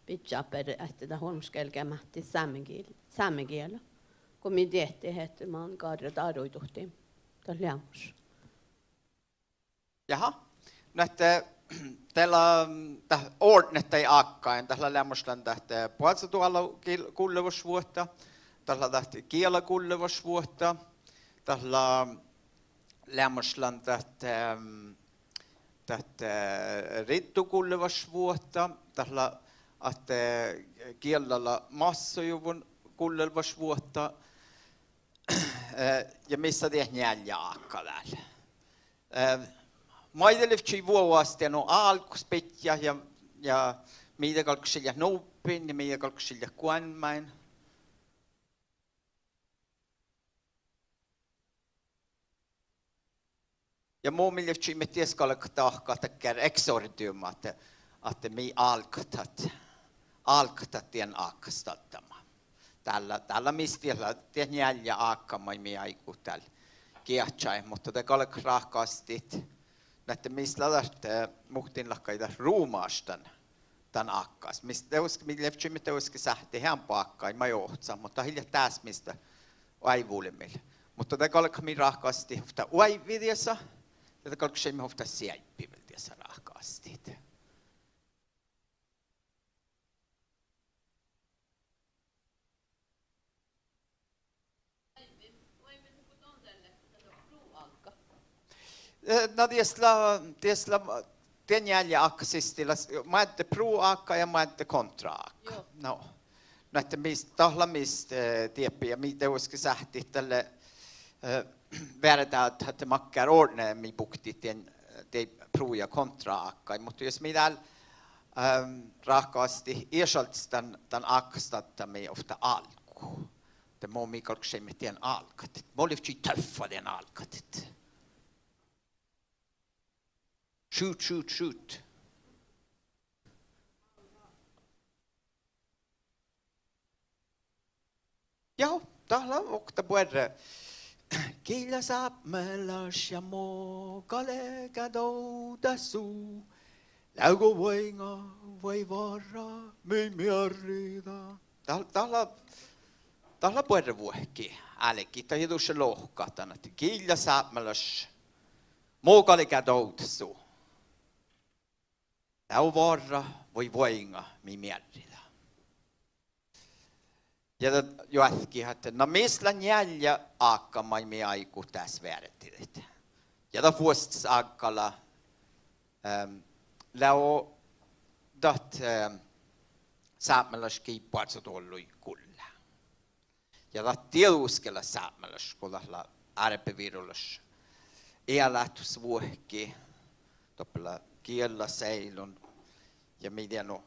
bidjat beare ahte dat olmmoš gelgá máhttit sámegiel-, sámegiela. Go mii diehtit ahte man garra dáruiduhttiin dat leamaš. Jaha. Nu ahte, eh, dat lea, dat ordnet daid ákkain, dat lea leamaš dan dat, eh, boazodoallu gul-, gullevašvuohta, dat lea dat gielagullevašvuohta, dat lea leamaš dan dat, ehm, dat, eh, riddogullevašvuohta, dat lea ahte, eh, giella lea massojuvvon gullevašvuohta, eh, ja mis lea diet njealjá ákka dál. Eh, maid lea livččii vuogas dien nu álggus bidjat ja, ja mii dat galggašii leat nubbiin ja mii dat galggašii leat goaimmain. Ja mu mielas livččii mii dies galgat dahkat dakkár exordium ahte, ahte mii álggahat, álggahat dien ákkastaddama. Dál lea, dál lea mis diet lea, diet njealjá ákka maid mii áiggut dál geahččalit, muhto de galgat ráhkastit. Nu ahte mis lea dat, eh, muhtin láhkai dat rumaš dan, dan ákkás. Mis dieđusge mii livččiimet dieđusge sáhttit eambbo ákkaid maid ohcat, muhto dat ii leat dás mis dat oaivvulimil. Muhto de galgat mii ráhkastit ovtta oaivvi diesa, ja de galggašeimmet ovtta seaibbi vel diesa ráhkastit. Eh, na dies lea, dies lea, diet njealjá ákka siste lea moadde pro-ákka ja moadde kontra-ákka. Juo. No. Nu ahte mis, dat lea mis, eh, dieppe ja mii dieđusge sáhttit dalle eh, veardá ahte makkár ortne mii buktit dien, eh, de pro ja kontra ákkaid, muhto jus mii dál, ehm, ráhkadit iešaldit dan, dan ákastadda mii ovtta álggu. De mo mii galggašeimmet dien álgahit. Mo livččii tøffa dien álgahit. Shoot, shoot, shoot. Ja, dat lea okta buorre. Gilla sápmelaš ja mo galgá dovdá su. Leago vuoiŋŋa vai várra mii mearridá. Dat, dat lea, dat lea buorre vuohki álgit, dat ii dušše lohkat dan ahte gilla sápmelaš mo galgá dovdá su. Leago várra vai vuoiŋŋa mii mearridá. Ja dat joatke ahte na mis lea njealjá ákka maid mii áigut dás veardidit. Ja dat vuosttaságga lea, ehm, leago dat, ehm, sápmelaš gii boazodoalluid gullá. Ja dat dieđusge lea sápmelaš go dat lea árbevirolaš ealáhtusvuohki, doppe lea giella seailun ja mii dien nu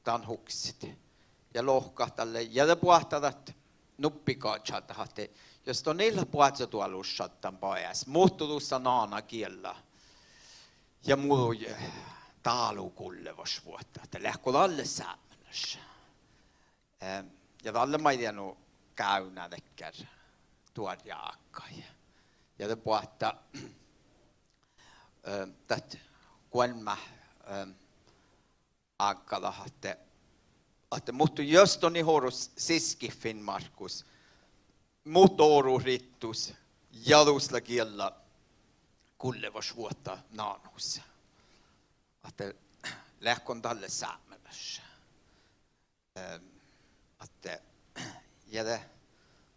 dan hukset. Ja lohkat dalle, ja de boahtá dat nuppi gažaldat ahte jus don it leat boazodoalus šaddan bajás, muhto dus lea nana giella. Ja muđui, eh, dálu gullevašvuohta, ahte leatgo dalle sápmelaš. Eh, ja dalle maid dien nu gávdná dakkár doarjá ákkaid. Ja de boahtá, eh, dat goalmmát, eh, ágga dat ahte, ahte muhto jus don it oru siskit Finnmárkkus, muhto oru Rittus, ja dus lea giella gullevašvuohta nanus. Ahte leatgo dalle sápmelaš. Ehm, ahte, ja de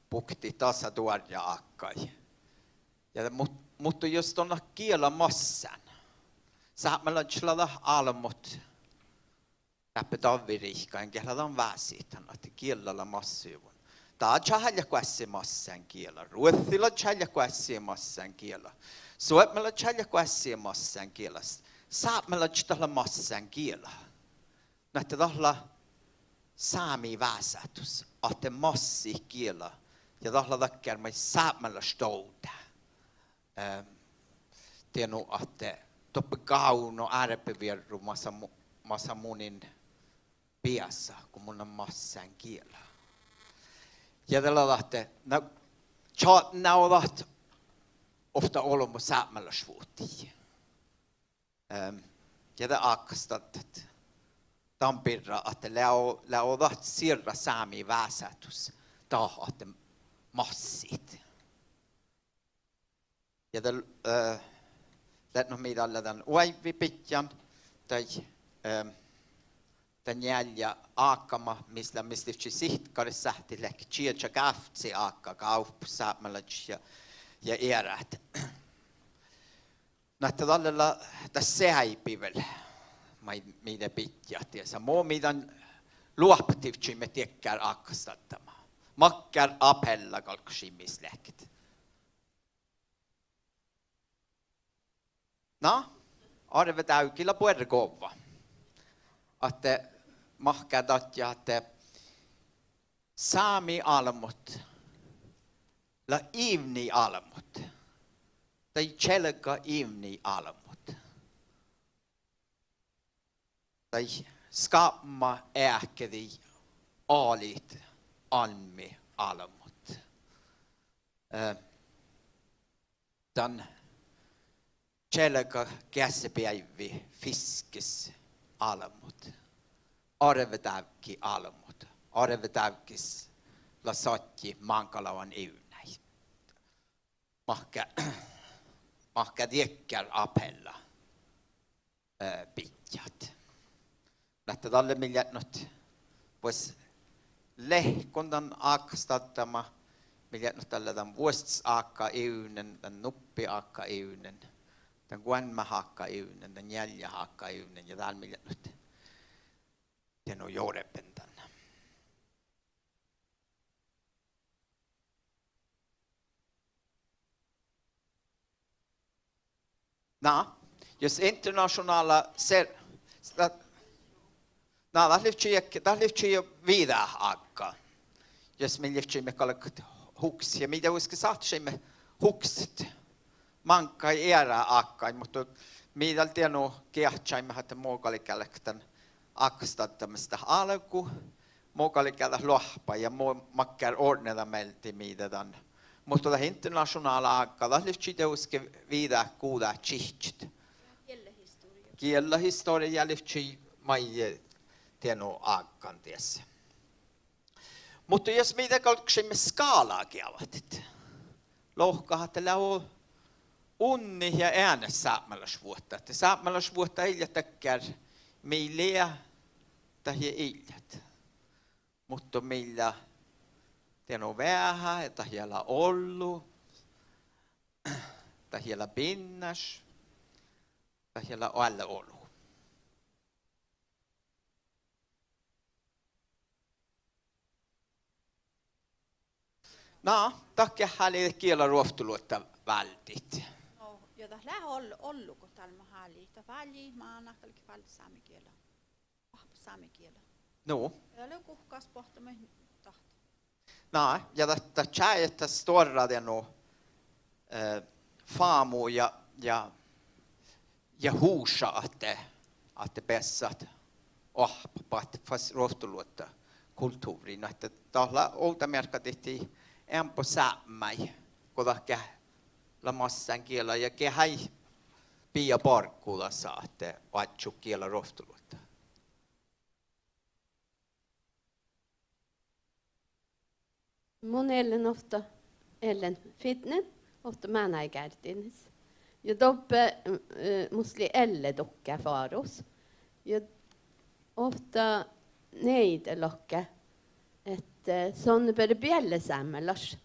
buktit dasa doarjá ákkaid. Ja de mut-, muhto jus don leat giela massán. Sápmelaččat lea dat álbmot dáppe davviriikkain geat lea dan vásidan ahte giella lea massuvvon. Dán čáhállat goassege massán giela. Ruoci lea čáhállat goassege massán giela. Suopmu lea čáhállat goassege massán giela. Sápmelaččat dat lea massán giela. Na ahte dat lea sámi vásáhus ahte massit giela. Ja dat lea dakkár maid sápmelaš dovdá. Eh, dien nu ahte doppe gávdno árbevierru masa mu-, masa munin beasa go mun lean massán giela. Ja de lea ahte, na, ča-, na dat ovtta olbmo sápmelašvuhtii. Ehm, ja de ákastaddat dan birra ahte leago, leago dat sierra sámi vásáhus dat ahte massit. Ja de, eh, leat nu mii dalle dan oaivvi bidjan, dai, ehm, dan njealjá ákama, mis lea, mis livččii sihkkarit sáhttit leahkit čieža gávcci ákka, gávpot, sápmelaččat ja, ja earát. Na ahte dalle lea dat seaibi vel maid mii de bidjat dies. Ja mo mii dan loahpativččiimet diekkár ákkastaddama. Makkár apella galggašii mis leahkit? Na, árvedávgi lea buorre govva. Ahte mahká dadjat ahte sámi álbmot lea ivdni álbmot. Dai čielgga ivdni álbmot. Dai skábma eahkedii alit almmi álbmot. Eh, dan čielgga geassebeaivvi fiskes álbmot. Árvedávgi álbmot. Árvedávgis lea sadji máŋgalagan ivdnái. Mahká, mahká diekkár apella, eh, bidjat. Na ahte dalle mii leat nu vuos lehkon dan ákkastaddama, mii leat nu dalle dan vuosttasákkaivdnen, dan nuppiákkaivdnen, dan goalmmát ákkaivdnen, dan njealját ákkaivdnen ja dál mii leat nu, dien nu, jorben dan. Na, jus internasjonála ser-, dat, na, dat livččii, dat livččii viđa ágga. Jus mii livččiimet galgat hukset ja mii dieđusge sáhtašeimmet hukset máŋggaid eará ákkaid, muhto mii dal dienu geahčaimet ahte mo galgá leat dan ákastaddamis dat álgu, mo galgá dat loahpas ja mo makkár ortneda mielde mii de dan. Muhto dat internasjonála ágga, dat livččii dieđusge viđát guđát čihččet. Giellahistorjá livččii maid dienu ággan dies. Muhto jus mii de galggašeimmet skála geavahit, lohkat ahte lea o-, unnit ja eanet sápmelašvuohta. Ahte sápmelašvuohta ii leat dakkár mii lea dahje ii leat. Muhto mii lea dienu veahá, dahje lea ollu, dahje lea binnáš, dahje lea oalle olu. Na, dat geat háliidit giela ruovttoluotta váldit. No, ja dat lea ol-, ollu go dál mo háliidit, dat váldit mánát galget váldit sámegiela. Oahppat sámegiela. Nu. Ja dat lea guhkás boahtán maid dat. Na, ja dat, dat čájehit stuorra dienu, eh, fámu ja, ja, ja huša ahte, ahte beassat oahppat fas ruovttoluotta kultuvrriin, ahte dat lea ovdamearkka dihte eambbo sápmái go dat ge-, lea massán giela ja ge-, ii bijai barggu dasa ahte oažžut giela ruovttoluotta. Mun ellen ovtta, ellen fitnen, ovtta mánáidgárdinis. Ja doppe, eh, mus lei Elle dohko Fárus. Ja ovtta nieide lohká ahte, eh, son beare biellesámmelaš.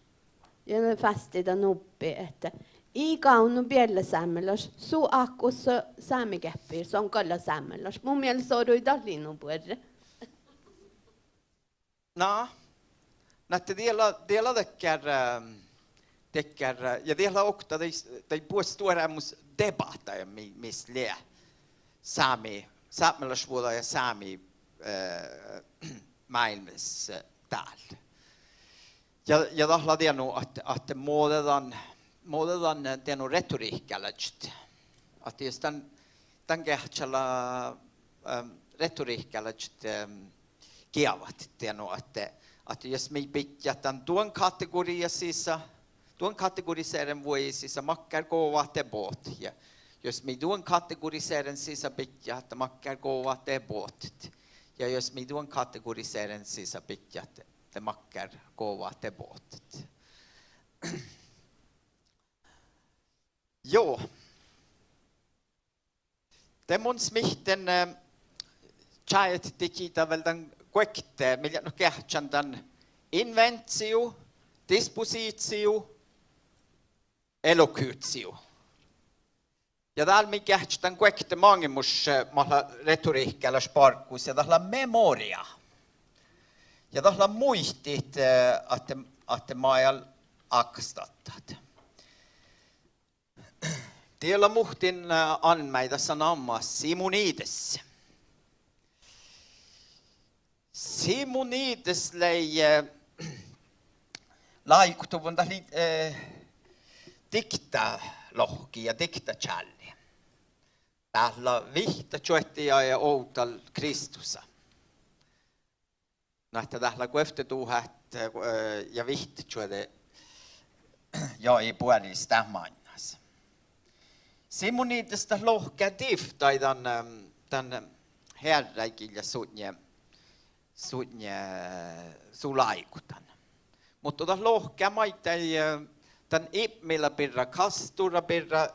Ja de fásttii dan nubbi ahte: Ii gávdno biellesámmelaš, su ákkus sámegeappi, son gal lea sámmelaš. Mu mielas orui dat lei nu buorre. Na, na ahte diet lea, diet lea dakkár, eh, dakkár, eh, ja diet lea okta daid, daid buot stuorámus debáhtaid mii, mis lea sámi, sápmelašvuođa ja sámi, eh, máilmmis, eh, dál. Ja, ja dat lea dienu ahte, ahte mo de dan, mo de dan, eh, dienu retorihkalaččat. Ahte jus dan, dan geahččala, ehm, retorihkalaččat, ehm, geavahit dienu ahte, ahte jus mii bidjat dan duon kategoriija sisa, duon kategoriseren vuogi sisa makkár govat de bohtet ja jus mii duon kategoriseren sisa bidjat ahte makkár govat de bohtet ja jus mii duon kategoriseren sisa bidjat de makkár govat de bohtet. Juo. De mun smihtten, eh, čájehit didjiide vel dan guokte, mii leat nu geahččan dan inventio, dispositio, elokutio. Ja dál mii geahččat dan guokte maŋimuš, eh, mat lea retorihkalaš barggus, ja dat lea memoria. Ja dat lea muitit, eh, ahte, ahte maid ákastaddat. Die lea muhtin, eh, almmái dasa namma Simonides. Simonides lei, eh, láigutuvvon, dat lei, eh, dikta lohki ja dikta čálli. Dat lea vihtta čuođi ja ovdal Kristusa. Na ahte dat lea guovtte duhát, eh, ja vihtta čuođi jagi buoris dát mánnás. Simonides dat lohká divttaid dan, ehm, dan, ehm, Hearrái gii lea sutnje, sutnje, su láigutan. Muhto dat lohká maiddái, eh, dan Ipmila birra, Kastura birra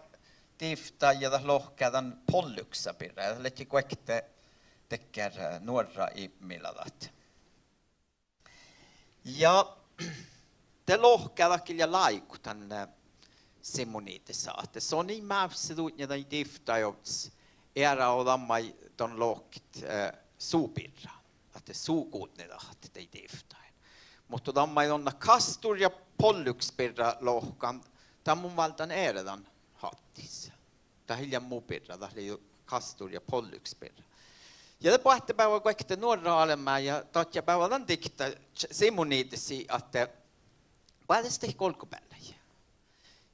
divttaid ja dat lohká dan Polluksa birra. Ja dat ledje guokte dakkár, eh, nuorra Ipmila dat. Ja de lohká dat gii lea láigutan, eh, Simonidesa ahte son ii mávssege dutnje daid divttaid ovddas earáođa maid don lohket, eh, su birra, ahte su gudnedahat daid divttaid. Muhto dan maid don Kastur ja Polluks birra lohkan, dan mun válddán eret dan hattis. Dat ii lean mu birra, dat lei jo Kastor ja Pollux birra. Ja de boahtá beaivvi guokte nuorra albmá ja dadjá beaivvi dan dikta Simonides ahte boađe stihka olggobeallai.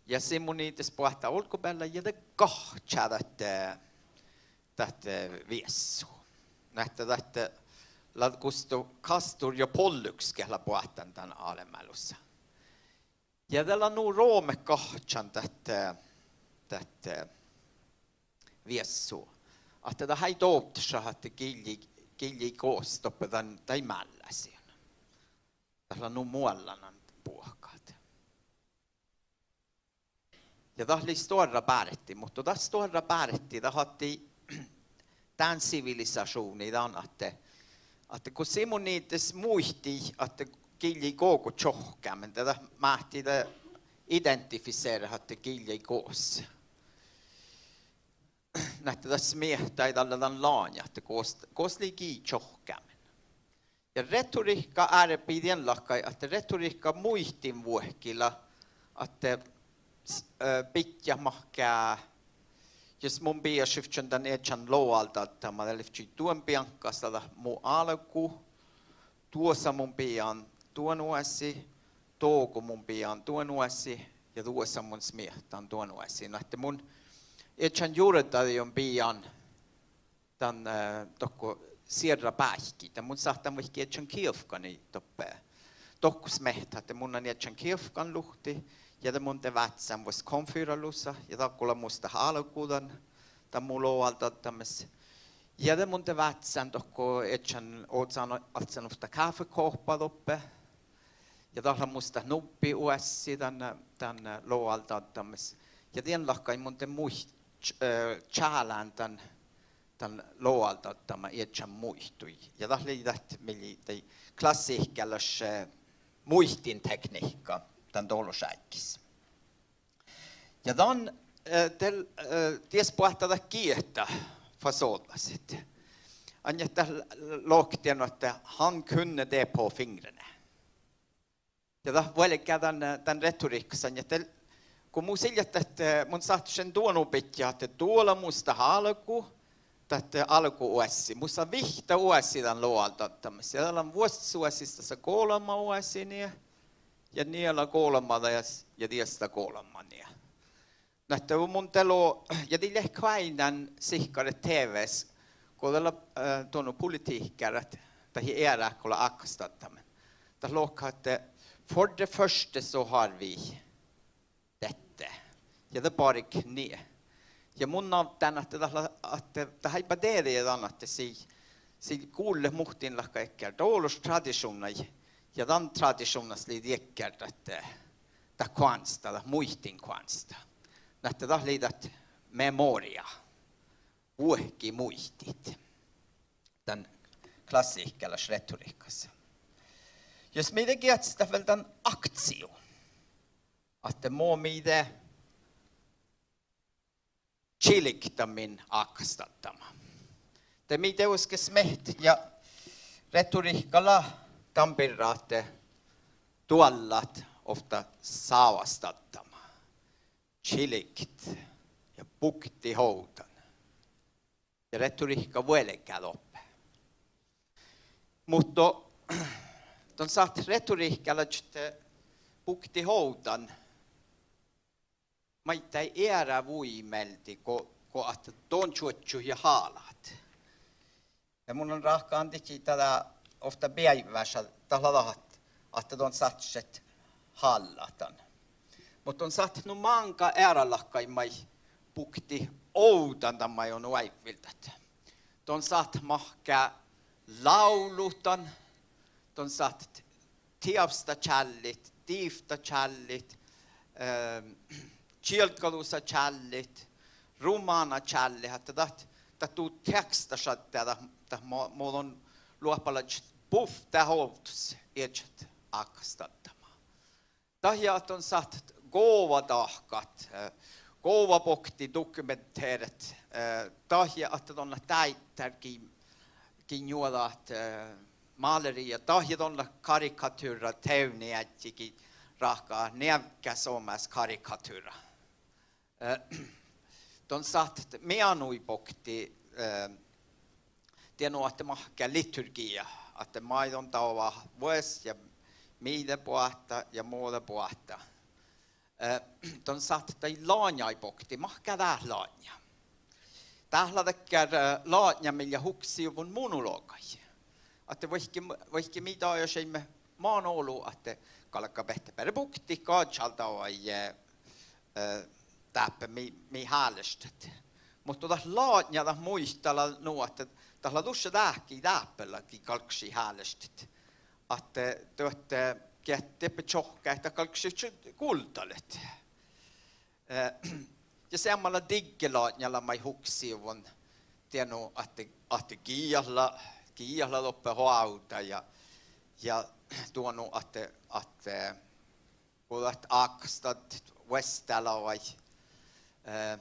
Ja Simonides boahtá olggobeallai ja de gahččá dat, dat viessu. Na ahte dat lea gusto Kastor ja Pollux geat leat boahtán dan albmá lusa. Ja de lea nu romut gahččan dat, dat viessu. Ahte dat eai dovddašat ahte gillej, gillej gos doppe dan, daid mállasiin. Dat lea nu moallan buohkat. Ja dat lei stuorra bárti, muhto dat stuorra bárti, dat attii dán sivilisašuvdnii dan ahte, ahte go Simonides muitit ahte gillej gokko čohkkámin, de dat máhtii de identifiseret ahte gillej gos. Na ahte dat smiehttai dalle dan lanja ahte gos, gos lei gii čohkkámin. Ja retorihkka árbii dien láhkai ahte retorihkka muitinvuohki lea ahte, eh, bidjat mahká, jus mun bijan šivččen dan iežan logaldaddama, dat livččii duon biaŋkkas, dat mu álgu, duosa mun bijan duon oasi, dohko mun bijan duon oasi ja duosa mun smiehtán duon oasi. Na ahte mun iežan jurdadeamen bijan dan, eh, dohko sierra báikki, de mun sáhtán vaikko iežan kievkkanii doppe. Dohko smiehtá ahte mun lean iežan kievkkanluhtti, ja de mun de váccán vuos komfyra lusa, ja dat go lea mus dat álgu dan, dan mu logaldaddamiis. Ja de mun de váccán dohko iežan, ovcci, ovccán ovtta káfekohpa doppe. Ja dat lea mus dat nubbi oassi dan, dan logaldaddamiis. Ja dien láhkai mun de muit-, eh, čálán dan, dan logaldaddama iežan muitui. Ja dat lei dat mii daid klassihkkálaš, eh, muitinteknihka dan dološ áiggis. Ja dan, eh, de, eh, dies boahtá dat giehta fas ođđasit. Ain dat lohket dien ahte han kunne det på fingrene. Ja dat vuolgá dan, dan retorihkkas ain ahte go mus ii leat dat, eh, mun sáhtášin duo nu bidjat ahte duo lea mus dat álgu, dat, eh, álgu oassi. Mus lea vihtta oasi dan logaldaddamiis. Ja dat lea vuosttasoasis, dat lea golbma oasi nie. Ja nie lea golbma dies, ja dies lea golbma nie. Na ahte mun de lo-, ja dii leat oaidnán sihkkarit TV-s, go dat lea, eh, dono politihkkárat, dahje earát go lea ákastaddamin. Dat lohká ahte for det første så har vi dette. Ja de barget nie. Ja mun navddán ahte dat lea, ahte dat eai ba dieđe dan ahte sii, sii gullet muhtin láhkai dakkár dološ tradišuvnnaid. Ja dan tradišuvnnas lei dakkár dat, dat koánstá, dat muitinkoánstá. Na ahte dat lei dat memoria, vuohki muitit dan klassihkkálaš retorihkkas. Jus mii de geahčastat vel dan akciu, ahte mo mii de čilgtamin ákastadama. De mii dieđusge smiehttat ja retorihkka lea dan birra ahte doallat ovtta sávastaddama. Čilget ja buktit ovdan. Ja retorihkka vuolgá doppe. Muhto don sáhtát retorihkkálaččat buktit ovdan maiddái eará vuimeldi go, go ahte don čuožžut ja hálat. Ja mun lean ráhkadan dihte dasa ovtta beaivváš, dat lea dat ahte don sáhtát hállat dan. Muhto don sáhtát nu máŋga eará láhkai maid buktit ovdan dan maid on oaivvildat. Don sáhtát mahká lávlut dan, don sáhtát teavsttačállit, divttačállit, eh, čielggadusačállit, románačállit, ahte dat, dat du teakstašaddet, dat, dat mo, mo don loahpalaččat buvttit ovddus iežat ákastaddama. Dahje ahte don sáhtát govadáhkat, eh, govaboktit dokumenteret, eh, dahje ahte don leat dáidár gii, gii njuođat, eh, máleriid, dahje don leat karikatuvra, teavdneheaddji gii ráhkadit neavgga somás karikatuvra. Eh, Don sáhtát meanui bokte, eh, dieđusge ahte mahká liturgiija, ahte maid don dovdá vuos ja mii de boahtá ja mo de boahtá. Eh, don sáhtát daid latnjaid bokte, mahká dát latnja. Dát lea dakkár, eh, latnja mii lea huksejuvvon monologaid. Ahte vaikko, vaikko mii dajai šeimmet man olu ahte galgabehtet beare buktit gažaldaga, eh, eh, dáppe mii, mii hálaštat. Muhto dat latnja dat muitalii nu ahte dat lea dušše dahkii dáppe lea gii galggašii hálaštat. Ahte, eh, duot, eh, geat dieppe čohkkát, dat galggašii gulddalit. Eh, ja seamma lea digge latnja lea maid huksejuvvon dieđusge ahte, ahte gii lea, gii lea doppe oađu ja, ja duođai ahte, ahte, eh, go dat ákastat vuostá lea vai, eh,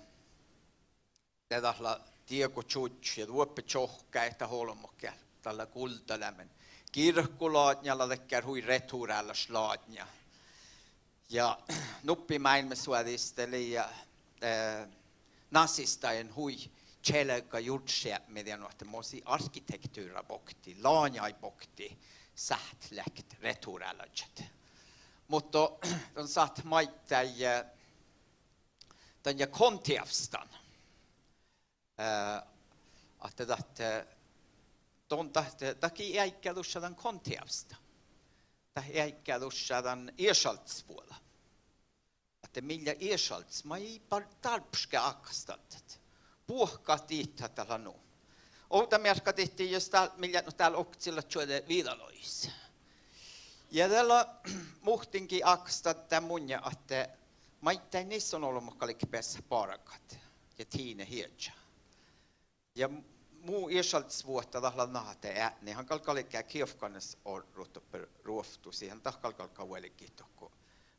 de dat lea diego čužžo ja duoppe čohkkát dat olbmot geat dat lea gulddaleamen. Girkolatnja lea dakkár hui returálaš latnja. Ja nuppi máilmmisoađis de lei, eh, nasisttain hui čielga jurddašeapmi dieđusge ahte mo sii arkitektuvrra bokte, latnjaid bokte sáhttet leat returálažat. Muhto don sáhtát maiddái, eh, dan ja konteavstan. Eh, ahte dat, eh, don dat, dat gii eaigga dušše dan konteavstan. Dat eaigga dušše dan iešaldesvuođa. Ahte mii lea iešalddis, maid ii bar-, dárbbaške ákastaldat. Buohkat dihtet dat lea nu. Ovdamearkka dihte jus dál, mii leat nu dál oktii lea čuođi viđalogis. Ja de lea muhtingi ákastaldat munnje ahte maiddái nissonolbmot galget beassat bargat ja tinet ieža. Ja mu iešalddisvuohta dat lea nu ahte eadni han gal galgá kievkkanis orrut doppe ruovttusiid, han dat gal galgá vuolgit dohko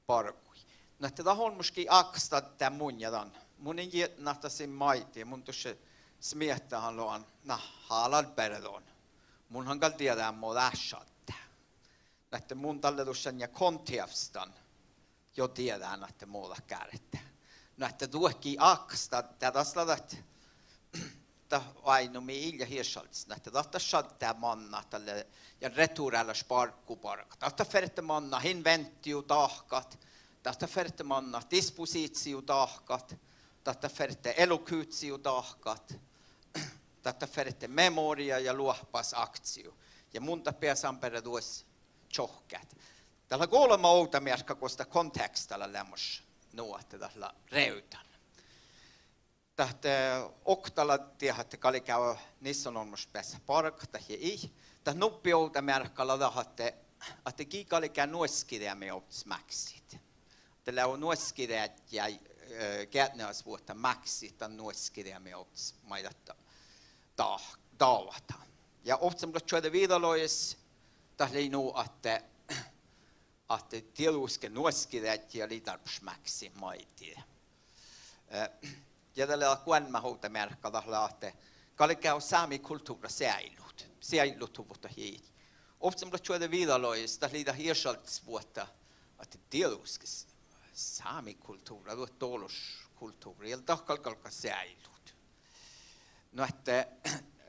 bargui. Nu ahte dat olmmoš gii ákastaldat munnje dan. Mun in jietna ahte sii maidege, mun dušše smiehttat han logan, na, hála beare don. Mun han gal dieđán mo dát šaddá. Nu ahte mun dalle dušše ja konteavstan jo dieđán ahte mo dat gártá. Nu ahte duot gii ákastaldat, das lea dat, dat oaidno mii ii leat iešalddis, nu ahte dat, dat šaddá mannat dalle ja returálaš barggu bargat. Dat, dat ferte mannat inventiiv dahkat, dat, dat ferte mannat dispositiiv dahkat, dat, dat ferte elokuciiv dahkat, dat, dat ferte memoria ja loahpas akciu. Ja mun dat beasan beare duos čohkkát. Dat lea golbma ovdamearka gos dat konteavsta lea leamaš nu ahte dat lea rievdan. Dat, eh, okta lea dieđe ahte galgá nissonolmmoš beassat bargat dat ja ii. Dat nuppi ovdamearka lea dat ahte, ahte gii galgá nuoskkideami ovddas máksit. Dat lea nuoskkideami, eh, geatnegasvuohta máksit dan nuoskkideami ovddas maid dat, dat, dat, dat. Ja ovccinuppelot čuođi viđalogis dat lei nu ahte, ahte dieđusge nuoskkideami lei dárbbaš máksit maid. Eh, ja dat lea goalmmát ovdamearka dat lea ahte galgá sámi kultuvra seaillut, seailluhuvvot dat ii. Ovccinuppelot čuođi viđalogis dat lei dat iešalddisvuohta ahte dieđusge sámi kultuvra, duot dološ kultuvra, ja dat gal galgá seaillut. Nu ahte,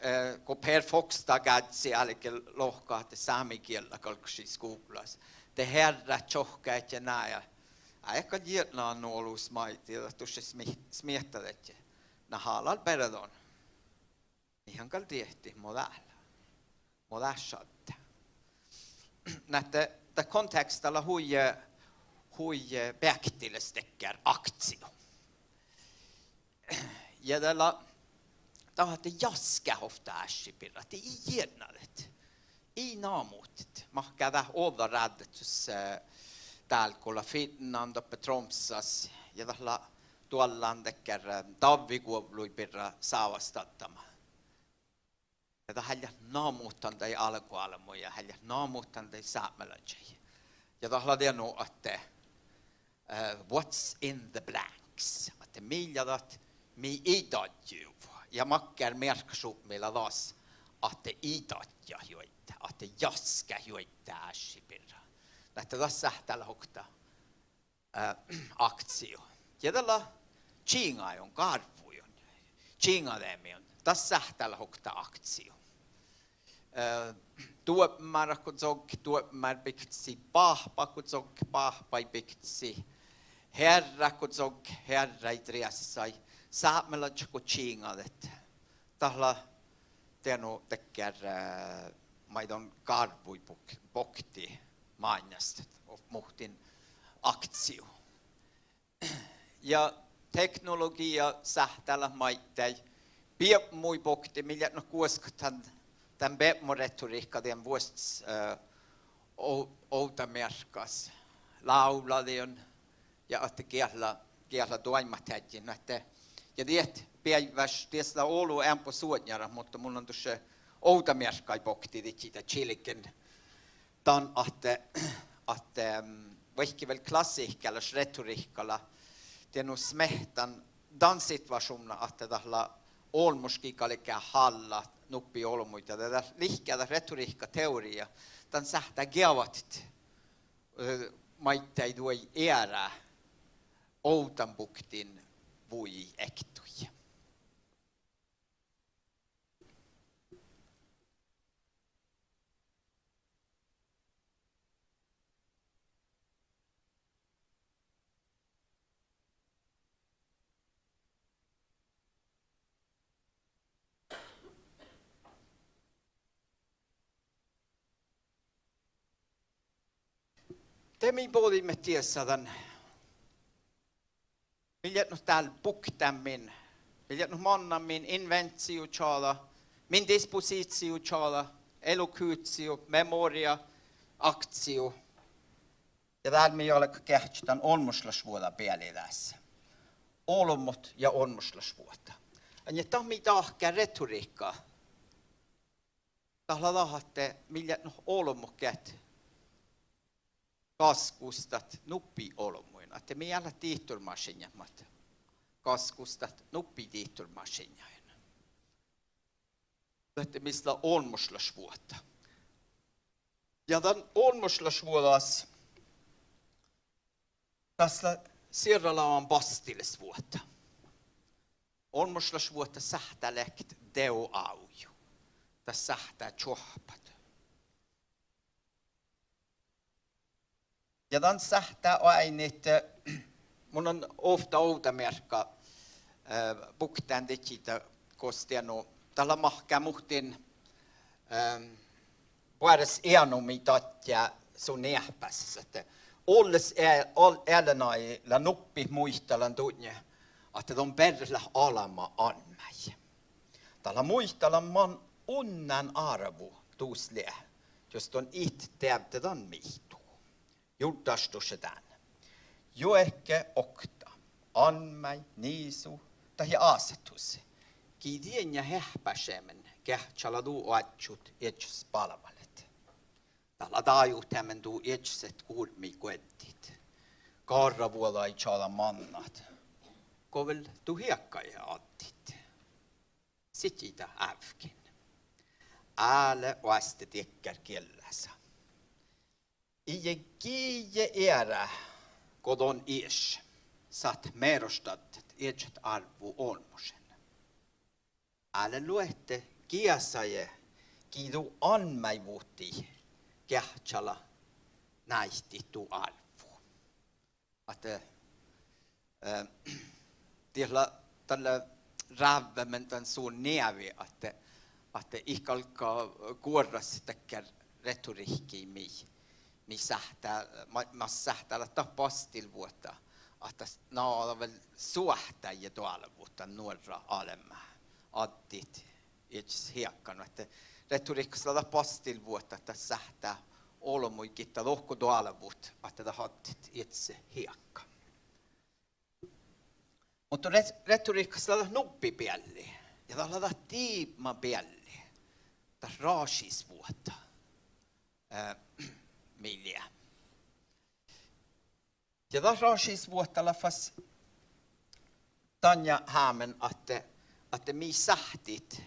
eh, go Per Fogstad gázzi álge lohkat ahte sámegiella galggašii skuvllas, de hearrát čohkkájedje ná ja, eai gal jietna nu ollu maid, ja dat dušše smie-, smiehtadedje. Na hála beare don. Mii han gal diehtit mo dát, mo dát šaddá. Nu ahte dat konteavsta lea hui, hui beaktilas dakkár akciu. Ja dat lea, dat ahte jaskká ovtta ášši birra, dat ii jietnadet, ii namuhtet, mahká dat ođđa ráđđetus, eh, dál go lea fitnan doppe Tromssas, ja dat lea doallan dakkár, eh, davviguovlluid birra sávastaddama. Ja dat háliidit namuhtan daid álgoálbmoid ja háliidit namuhtan daid sápmelaččaid. Ja dat lea dieđusge ahte, eh, what's in the blanks. Ahte mii lea dat mii ii dadjejuvvo. Ja makkár mearkkašupmi lea das ahte ii dadjat juoidá, ahte jaskká juoidá ášši birra. Nu ahte dat sáhttá leat okta, eh, akciu. Ja dat lea čiŋain, gárvvuin. čiŋadeamiin. Das sáhttá leat okta akciu. Eh, duobmárat go cogget duobmáriid biktasii, báhpáid go cogget báhpáriid biktasii, hearrát go cogget hearráid reassái, sápmelaččat go čiŋadet. Dat lea dieinna dakkár, eh, maiddái gárvvuid bok-, bokte mánnás, muhtin akciu. Ja teknologiija sáhttá leat maiddái biebmuid bokte, mii leat nu guoskat dan, dan biebmuretorihkka dien vuosttaš, eh, o-, ovdamearkkas, lávlladin ja ahte geat lea, geat lea doaimmat headdjin, nu ahte, ja diet beaivváš, dies lea olu eambbo suodnjarat, muhto mun lean dušše ovdamearkkaid bokte didjiide čilgen dan ahte, ahte, mm, vaikko vel klassihkálaš retorihkka lea dieinna smiehttan dan situášuvnna ahte dat lea olmmoš gii galgá hállát nuppi olbmuid, de dat lihká dat retorihkkateoriija, dan sáhttá geavahit, eh, maiddái duoid eará ovdanbuktin vujiid ektui. De mii bođiimet diesa dan, mii leat nu dál buktámin, mii leat nu mannan min inventiiu čađa, min dispositiiu čađa, elokutsiu, memoria, akciu. Ja dál mii galgat geahččat dan olmmošlašvuođa bealde dás. Olbmot ja olmmošlašvuohta. Ainge dat mii dahká retorihkka. Dat lea dat ahte mii leat nu olbmot geat gaskustat nuppi olbmuin, ahte mii eat leat dihtormašinnaid, muhto gaskustat nuppi dihtormašinnain. Ahte mis lea olmmošlašvuohta. Ja dan olmmošlašvuođas das lea sierralagan bastilasvuohta. Olmmošlašvuohta sáhttá leat dego ávjju. Das sáhttá čuohppat. Ja dan sáhttá oaidnit, eh, mun lean ovtta ovdamearkka, eh, buktán didjiide gos dieinna, dat lea mahkáš muhtin, ehm, boares eanu mii dadjá su neahpásis ahte olles e-, ol-, eallinagii lea nuppi muitalan dutnje ahte don berret leat albma almmái. Dat lea muitalan man unnán árvu dus lea, jus don it deavde dan mihttu. Jurddaštušedán. Juohke okta: almmáid, nisu dahje ásettus. Gii dieinna eahpášeamen geahččala du oažžut iežas bálvalit. Dat lea dájuhteamen du iežaset gurmmiid guoddit, garravuođaid čađa mannat, go vel du hiekkaide addit. Sitji dat ávkin. Ále oaste diekkár giellása. Ii giije eará go don ieš sat meroštaddat iežat árvvu olmmošan. Ále luotte geasaide gii du almmáivvuhttii geahččala náitit du árvvu. Ahte, eh, diet lea dalle rávvemin dan su neavi ahte, ahte it galgga guorras dakkár retorihkka mii, mii sáhttá, ma-, mas sáhttá leat dat bastilvuohta ahte nagoda vel suohtáide doalvut dan nuorra albmá, addit iežas hiekkan. Ahte retorihkkas lea dat bastilvuohta ahte dat sáhttá olbmuid gitta dohko doalvut ahte dat addit iežaset hiekka. Muhto re-, retorihkkas lea dat nubbi bealli ja dat lea dat diibma bealli, dat rašisvuohta, eh, mii lea. Ja dat rašisvuohta lea fas dan hámen ahte, ahte mii sáhttit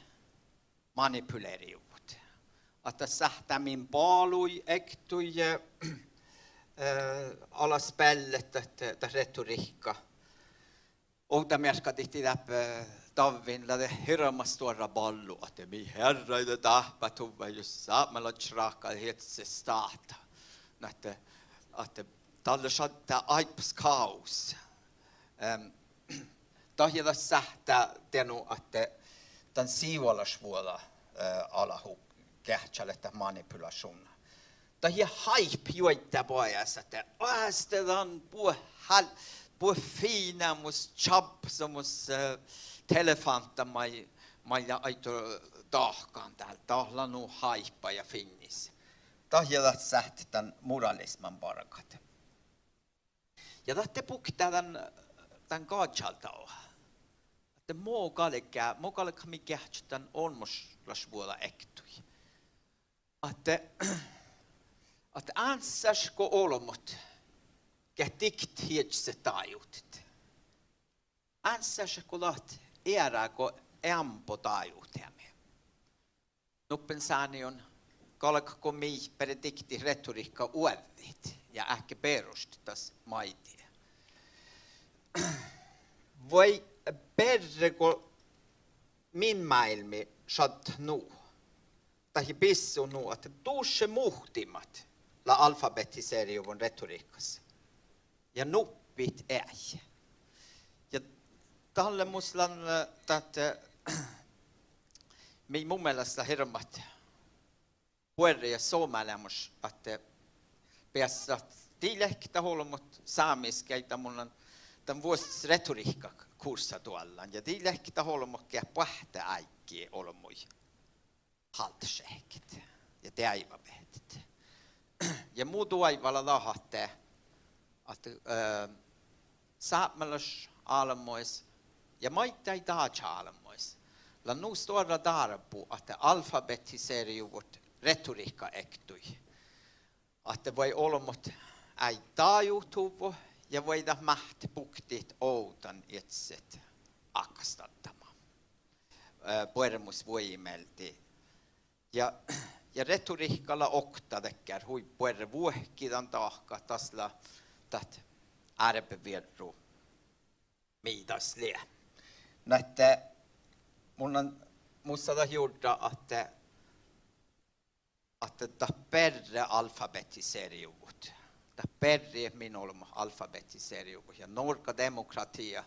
manipulerejuvvot. Ahte dat sáhttá min baluid, ektui, eh, alas beallet dat, dat retorihkka. Ovdamearkka dihte dáppe, eh, davvin lea dat hirbmat stuorra ballu ahte mii hearrái de dáhpáhuvvá jus sápmelaččat ráhkadit iežaset stáhta. Nu ahte, ahte dalle šaddá áibbas kaos. Ehm, dat ja dat sáhttá dieinna ahte dan siivalašvuođa, eh, ala hu-, geahččalit dat manipulašuvnna. Dat ja háipe juoidá bajás ahte oaste dan buot hál-, buot fiinnamus, čábbašumus, eh, telefántta maid, maid lea aiddo dahkan dál. Dat lea nu háipe ja fiinnis. Dat ja dat sáhttet dan moralisman bargat. Ja dat de buktá dan, dan gažaldaga. Ahte mo galgá, mo galgat mii geahččat dan olmmošlašvuođa ektui. Ahte, ahte áncášat go olbmot geat diktet iežaset dájuttit. Áncášat go dat eará go eambbo dájuhteami. Nuppi sániiguin galgat go mii beare diktit retorihkka oađđit ja eahket beroštit das maiddái. Vai beare go min máilmmi šaddat nu, dat ja bissut nu ahte dušše muhtimat lea alfabetiserejuvvon retorihkkas. Ja nuppit eai. Ja dalle mus lean, eh, dat, eh, mii mu mielas lea hirbmat buorre ja somá leamaš ahte beassat, dii leat dat olbmot sámis geaid mun lean dan vuosttaš retorihkkakurssa doallan. Ja dii leat dat olbmot geat boahtá áiggi olbmuid háldašehket ja deaivvabehtet. Ja mu doaivva lea dat ahte, ahte, eh, sápmelaš álbmogas ja maiddái dáža álbmogas lea nu stuorra dárbbu ahte alfabetiserejuvvot retorihkka ektui. Ahte vai olbmot eai dájuhtuvvo ja vai dat máhtte buktit ovdan iežaset ákkastaddama. Eh, buoremus vuoi mielde. Ja, ja retorihkka lea okta dakkár hui buorre vuohki dan dahkat, das lea dat árbevierru mii das lea. Nu ahte mun lean, mus lea dat jurdda ahte, ahte dat bearrá alfabetiserejuvvot. Dat bearrá min olbmot alfabetiserejuvvot ja Norgga demokratia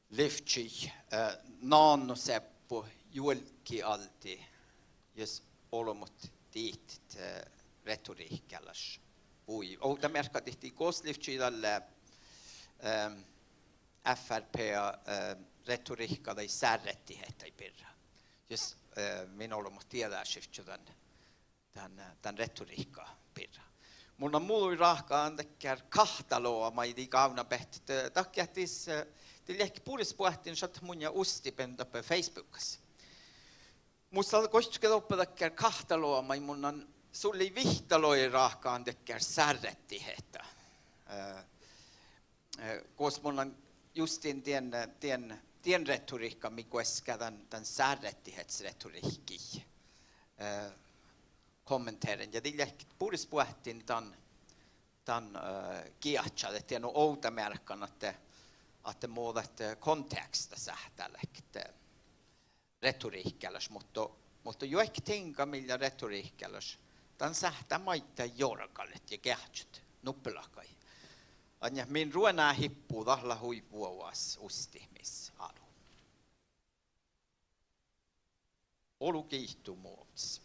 livččii, eh, nanoseabbu juolggi alde jus olbmot dihtet, eh, retorihkalaš. Vuoi, ovdamearkka dihte gos livččii dalle, ehm, F R P, eh, retorihkka daid sárrettiheaddái birra. Jus, eh, min olbmot dieđášivččii dan dan, eh, dan retorihkka birra. Mun lean muđui ráhkadan dakkár kahtaloga maid dii gávnnabeahtit, eh, dat geat dis, eh, dii leat bures boahtin šaddat munnje Usti beaivvi doppe Facebookkas. Mus lea goit ge doppe dakkár kahtaloga maid mun lean sulli vihttalogi ráhkadan dakkár sárrettiheaddá. Eh, eh, gos mun lean just dien, dien, dien retorihkka mii guoská dan, dan sárrettiheaddasretorihkii, eh, kommenteren. Ja dii leat bures boahtin dan, dan, eh, geahččalit dieinna ovdamearkkan ahte, ahte mo dat, eh, konteaksta sáhttá leat, eh, retorihkalaš, muhto, muhto juohke tiŋga mii lea retorihkalaš, dan sáhttá maiddái jorgalit ja geahččat nuppelahkái. Ainge min ruoná hippu, dat lea hui vuogas Usti mis álo. Olu giitu, mu ovddas.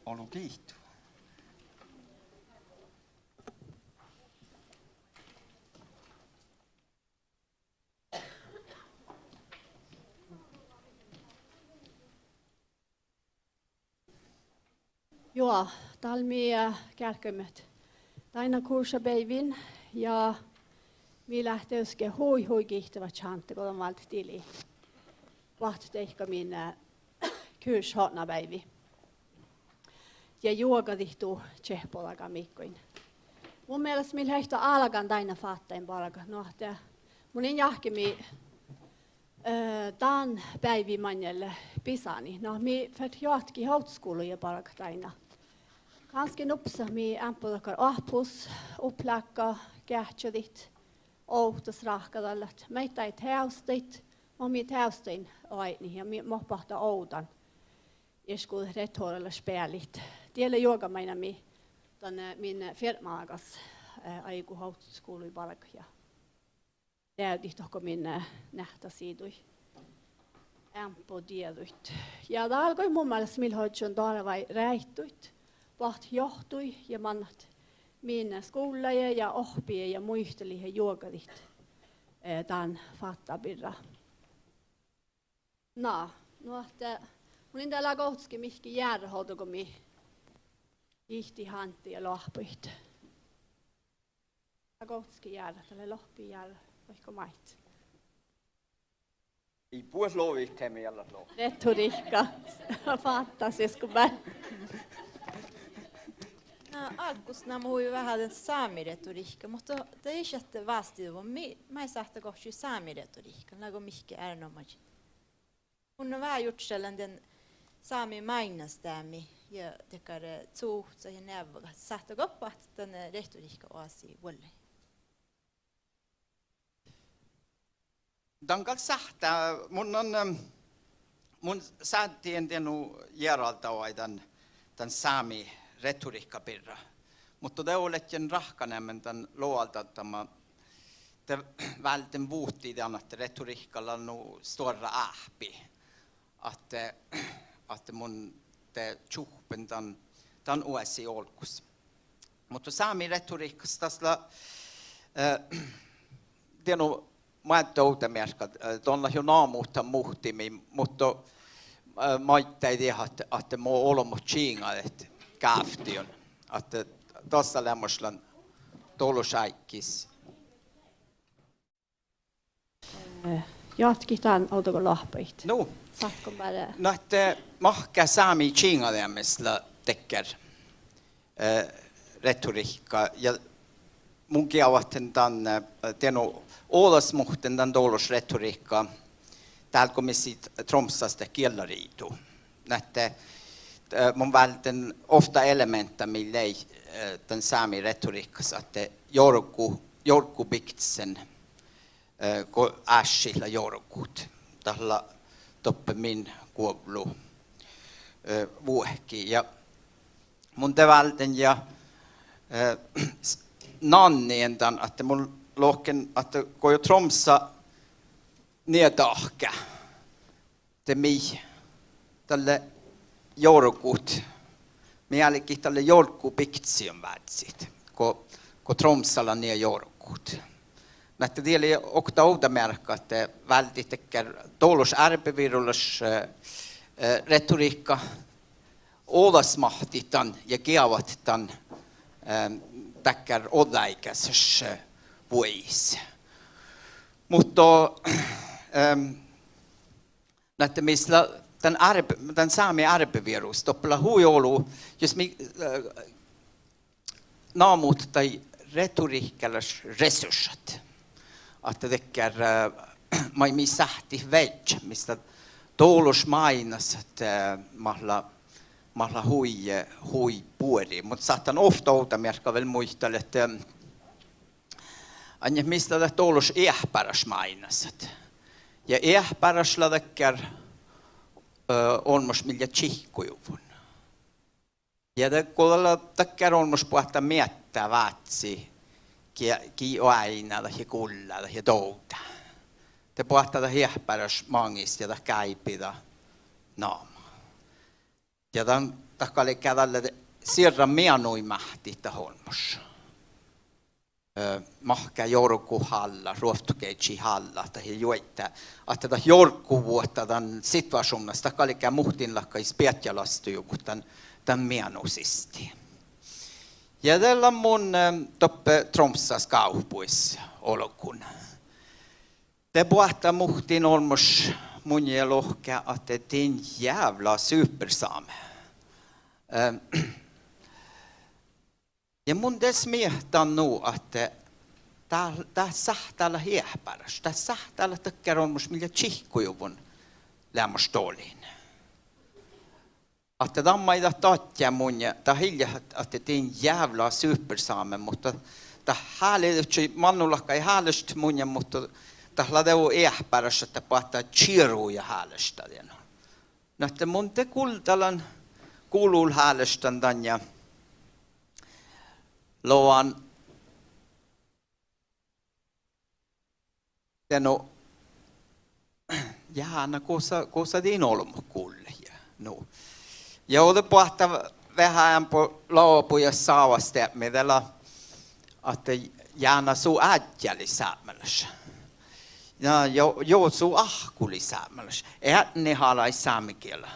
Olu giitu. Juo, dál mii, eh, gearggaime dainna kurssa beaivvin ja mii leat dieđusge hui, hui giitevaččat go don váldet dili boahtit deike min, eh, kurs otná beaivvi. Ja juogadit du čehpolaga mii goit. Mu mielas mii leat álgán dainna fáttáin bargat, nu ahte mun in jáhke mii, eh, dán beaivi maŋŋel lea bisánit. Na, mii fertet joatket ovddaskuvlui bargat dainna. Gánske nupsat mii eambbo dakkár oahpahus-, upplágga geahččadit ovttasráhkadallat. Maiddái teavsttaid, mo mii teavsttain oaidnit ja mii mo boahtá ovdan iešguđet retorallaš bealit. Die lea juoga mainna mii dan, eh, min fermalagas, eh, áigut ovddaskuvlui bargat ja deavdit dohko min, eh, neahttasiidui eambbo dieđuid. Ja dál goit mu mielas mii leat ožžon doarvái reaituid, boahtit johtui ja mannat min skuvllaide ja ohppide ja muitalit ja juogadit, eh, dán fáttá birra. Na, nu ahte mun in dál leaga ovddaskuvlii mihkkege jearrat ovdal go mii giitit, hántit ja loahpahit. Leaga ovddaskuvlii jearrat, dat lea lohpi jearrat, vaikko maid. Ii buot loviid, de mii eat leat loviid. Retorihkka. Fáttásis go beare. Na, álggus namuhii veahá dan sámi retorihkka, muhto dat ii šat vástiduvvon, mii, mii sáhttit gohčodit sámi retorihkkaa, leago mihkkege erenoamážit? Mun veahá jurddašallen dan sámi máinnastámi ja dakkár cuhcat ja neavvagat sáhttit go boahtit dan retorihkka oasi vuollái. Dan gal sáhttá, mun, eh, mun sádden dienu jearalduvai dan, dan sámi retorihkka birra. Muhto de ledjen ráhkkaneamen dan loaldadama, de válden vuhtii dan ahte retorihkka lea nu stuorra áhppi. Ahte, ahte mun de čuhppen dan, dan oasi olggos. Muhto sámi retorihkkas das lea, eh, dienu moadde ovdamearkka, eh, don leat juo namuhit muhtumin, muhto, eh, maiddái dieđán ahte, ahte mo olbmot čiŋadet gávtti, ahte das leamaš lean dološ áiggis. Eh, joatke dan ovdal go loahpahit. Nu. Sáhttit go beare. Nu ahte mahká sámi čiŋadeamis lea dakkár, eh, retorihkka ja mun geavahten dan, eh, dienu ođas muhtin dan dološ retorihkka dál go mis lei Tromssas dat giellariidu. Nu ahte, eh, mun válden ovtta elemeantta mii lei, eh, dan sámi retorihkkas ahte jorgu, jorggu biktasen, eh, go áššit lea jorgut. Dat lea doppe min guovllu, eh, vuohki. Ja mun de válden ja, eh, s-, nannjen dan ahte mun lohken ahte go juo Tromssa nie dahká, de mii dalle jorgut, mii álgit dalle jorggu biktaseammás vázzit, go, go Tromssa lea nie jorgut. Nu ahte die lei okta ovdamearka ahte váldit dakkár dološ árbevirolaš, eh, eh, retorihkka, ođasmahtit dan ja geavat dan, eh, dakkár ođđaáigásaš, eh, vuohis. Muhto, eh, nu ahte mis lea dan árb-, dan sámi árbevirus, doppe lea hui olu, jus mii, eh, namuhit daid retorihkalaš resurssat. Ahte dakkár, eh, maid mii sáhttit viežžat, mis lea dološ máidnasat, eh, mat lea, mat lea hui, eh, hui buori. Muhto sáhtán ovtta ovdamearkka vel muitalit, ahte, eh, ain mis lea dat dološ eahpáraš máidnasat. Ja eahpáraš lea dakkár, eh, olmmoš mii lea čihkkojuvvon. Ja de go dat lea dakkár olmmoš boahtá meattá vázzi, gii, gii oaidná dat ja gullá dat ja dovdá. De boahtá dat eahpáraš maŋis ja dat gáibi dat nama. Ja dan, dat galgá dalle sierra meanui máhttit dat olmmoš. Eh, mahká jorgot hállát, ruovttokiežžii hállát, dat ii juoidá, ahte dat jorgguvuohta dan situášuvnnas, dat galgá muhtin láhkai speaččalastajuvvot dan, dan meanu sisti. Ja de lean mun, eh, doppe Tromssas gávpogis olgun. De boahtá muhtin olmmoš munnje ja lohká ahte din jävla supersame. Eh, Ja mun des miehtán nu ahte dát, dát sáhttá leat eahpáraš, dát sáhttá leat dakkár olmmoš mii lea čihkkojuvvon leamaš dolin. Ahte dan maid dat dadjá munnje, dat ii leat ahte din jávla supersámi, muhto dat háliidivččii, mannu láhkai hálaštit munnje, muhto dat lea dego eahpáraš ahte boahtá čieru ja hálaštá dan. Nu ahte mun de guldalan, gulul hálaštan dan ja logan de nu, Jána, gosa, gosa din olbmot gullet ja nu. Ja de boahtá veahá eambbo logu ja sávasteapmi, de lea ahte Jána, su áddjá lei sápmelaš. Ja jo, jo, su áhkku lei sápmelaš. Eadni halai sámegiela.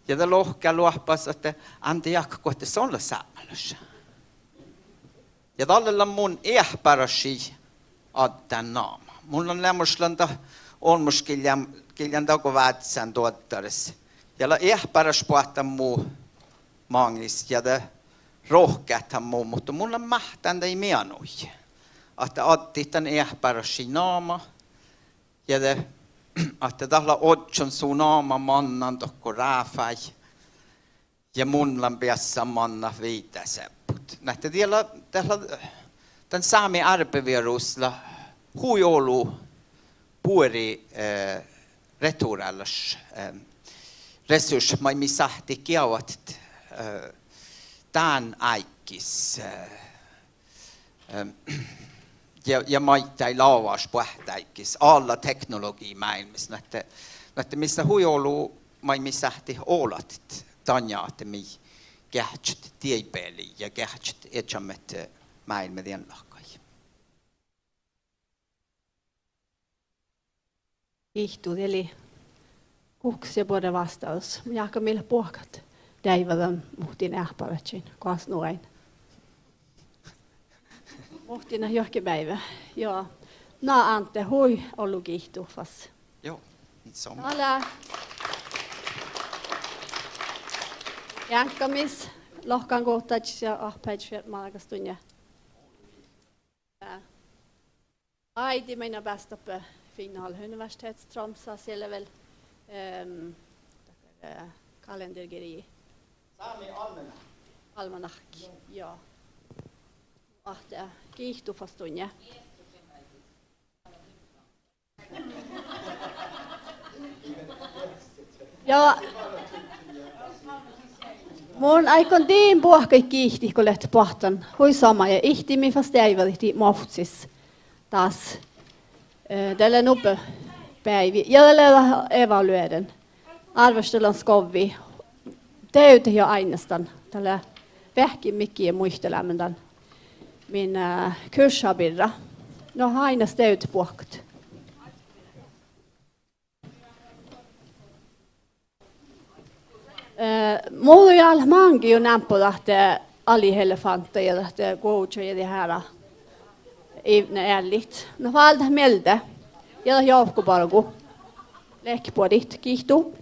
Ja de lohká loahpas ahte ánde jáhkát go ahte son leat sápmelaš. Ja dalle lean mun eahpárašii addán nama. Mun lean leamašlan dat olmmoš gii lean, gii lean dago vázzán duoddaris. Ja lea eahpáraš boahtán mu maŋis ja de rohkáthan mu, muhto mun lean máhttán daid meanuid ahte addit dan eahpárašii nama. Ja de ahte dat lea ožžon su nama mannan dohko ráfái. Ja mun lean beassan mannat viidáseappot. Nu ahte dat lea, dat lea, dan sámi árbevierus lea hui olu buori, eh, returálaš, eh, resurssat maid mii sáhttit geavahit, eh, dán áiggis, eh, Ehm, ja, ja maiddái lavaš boahtteáiggis, alla teknologiimáilmmis, nu ahte, nu ahte mis lea hui olu maid mii sáhttit oladit dan ahte mii geahččat dien bealde ja geahččat iežamet, eh, máilmmi dien láhkai. Giitu, dat lei guhkes ja buorre vástádus. Mun jáhkán mii leat buohkat deaivvadan muhtin eahpáraččain, goas nu ain. Muhtin juohke beaivvi. Juo. Na, Ánte, hui ollu giitu fas. Juo, somá. Dá lea jáŋkkamis, lohkan guovttážis ja oahpaheaddjis fieldmálgastun ja Áiddi maid beassáhus fiinnahallat Universitets Tromssas, ii leat vel, ehm, dakkár, eh, kalendergirji. Sámi almanakki. Almanakki, juo. Ahte giitu fas dunje. Ja mun áiggun din buohkaid giitit go leat boahtán hui somá ja ihte mii fas deaivvadit movttis das. Eh, dat lea nubbi beaivi ja dat lea evalueren, árvvaštallan skovvi. Devdet ja áinnas dan, dat lea veahkkin midjiide muitalámen dan min, eh, kursa birra. No, áinnas devdet buohkat. Eh, muđui álgit máŋga jo námppot ahte alihelefánttat ja dat guovža ja dat eará ivdna eallit. Na, váldit mielde ja dat joavkobargu. Lehket buorit, giitu.